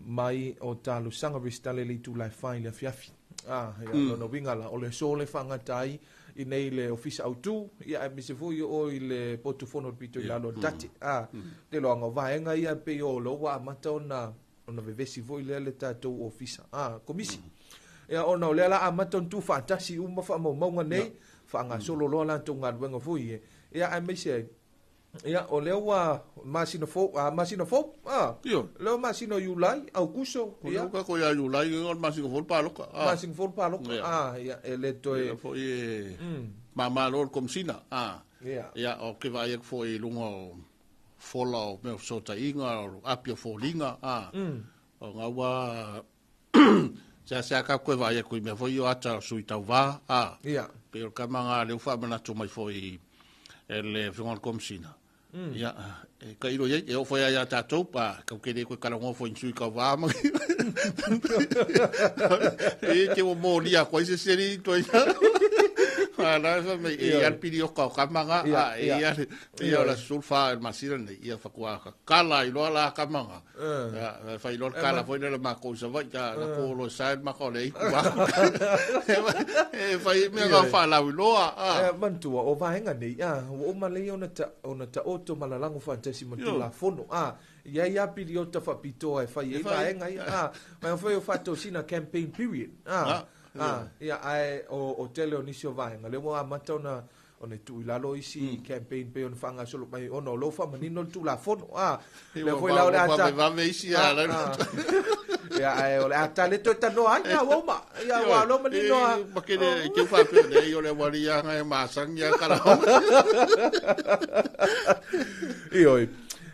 S15: mai o talosaga resitala i le itula e 4 i le afiafi. A, ia lona uiga la o le aso le faagata ai i nei le ofisa autū, ia aemaise foi o i le potufono o le pito i lalo o le tate. A, te loaga o vaega ia pei o lo ua amata ona vevesi foi lea le tatou ofisa. A, komisi. Ia ona o lea la amata ona tuufaatasi uma faamaumauga nei, faagasolo loa latou galuega foi e. Ia aemaise ai ia o lea ua masina fou, masina fou, a, lea ua masina o Iulai, Aukuso, ia.
S2: O lea ua ia Iulai, o le masina fou le paloka.
S15: Masina fou le paloka, a, ia, e le toe.
S2: Ia foi e mamalo le komisina, a. Ia, o ke vaai aku foi i lunga o fola o mea o sotaiga, o api o foliga, a. O ngā ua sea ka koe vaai aku i mea foi o ata o sui tauvā, a. Pe o le kama ngā leo whaamanatu mai foi e le whinga o le komisina. Ia, e ka ilo iai, e o whai ai a tātou, pa, kau kere koe karangoa fo insui kau vā ma. E te o mō lia koe se seri toi. A la fa me e al piri o kau kamanga, a e ia ia o la sulfa el masira nei, ia whakua ka kala i loa la kamanga. Ia, whai loa kala foi le mako i sa vai, ka na ko lo sa el mako le iku aku. E whai mea ngā whalau i loa.
S15: E, mantua, o vaenga nei, a, ua uma lei ona ta oto malalago faatasi ma tulafono, a, ia ia pili o ta faapitoa e fai ai vaega ia, a, mai foi o faatosina campaign period, a, ia, ae o tele o nisi o vaega, lea ua amata ona tuu i lalo isi campaign pe ona faagasolo mai ona o loo faamanino le tulafono, a, lea foi la o le ata
S2: vave isi a
S15: ia ae o le ata le toe tanoa ai ia ua uma ia ua lo manino a
S2: ma ke le ke whapeo nei o le wari ia ngai masangi ia kala.
S15: Ioi.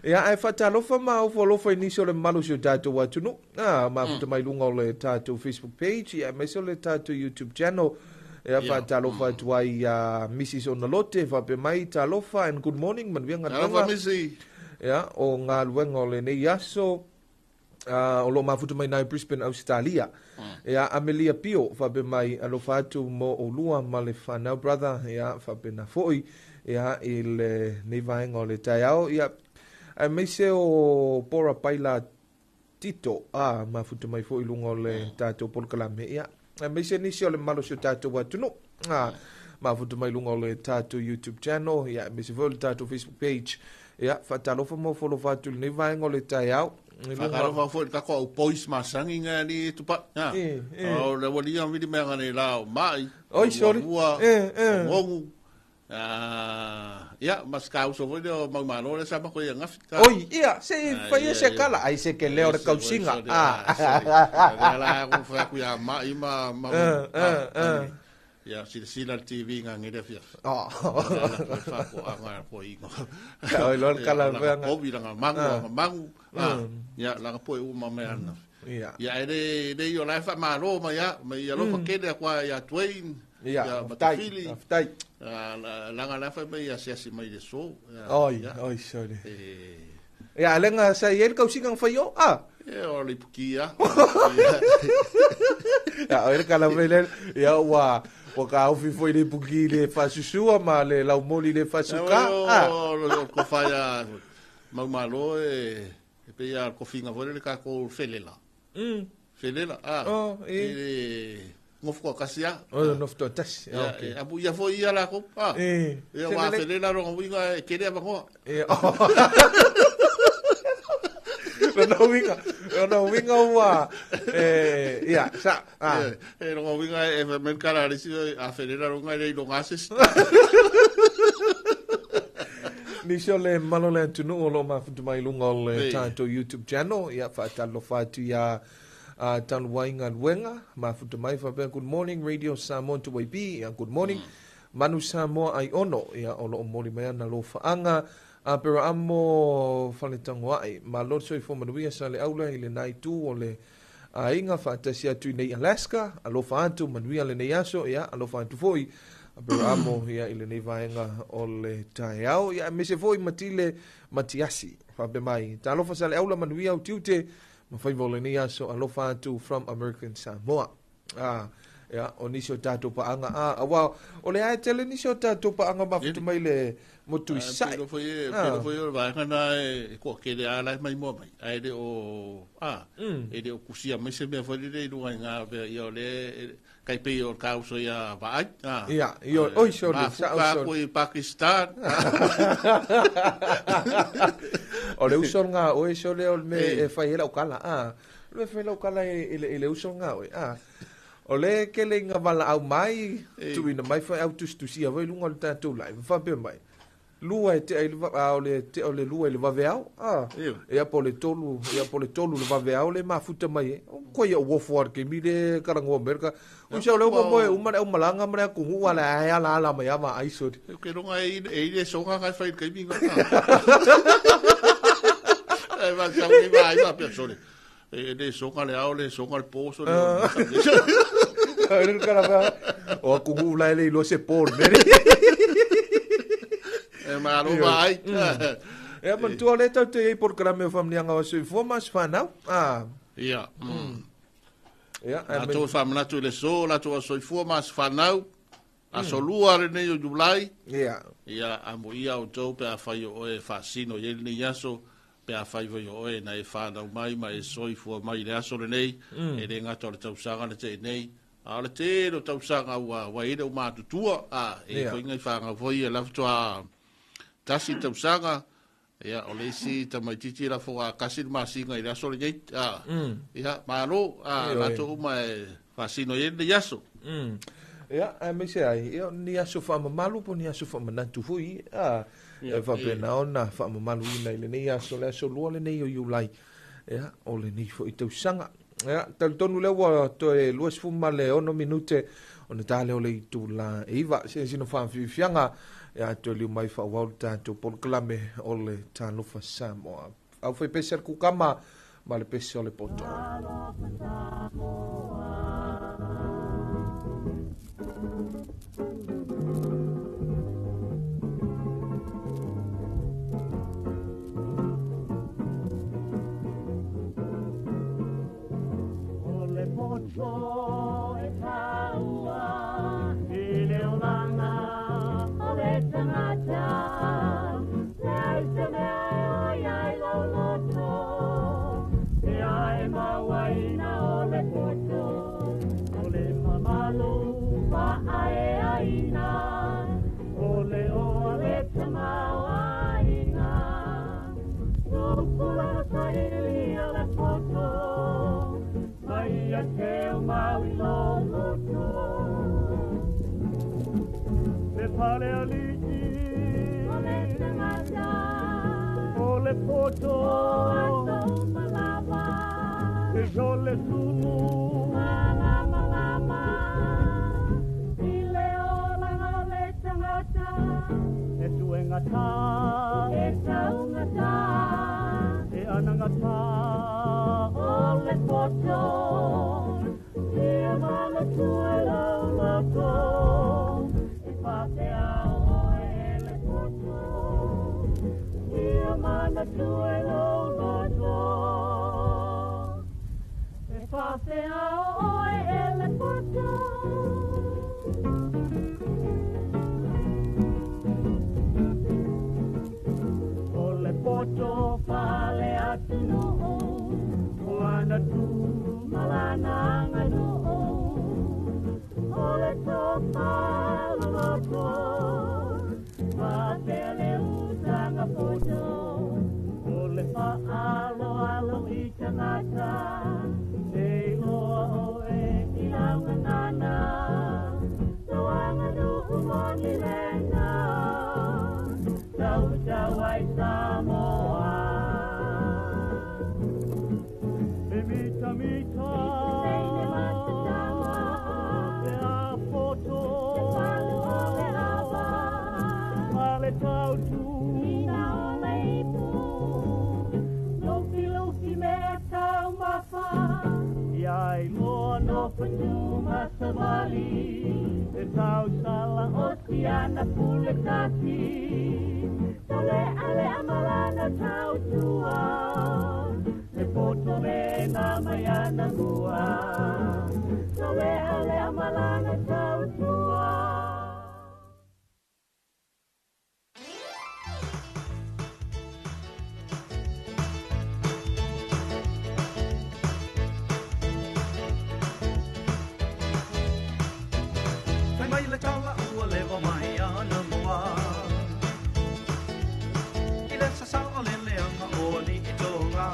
S15: Ia, ae faatalofa ma ofo alofa i nisi o le mamalu o si o tatou atunuu. Ah, mafuta mai luga o le tatou Facebook page, ia, aemaise o le tatou YouTube channel. Ia, faatalofa atu ai ia Mrs. Onalote, faapea mai, talofa and good morning, manuia galuega.
S2: Talofa, Missy.
S15: Ia, o galuega o lenei aso. O lo o mafuta mai nai Brisbane, Ausetalia. Ia, Amelia Pio, faapea mai, alofa atu mo oulua ma le whanau, brother. Ia, faapena foi, ia, i lenei vaega o le taeao. Ia, aemaise o Pora Paila Tito, mafuta mai foi i luga o le tatou polokalame. Ia, aemaise nisi o le mamalu o si o tatou atunuu. Mafuta mai luga o le tatou YouTube channel, ia, aemaise foi o le tatou Facebook page. Ia, faatalofa ma ofo alofa atu i lenei vaega o le taeao. I luga-
S2: Faatalofa foi i le tatou au boys masani nga ni tupa. Ha.
S15: Eh, eh.
S2: O le walia vili mea ngane la o mai.
S15: Oi, sorry.
S2: Ua,
S15: Eh, eh.
S2: Ngongu. Ah, ia, mas ka uso foi le o mau malo le sama ko ia ngafi.
S15: Oi, ia, se fai e se kala, ai se ke leo le kausinga.
S2: Ah. La ko fa ku ia mai ma ma.
S15: Eh, eh, eh.
S2: Ia, sila sila le TV nga ngele fia.
S15: Oh.
S2: La fa ko anga ko i.
S15: Oi, lo le kala
S2: Ia,
S15: fea nga.
S2: Kovi langa mangu, langa mangu. Ah, ia, langa poe uma me ana.
S15: Ia.
S2: Ia, e le, le i o la fa malo ma ia, ma ia lofa kele kwa ia Dwayne.
S15: Ia,
S2: ia
S15: faafetai,
S2: Matafili.
S15: faafetai.
S2: Ah, langa la fa mai ia siasi mai le so. Ia,
S15: Oi,
S2: ia.
S15: oi, sorry.
S2: E,
S15: Ia, lenga sa i el kausinga nga whai o, ah.
S2: e o le pukia.
S15: Ia, o le kala mai le, ia, ua, ua ka ofi foi le puki le whasusua ma le laumoli le whasuka, ah.
S2: O ko whaia mau malo e, e pe ia ko finga foi le ka ko felela. Felela, ah.
S15: Oh, e.
S2: E ngofu ko kasia.
S15: O, no fito tasi,
S2: Ia,
S15: okay.
S2: e, apu ia foi ia la ko. Ah.
S15: E.
S2: Ia wa felela ronga winga e kere ava
S15: E, oh. Lona uiga, lona uiga ua, e, ia, sa, ah.
S2: E, e ronga winga e men kara risi a felela ronga e i longa ases.
S15: Nisi o le malo le atunuu o lo mafuta mai luga o le
S2: Ei.
S15: tatou YouTube channel, ia faatalofa atu ia a taluai galuega, mafuta mai faapea, good morning Radio Samoa 2AB, ia good morning. Manu Samoa ai ono, ia o lo o moli mai ana lo faanga, a pera amo faletangoai, ma lo soifua manuia sa le aula i le nai tu o le aiga faatasi atu i nei Alaska, alofa atu manuia lenei aso, ia alofa atu foi a amo ia i lenei vaega o le taeao, ia aemaise foi Matile Matiasi, faapea mai, talofa sa le aula manuia au tiute, ma faiva o lenei aso, alofa atu from American Samoa. Ah, ia, o nisi o tatou paanga, ah, aua, o le ae tele nisi o tatou paanga mafuta mai le motu i sae.
S2: Pelo foi e,
S15: Ah.
S2: pelo foi o vaega na e ko kele ala mai mo mai. Ai le o ah, e le o kusia mai se mea foi le lunga nga ve ia o le kai pe o ka uso ia vai. Ah.
S15: Ia, ia, oi, sorry,
S2: Ma
S15: sa-
S2: fuka
S15: sorry.
S2: ko i Pakistan.
S15: O le uso nga oe so le o le me
S2: Eh.
S15: e fai e lau kala, ah. O le fai lau kala e, e, le, e le uso nga oe, ah. O le kele nga wala au mai,
S2: Eh.
S15: tuina mai fai au tusitusia vai lunga o le tātou lai, whapea mai. Lua e te ai le va- ah, o le te o le lua i le vave au, ah.
S2: Ewa.
S15: Ia po le tolu, ia po le tolu le vave au le mafuta mai e. O koe ia uofu ar ke mi le karango Amerika. O sa o le uma moe, uma le umalanga ma le akungu ala ai ala ala mai ama ai sori.
S2: Ke ronga e e le songa kai fai kai minga. E va sa ni vai va pe sore. E le songa le ao le songa le poso le.
S15: Ai le karanga. O akungu la ele ilo se por mere.
S2: E ma ro vai.
S15: Ia matua le tau te ei polokalame o faamanuiaga o soifua ma aso fanau. Ah.
S2: Ia.
S15: Ia, ai
S2: Latou e faamanatu i le so, latou asoifua ma asofanau, asolua lenei o Iulai.
S15: Ia.
S2: Ia, amoia outou pe afai o oe e faasino i ai lenei aso, pe afai foi o oe na e whanau mai ma e soifua mai i le aso lenei, e le gata o le tausaga le te'i nei, a o le tele o tausaga ua ua i le umatutua, a e
S15: Ia.
S2: foi ngai whangau foi e lafatoa tasi tausaga, ia, o le isi tamaititi la foga kasi le masinga i le aso lenei, a, ia, malo, a,
S15: Ioe.
S2: latou uma e faasino i ai lenei aso.
S15: Ia, aemaise ai, ia, ni aso faamamalu po ni aso faamanatu foi, ah,
S2: Ia,
S15: e faapena ona faamamaluina i lenei aso, le aso lua lenei o Iulai, ia, o lenei foi tausaga. Ia, talitonu lea ua toe 26 minute, ona tā lea o le itula e 9, se sina faafiafiaga, E atoa liu mai faaauau le tatou polokalame o le Talofa Samoa. Au fai pese a le kukama ma le pese o le poto.
S13: O le poto e taua i le olaga o le tagata, leai se mea e oi ai lou loto, e ae mauaina o le poto, o le mamalu faaeaina, o le oa le tamaoaiga, tupula saili o le poto, mai ia teu mau i lo loto.
S16: Le fale alii
S13: o le tagata,
S16: o le poto,
S13: o aso uma lava,
S16: e jole sumu
S13: malamalama, i le olaga o le tagata,
S16: e suegata,
S13: e taugata,
S16: e anagata,
S13: o le poto, ia manatua i lou loto, e faafeao oe e le poto, ia manatua i lou loto, e faafeao oe e le poto.
S16: O le poto fale atunuu, o ana tu
S13: malana aganuu, o le tofa loloto, faapea le utaga poto,
S16: o le faaaloalo i tagata, e iloa oe
S13: i lau gagana, lau aganuu moni lena, tautau ai Samoa.
S16: E mita mita,
S13: Seine matatama,
S16: e a poto,
S13: e palu o le ava,
S16: ma le tautu,
S13: ina o le ipu, lofi lofi mea taumafa,
S16: ia iloa
S13: no fatu masavali,
S16: e tausala
S13: o siana pule tasi, tole ale amalana tautua, le poto le na maiana mua, tole ale amalana tautua.
S17: Fai mai le tala ua lewa mai ana moa, i le sasao o le leanga o ni i tonga.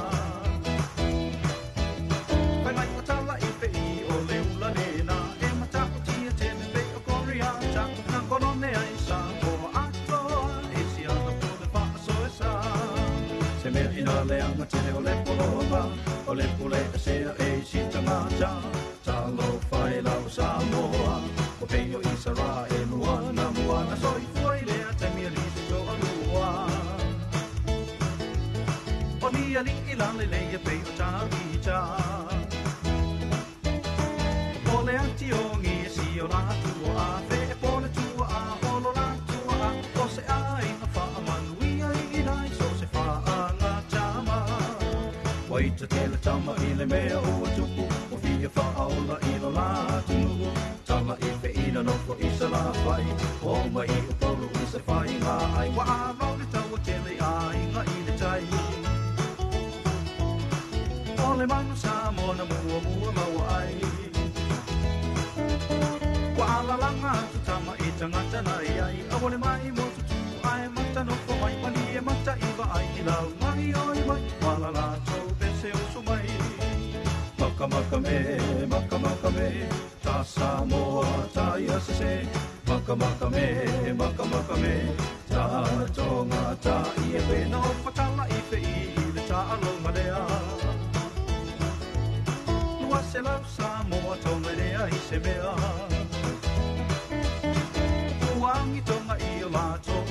S17: Fai mai o tala i fe i o le ula nena, e mata o tia tele pe o koria ta, na konone ai sa o atoa, e si ana po le whaaso e sa. Se mea ina leanga tele o le polova, o le pule e sea e si tangata, talo whai lau Samoa, o peio Israel muana muana, soi fua i lea te mea li se toa lua. O ni ali i lale leia pe o tāvita, o le ati o ngi e si o la tua a, fe e pole tua a, olo la tua a, o se ai nga wha manuia i lai, so se wha a ngā tama. Waita tele tama i le mea o tupu, o fia wha aola i lo la tunu, tala i fe ina nofo i sa la whai, o mai o polo i se whai ngā ai, wa a rau le taua tele ai ngā i le tai. O le manu Samoa na mua mua maua ai, wa alalanga atu tama i tangata nai ai, a wale mai mo tutu ai mata nofo mai, mani e mata i va ai i lau mai oi mai, wala la tau pese usu mai. Maka maka me, maka maka me, ta Samoa ta ia se se. Maka maka me, maka maka me, ta tonga ta ia pe no fatala i fe i le ta alonga lea. Lua se lau Samoa tonga lea i se mea. Uangi tonga i o la tonga.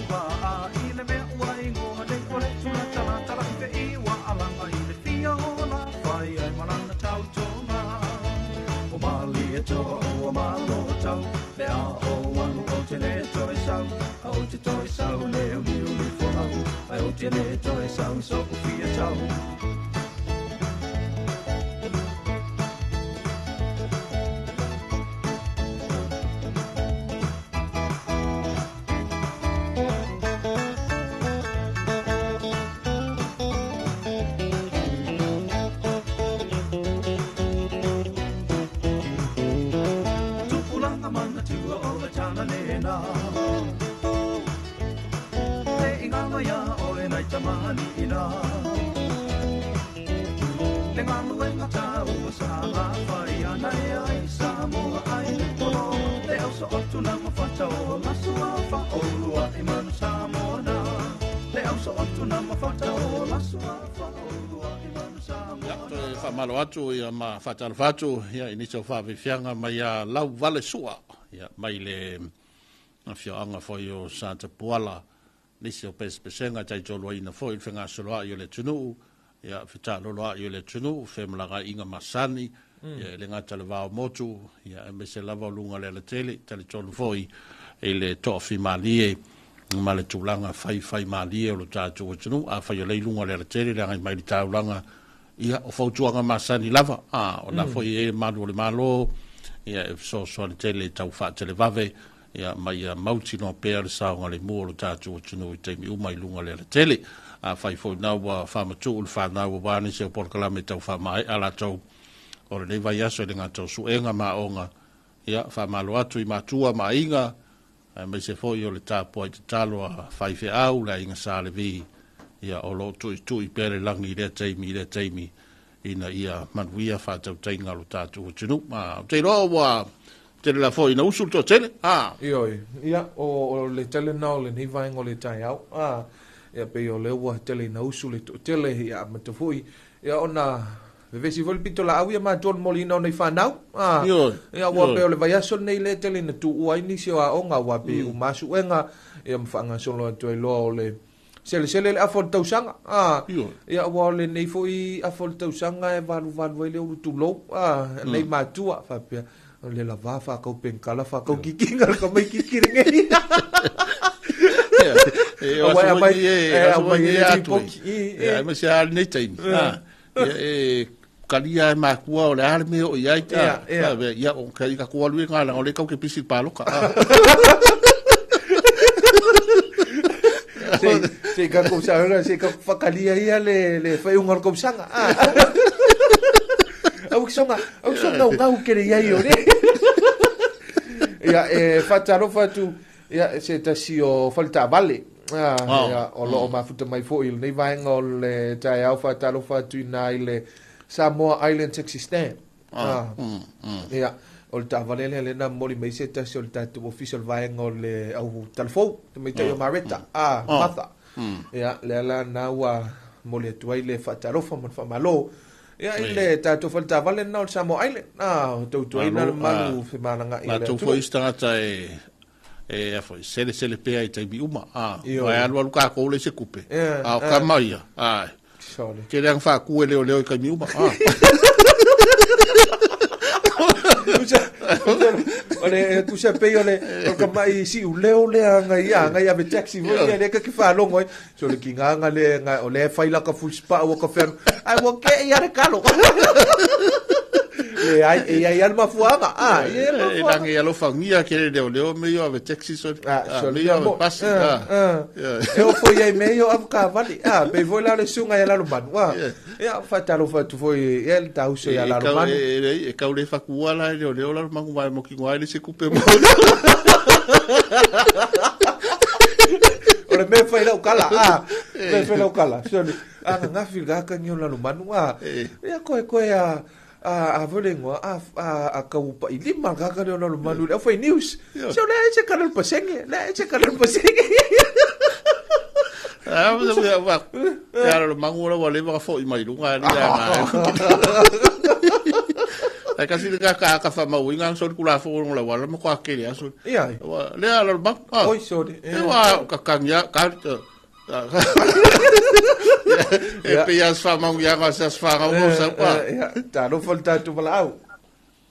S17: malo o tau Le a o alu o te le toe sau A o te toe sau le o liu li folau Ai o te le toe sau so o fia tau. Tupulanga mana tua o le tana lena Te ingalo ia o e nai tamali ina Le ngalu e ngata ua sa la whai ana e ai sa moa ai le polo Le au so otu na mawhata o lasua wha o lua i manu sa moa na Le au so otu na mawhata o lasua wha o lua i manu sa moa na.
S2: Toe faamalo atu ia ma faatalofa atu ia i nisi o faafiafiaga mai ia lau vale sua ia mai le afioaga foi o Satapuala nisi o pesepesega taitoluaina foi le fegasoloai o le atunuu ia fetaaloloai o le atunuu femalagaiga masani ia e le gata le va o motu ia aemaise lava o luga o le alatele talitonu foi i le toafimalie ma le tulaga faifaimalie o lo tatou atunuu afai o lea i luga o le alatele le agai mai le taulaga ia o fautuaga masani lava a o la foi e i ai le malu o le Malo ia e fesoasoani tele i tau faatelevave ia ma ia mautinoa pea le saogalemu o lo tatou atunuu i taimi uma i luga o le alatele. Afai foi na ua faamatuu le fanau aua nisi o polokalame tau faamaea latou o lenei vaiaso i le gata o suega ma aoga, ia faamalo atu i matua ma aiga aemaise foi o le tapuai tatalo a faifeau le aiga Sa Levi, ia o lo o tuitui pea le lagi i lea taimi i lea taimi ina ia manuia faatautaiga o lo tatou atunuu. Ou te iloa ua tele la foi ina usu le toatele.
S15: Ioe, ia, o le tele na o lenei vaega o le taeao. Ia, pei o lea ua tele ina usu le toatele, ia amata foi, ia ona vevesi foi le pito laau ia matua le moliina o nei fanau.
S2: Ioe,
S15: Ia, ua pei o le vaiaso lenei lea tele ina tuua ai nisi o aoga, ua pei uma lava suega, ia ma faagasolo atu ai loa o le selesele le afa o le tausaga. Ia, ua o lenei foi afa o le tausaga e valuvalu ai le ulu tulou, nei matua, faapea, o le lava whakau penkala, whakau kikinga, ka mai kiki lenei.
S2: E, o aso mai e, aso mai e atu e. E, ai mai se a lenei taimi. Ia, e, kalia e makua o le a le mea o i ai ta. Ia, o ka i ka kualu e ngā langa o le kau ke pisi pāloka.
S15: Se ka kou sa hora, se ka whakalia ia le whaiunga o le kausanga. Au ki songa, au ki songa ngau kere iai o le. Ia, e whatalofa atu, ia, se tasi o Faletaavale. Ia, o loo mafuta mai foi i lenei vaega o le taeao whatalofa atu ina i le Samoa Island Taxi Stand. Ia, o le taavale lea lena momoli mai se tasi o le tatou ofisa o le vaega o le au talafou, tamaitai o Mareta, Martha. Ia, lea la na ua momoli atu ai le faatalofa ma le faamalo. Ia, i le tatou faletaavale lena o le Samoa Island, o tautuaina le malu femalagaai o le
S2: Matou
S15: atunuu.
S2: foi isi tagata e a foi selesele pea i taimi uma. Ua e alualu kākou le se kupe. A o kama ia. Ai.
S15: Sorry.
S2: Ke leanga whāku e leo leo i kaimi uma.
S15: O le tusa pei o le o ka mai si u leo le anga ia anga ia ve taxi mo ia le ka ki whalongo e. So le ki nganga le nga o le whai laka full spa o ka whenu. Ai wa ke ia le kalo. Le ai e ai al mafuanga. Ah, e
S2: E
S15: mafuanga.
S2: langi alofa ngia ke le leo leo me io ave taxi so.
S15: Ah,
S2: Me io ave pasi.
S15: E o foi ai me io ave kavali. Ah, pe foi la le sunga ia lalo manu. Ah. Ia fatalofa atu foi ia le tauso ia lalo manu.
S2: E kau le whakua la e leo leo lalo mangu vai mo ki ngā le se kupe mo.
S15: O le mea whai lau kala, ah. Mea whai lau kala. Sorry. Ah, ngā ngafi ga ka ngio lalo manu, ah. Ia koe koe a a vole ngoa a kau pa i lima ga ka leo lalo manu le au whai news. So le se kana le pasenge, le se kana le pasenge.
S2: Ah, ma se wa. Ia lalo mangu la wa le wa fo i mai lunga ni a nga. Ai kasi le ka ka ka fa mau inga so kula fo la wa la mo kwa kele aso.
S15: Ia.
S2: Wa le a lalo mangu.
S15: Oi sorry.
S2: E wa ka kangia ka E pe as fa mau ia ga sa fa ga mo sa pa.
S15: Ia, talofa le tatou valaau.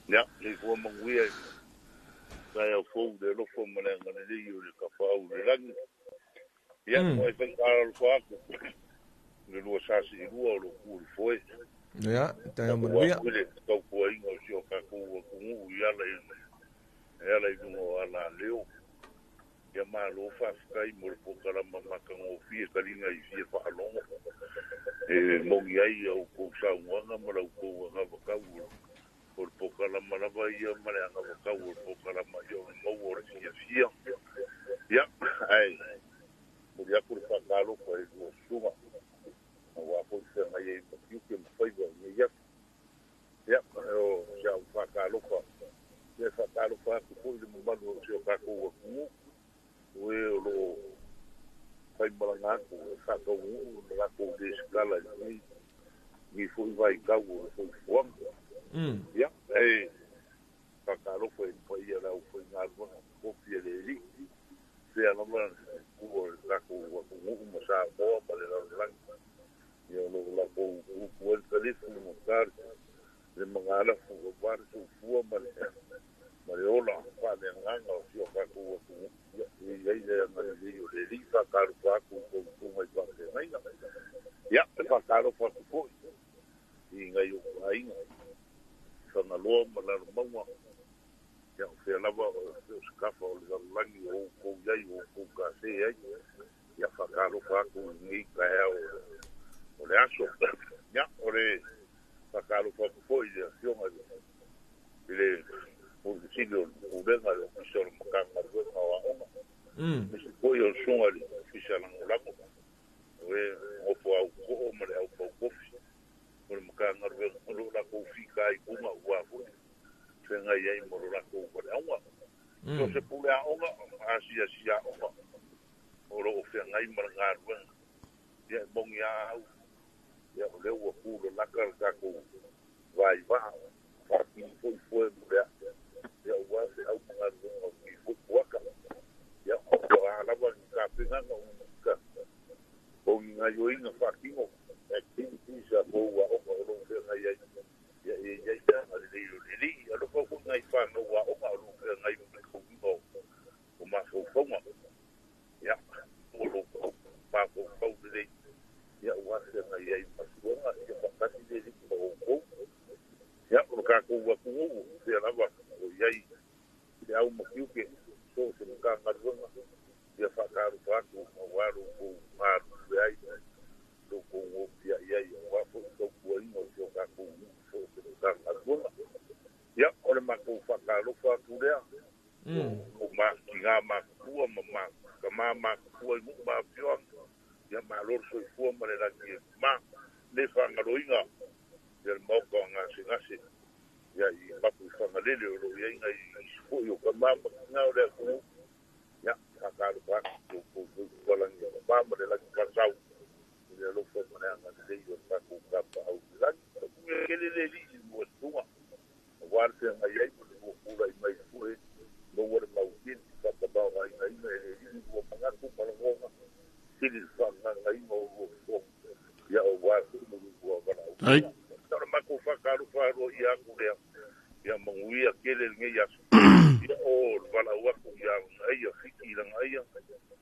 S18: Ia, le fua manuia i Taeao fou le alofa ma le agalelei o le Tapaau i le lagi. Ia, mo e faikalalofa atu le lua sasi i lua o lo ku le foe.
S15: Ia, taeao manuia.
S18: Ua le tautuaina o si o tatou atunuu i ala i e ala i luga o ala leo. Ia malo faafetai mo le polokalama matagofie taliga i fia faalogo. E moni ai au kou saunoaga ma lau kou anavatau o le polokalama lava ia ma le anavatau o le polokalama ia o le maua o le fiafia. Ia, ae momoli atu le faatalofa i lua susuga aua foi feagai ai ma tiute ma faiva i lenei aso. Ia, o si au faatalofa, ia e faatalofa atu foi i le mamalu o si o tatou atunuu, o e o lo o faimalaga atu e faataunuu le latou lesitala i lenei foi vaitau o le soifuaga. Ia, e faatalofa i le paia o le aufaigaluega totofi a le Alii, fea lava i tua o le tatou atunuu ma Samoa ma le lalolagi. Ia o lo o latou tutu ai le talifu ma ta le magalafu aua le soifua ma le ola faaleagaga o si o tatou atunuu. Ia, e i ai le agalelei o le Alii, faatalofa atu i tou susuga i faafeagaiga. Ia, e faatalofa atu foi i nai ou aiga i Fagaloa ma Lalomauga. Ia, o fea lava o se kafa o le lalolagi o outou i ai, o outou kase ai. Ia, faatalofa atu i lenei taeao o le aso. Ia, o le faatalofa atu foi i le afioga i le Pule Sili o le Pulega i le Ofisa o le Matagaluega o Aoga. Aemaise foi o le susuga i le Ofisa Lagolago, o e nofo au koo ma le au paukofi o le Matagaluega o lo o latou fitaituga aua foi feagai ai ma lo latou valaauga. So se pule aoga, asiasi aoga o lo o feagai ma le galuega. Ia e moni a au, ia o lea ua tulalata le tatou vaivaa, faatini foi foe mo le aa. Ia aua feau ma galuega o lenei foi kuata. Ia o a lava ni tapenaga o ni gaoioiga faatino, activities a tou aoga o lo o feagai ai. Ia e i ai le agalelei o le Alii. Alofa foi nai whanau aoga o lo o feagai ma le kauiga o mafaufauga. Ia, o lo o mafaufau lelei. Ia, ua feagai ai ma suaga, ia faatasi le Alii ma outou. Ia, o le tatou atunuu, fea lava o i ai te au ma tiute, so o se Matagaluega, ia faatalofa atu aua lo outou galulue ai, lo outou nofiai ai, aua foi le tautuaina o si o tatou nuu so o se Matagaluega. Ia, o le matou faatalofa atu lea, o tina matutua ma tama matutua i nuu ma afioaga. Ia malo le soifua ma le lagi e mama. Le faagaloina ia le maota o gasegase, ia i mapu i Fagalele o lo o i ai nai isi foi o tama ma tina o le atunuu. Ia, faatalofa atu i outou soifua lagi e mama ma le lagi faasau i le alofa ma le agalelei o le tatou Tapaau i le lagi. Manuia tele le Alii i lua susuga, aua le feagai ai ma le lua tulai mai foe, maua le mautini, faatamaoaigaina e le Alii lua manatu ma lagona, sili le faagagaina o lua fofoga, ia aua foi le lua valaauina. O le matou faatalofa aloaia atu lea, ia manuia tele lenei aso. Ia o le valaau atu ia Lagaia, Fiti Lagaia,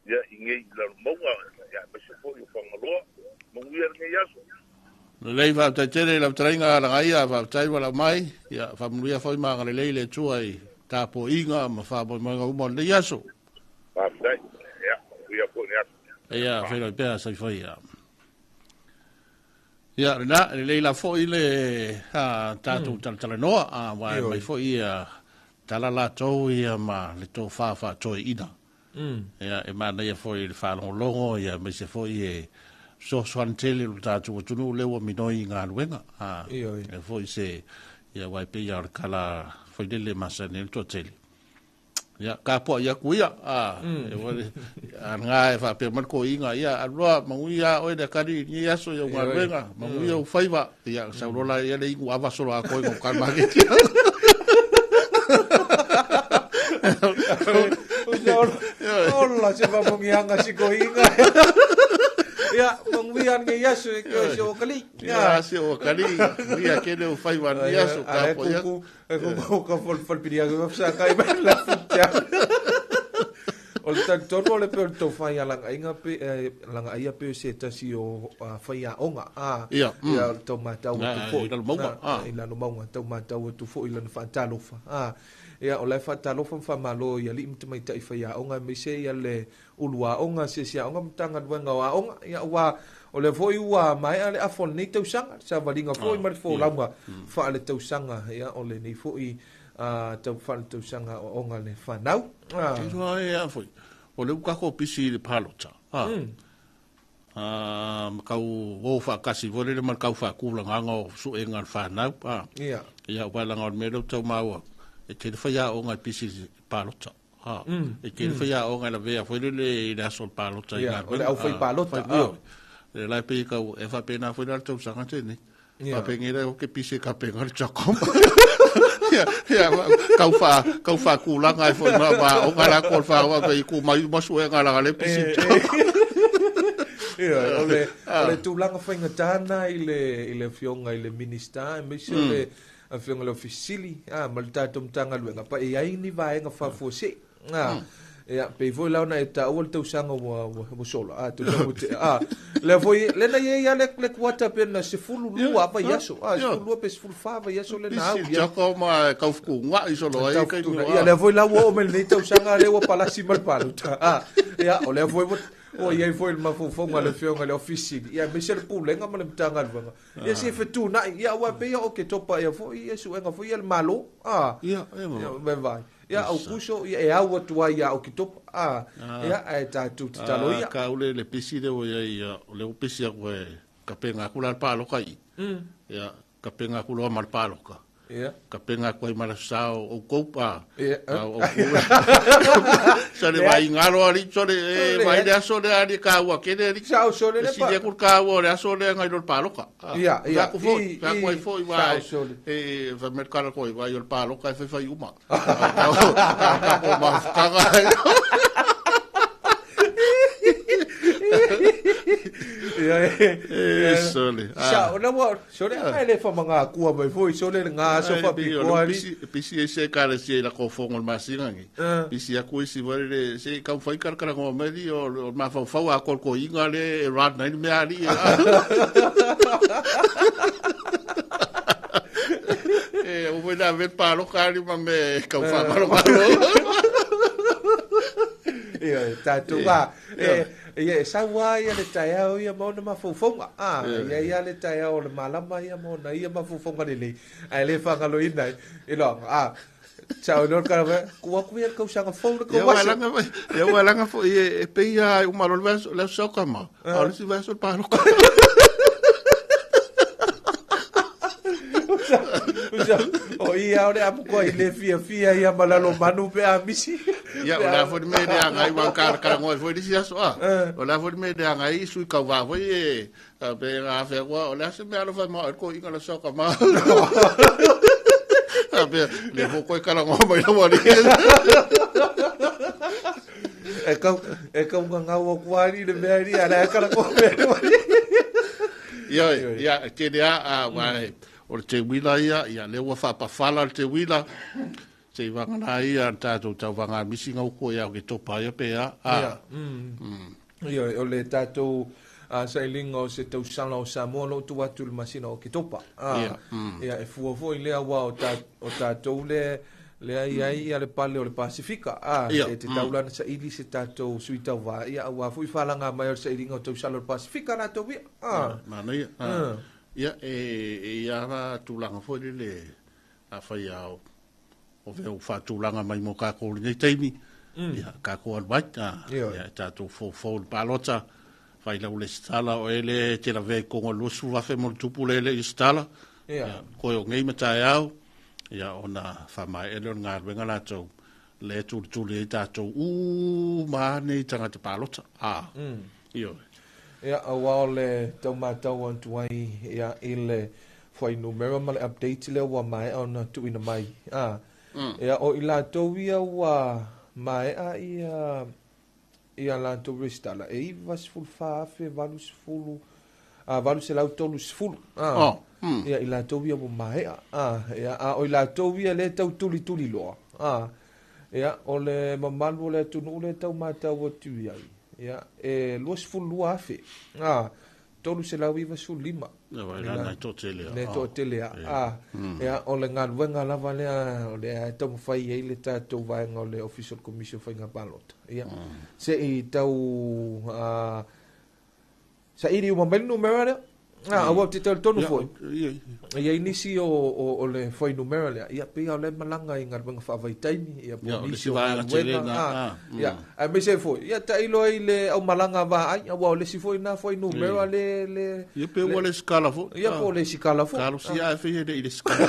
S18: ia i nei i Lalomauga, ia aemaise foi o Fagaloa, manuia lenei aso.
S2: Lelei faafetai tele i lau fetalaiga Lagaia, faafetai valaau mai, ia faamanuia foi ma agalelei le Atua i tapuaiga ma faamoemoega uma o lenei aso.
S18: Faafetai, ia manuia foi le aso.
S2: Ia, feiloai pea soifua ia. Ia, lena, lelei la foi le tatou talatalanoa, aua e mai foi ia tala latou ia ma le tofa faatoeaina. Ia, e manaia foi i le faalogologo, ia aemaise foi e fesoasoani tele i lo tatou atunuu lea ua minoi i galuega. E foi se, ia, aua e pei lava o le tala foi lele e masani ai le toatele. Ia, tapuai atu ia, a lena e faapea mai le toeaina, ia, alu loa, manuia a oe le akali i lenei aso i au galuega, manuia ou faiva, ia, sau loa la ia le inu ava solo atoa i gauta i le maketi.
S15: Ola se faamanuiaga si toeaina. Ia, manuia lenei aso e ke o si o akali. Ia.
S2: Se o kali ia kele o fai wa ni aso ka po ia.
S15: E kuku ka fol fol pili atu sa kai mai la futia. O le talitonu o le pe o le tau fai alagaiga pe lagaia pe o se tasi o faiaoga a
S2: Ia,
S15: ia o le tau matau atu foi
S2: i lalo mauga,
S15: i lalo mauga tau matau atu foi i lana faatalofa a ia o la e faatalofa ma faamalo i alii ma tamaitai faiaoga aemaise ia le ulu aoga asiasi aoga ma Matagaluega o Aoga ia ua o lea foi ua maea le afa o lenei tausaga le savaliga foi ma le folauga faaletausaga ia o lenei foi tau faaletausaga aoaoga a le fanau.
S2: Iloa e a foi, o lea ua tatou pisi i le palota, ma tau o faatasi foi lele ma le tau faatulagaga o suega a le fanau, Ia, aua leaga o le mea lea ua tau maua, e tele faiaoga e pisi i le palota. E tele faiaoga e lavea foi lele i le aso o le palota i
S15: galuega. O le aufai palota.
S2: Le la e pei e tau, e faapena foi la le tausaga lenei. Faapenei la ke pisi e tapena le Chacom. Ia, ia, tau wha, tau whakūlanga e foi ma ma o ngā rā ko wha wa pe ku mai ma suenga la le pisi.
S15: Ia, o le, o le tulaga faigata na i le, i le afioga i le Minista, aemaise o le afioga i le Ofisa Sili, ma le tatou Matagaluega, pa e i ai ni vaega faafuasei. Ia, pei foi la ona e taua le tausaga ua, ua, ua sola, tausaga ua tea. Lea foi, lea na i ai lava le, le kuata pe na 12 vaiaso, 12 pe 14 vaiaso lea na au i ai.
S2: Toko ma tau fetuunai solo ai
S15: Tau
S2: taimi
S15: fetuunai.
S2: o
S15: Ia, lea foi la ua oo mai lenei tausaga lea ua palasi ma le palota. Ia, o lea foi ua, ua i ai foi le mafaufauga a le afioga i le Ofisa Sili, ia, aemaise le Pulega ma le Matagaluega. Ia se fetuunai, ia, aua e pei o Oketopa ea foi, ia suega foi ia le Malo.
S2: Ia, e ma.
S15: Ia, vai. Ia, Aukuso, ia, e au atu ai ia Oketopa, ia, ae tatou tatalo ia.
S2: Ka ule le pisi lea ua i ai, ia, o lea ua pisi atu e tapena atu la le paloka i i. Ia, tapena atu loa ma le paloka. Tapena atu ai ma le aso sa o outou, o outou. Sole vai ngalo ali, sole, e, vai le aso lea ali kaua kele ali.
S15: Sao sole le
S2: E sili
S15: pa.
S2: aku le kaua o le aso lea ngai lo le paloka.
S15: Ia, ia.
S2: Aku foi,
S15: I,
S2: aku ai
S15: i,
S2: foi,
S15: sao
S2: vai.
S15: sole.
S2: E, vai me kala koi, vai o le paloka e fai fai uma. Au, au, au, mafutaga.
S15: Ia, e,
S2: E, sole.
S15: Sao, na ua, sole, ai le whamanga kua mai foi, sole le ngā aso
S2: Ai,
S15: whapikoa
S2: pei o le
S15: ali.
S2: Pisi, pisi e se kare si e la kofongo le masina ngi. Pisi aku isi wale le, se kau whai kara kara ngō meri o, o mawhauwhau a kol ko inga le, e rad nei mea ali. E, o wena vet paloka ali ma me kau whamalo malo.
S15: Ia, e tātou ngā. E, ia, e sau ai ia le taeao ia ma ona mafaufauga. Ia ia le taeao o le malama ia ma ona ia mafaufauga lelei. Ae le faagaloina ai. E loaga, sao loa le kala mai, ku aku ia le kausaga fou le
S2: Ia,
S15: kau aso.
S2: ua langa foi, ia, ua langa foi, e, e pei a uma lo le vaso, le aso ka ma. A o le si vaso le paloka.
S15: Usa, o ia o le amu koa i le fia fia ia ma lalo manu pe a misi.
S2: Ia, o la foi le mea le anga i wan kara kara ngoi foi le si aso a. O la foi le mea le anga i sui kau vā foi e, a pe ngā whea kua, o le ase mea alofa ma o ko inga la so ka ma. A pe, le fo koe kara ngoi mai la wari.
S15: E kau, e kau ngā ngau o kuari le mea ri, ala e kara ngoi mea le wari.
S2: Ia, ia, tene a, a, wā, o le te wila ia, ia, le ua whapawhala le te wila, te iwanga nā ia, tātou tau wanga misi ngau koe au ke topa ia pe a.
S15: Ia, Ia, o le tātou, sailinga o se tausala o Samoa lo tu atu le masina o Oketopa.
S2: Ia,
S15: Ia, e fua foi lea ua o o tātou le, lea i ai ia le pale o le Pasifika.
S2: Ia,
S15: E te taulana sa ili se tātou sui tauvā. Ia, ua foi whalanga mai o le sailinga o tausala o le Pasifika rātou ia.
S2: Mana ia. Ia, e, e ia rā tūlanga foi le le, a whai ao, o veo whātūlanga mai mō kākou le nei teimi. Ia, kākou alu mai,
S15: Ia.
S2: ia, e tātou fōfō le palota, whai lau le stala o ele, te la vei kongo lusu wafe mo le tupu le ele i stala.
S15: Ia.
S2: Ia, koe o ngei matae au, ia, ona whamae ele o ngā ruenga lātou, le tuli tuli e tātou, ū, maane i tangata palota. Ia.
S15: Ia, aua o le taumatau atu ai, ia, i le fuainumera ma le update lea ua maea ona tuuina mai. Ia, o i latou ia ua maea ia, ia latou resitala, e 94,080, 830 Ia i latou ia ua maea. Ia, a o i latou ia lea e tau tulituliloa. Ia, o le mamalu o le atunuu lea e tau matau atu i ai, ia, e 22,000. 395.
S2: Ia, vai la nai toatele
S15: a. Le toatele a. Ia, o le galuega lava lea o lea e taumafai ai le tatou vaega o le Ofisa o le Komisi o Faiga Palota. Ia, se i tau saili uma mai le numera lea. Aua ou te talitonu foi. E i ai nisi o le fuainumera lea, ia pei lava o lea e malaga i galuega faavaitaimi, ia po o nisi o galuega, ia, aemaise ai foi, ia tailo ai i le aumalaga vaai, aua o le isi foi lena fuainumera le, le,
S2: Ia pe ua le sikala foi.
S15: Ia po o le sikala foi.
S2: Talosia ae fai e le i le sikala.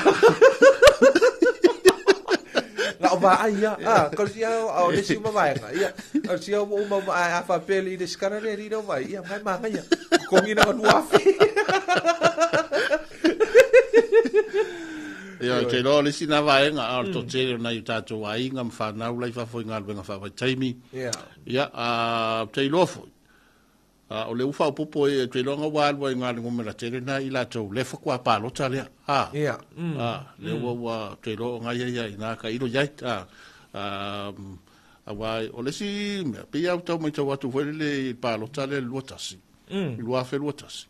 S15: Na o vaai ia, talosia o le isi uma vaega, ia, talosia ua uma, a faapea e le i le sikala le alii lea o vaai, ia, mai manaia, totogi lana 2,000.
S2: Ia, ou te iloa o le isi lena vaega, a o le toatele o nai o tatou aiga ma fanau la i fafo i galuega faavaitaimi. Ia, ou te iloa foi, A o le ua faaopoopo i ai, ou te iloa ua alu ai i le numera tele lena i latou lea faatoa palota lea. A, a, lea ua, ua, ou te iloa o nai ai i ina tailo i ai. A, a, aua o le isi mea, pei lava ua tau matau atu foi lele i le palota lea i le 21, 2021,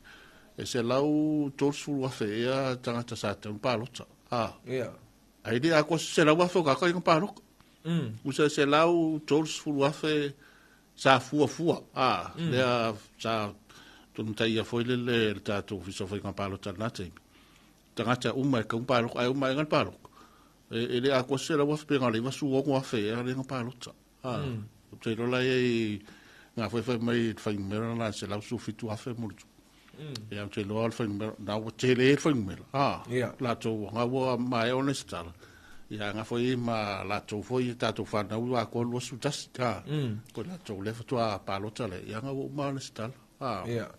S2: e 130,000 ea tagata sa tatau ona palota. A, Ae le atoa se 100,000 o tagata ia na palota. Tusa e 130,000 sa fuafua, a, lea sa tonutaia foi lele e le tatou Ofisa o Faiga Palota i lena taimi, tagata uma e tatau ona palota, ae uma ae le palota, e le atoa se 100,000 pe na o le 96,000 ea lea na palota. A, ou te iloa la e i ai na foi fai mai le fuainumera lena e 117,000 ma ona tupu. Ia, ou te iloa o le fuainumera, na ua tele le fuainumera, a, latou, na ua maea ona resitala, ia, na foi ma latou foi, tatou fanau ua atoa 21, a, po latou lea faatoa palota lea, ia, na ua uma ona resitala, a.
S15: Ia.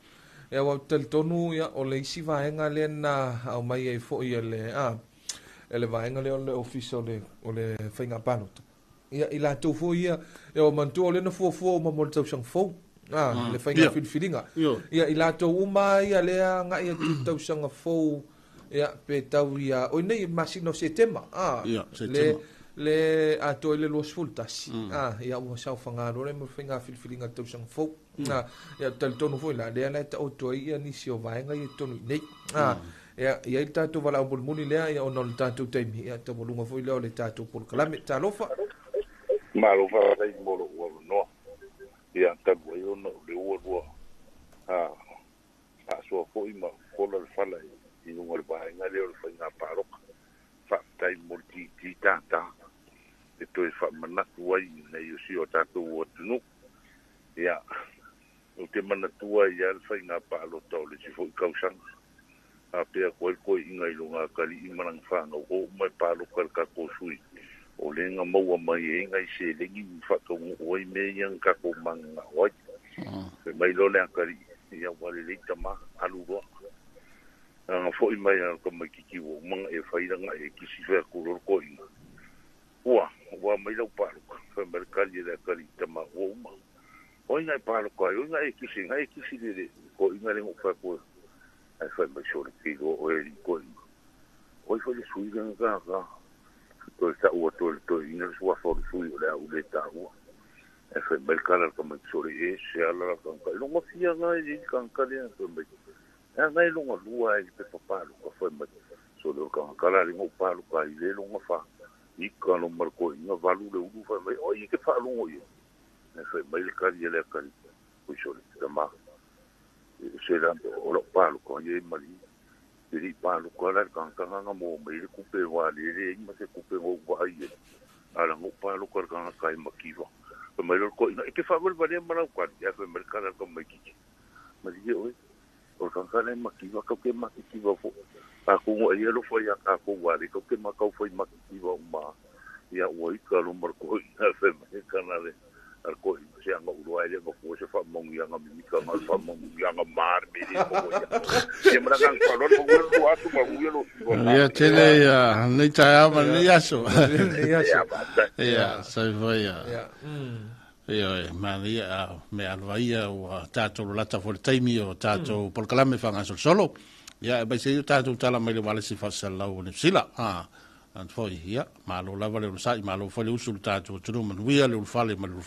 S15: Ia, ua ou talitonu, ia, o le isi vaega lea na aumai ai foi e le, a, e le vaega lea o le Ofisa o le Faiga Palota. Ia, i latou foi ia, ia ua manatua o lea na fuafua uma mo le tausaga fou, le faiga filifiliga. Ia, i latou uma ia lea agai atu i le tausaga fou, ia, pe tau ia, oi nei i le masina o Setema, le, le atoa i le 21, ia, ua saofaga loa lea mo le faiga filifiliga i le tausaga fou. Ia, talitonu foi la, lea la e taoto ai ia nisi o vaega ia i totonu i nei. Ia, i ai le tatou valaau mulimuli lea, ia, ona o le tatou taimi, ia, taualuga foi lea o le tatou polokalame. Talofa.
S18: Malo faafetai mo lou avanoa. Ia, talu ai ona o le ua lua faasoa foi ma fola le fala i luga o le vaega lea o le faiga palota. Faafetai mo le titi tātā e toe faamanatu ai i nai o si o tatou atunuu. Ia, ou te manatua ai lava le faiga palota o le isi foi tausaga. Faapea atu ai le toeaina i lona atalii ma lana fanau, o uma e palota i le tatou sui o lea na maua mai ai nai seleni ma faataunuu ai mea ia na tatou mananao ai. Fai mai loa le atalii, ia ua lelei tama, alu loa. Na foi mai lava o le tamaitiiti ua uma ona e fai lana e kisi, fai atu loa le toeaina, Ua, ua aumai lau palota, fai mai le tali a le atalii, tama ua uma. O ai na e palota ai, o ai na e kisi, na e kisi le le toeaina lea na ou fai atu ai. Ae fai mai sole te iloa oe e alii toeaina. O ai foi le sui lea na ta toe tau atu e le toeaina le suafa o le sui o le a ou le taua. Ae fai mai le tala a le tamaiti sole, e se ala la tagata. I lona fia na e i ai le tagata lea, fai mai. E ana e lona lua ai le pepa palota, fai mai. Sole o le tagata la lea na ou palota ai le lona fa. Ika lo ma le toeaina valu le ulu, fai mai, o ai e te faalogo i ai? Ae fai mai le tali a le atalii, Oi sole, tama, se la o lau palota ia e malie. E le i palota la le tagata na na maua mai ai le tupe aua lea e leai ma se tupe na ou vaai i ai, a la na ou palota i le tagata e mativa. Fai mai loa le toeaina, E te faavalevalea ma lau tali? Ae fai mai le tala a le tamaitiiti, Malie oe, o le tagata la e mativa, kau ke matitiva foi. Atonu ai e alofa iā tatou aua lea kau ke matau fai matitiva uma ia ua ika lo ma le toeaina. Fai mai le tala a le toeaina, se ana ou iloa ai lea avatua se faamanuiaga mimita na o le faamanuiaga ma le mea e le maua ia. Ia ma le agaga faaaloalo, manuia le lua aso, manuia lo siva.
S2: Ia tele ia lenei taeao ma lenei aso.
S15: Lenei aso.
S2: Ia, soifua ia.
S15: Ia.
S2: Ia, manaia a me alvaia ua tātou lalata fo le taimi o tātou polokalame faagasolo. Ia, e mai se i tātou tala mai le walesi faasalau o Niusila. Ah, an foi, ia, malo lava le onosai, malo foi le usu le tātou atunuu, manuia le ulufale ma le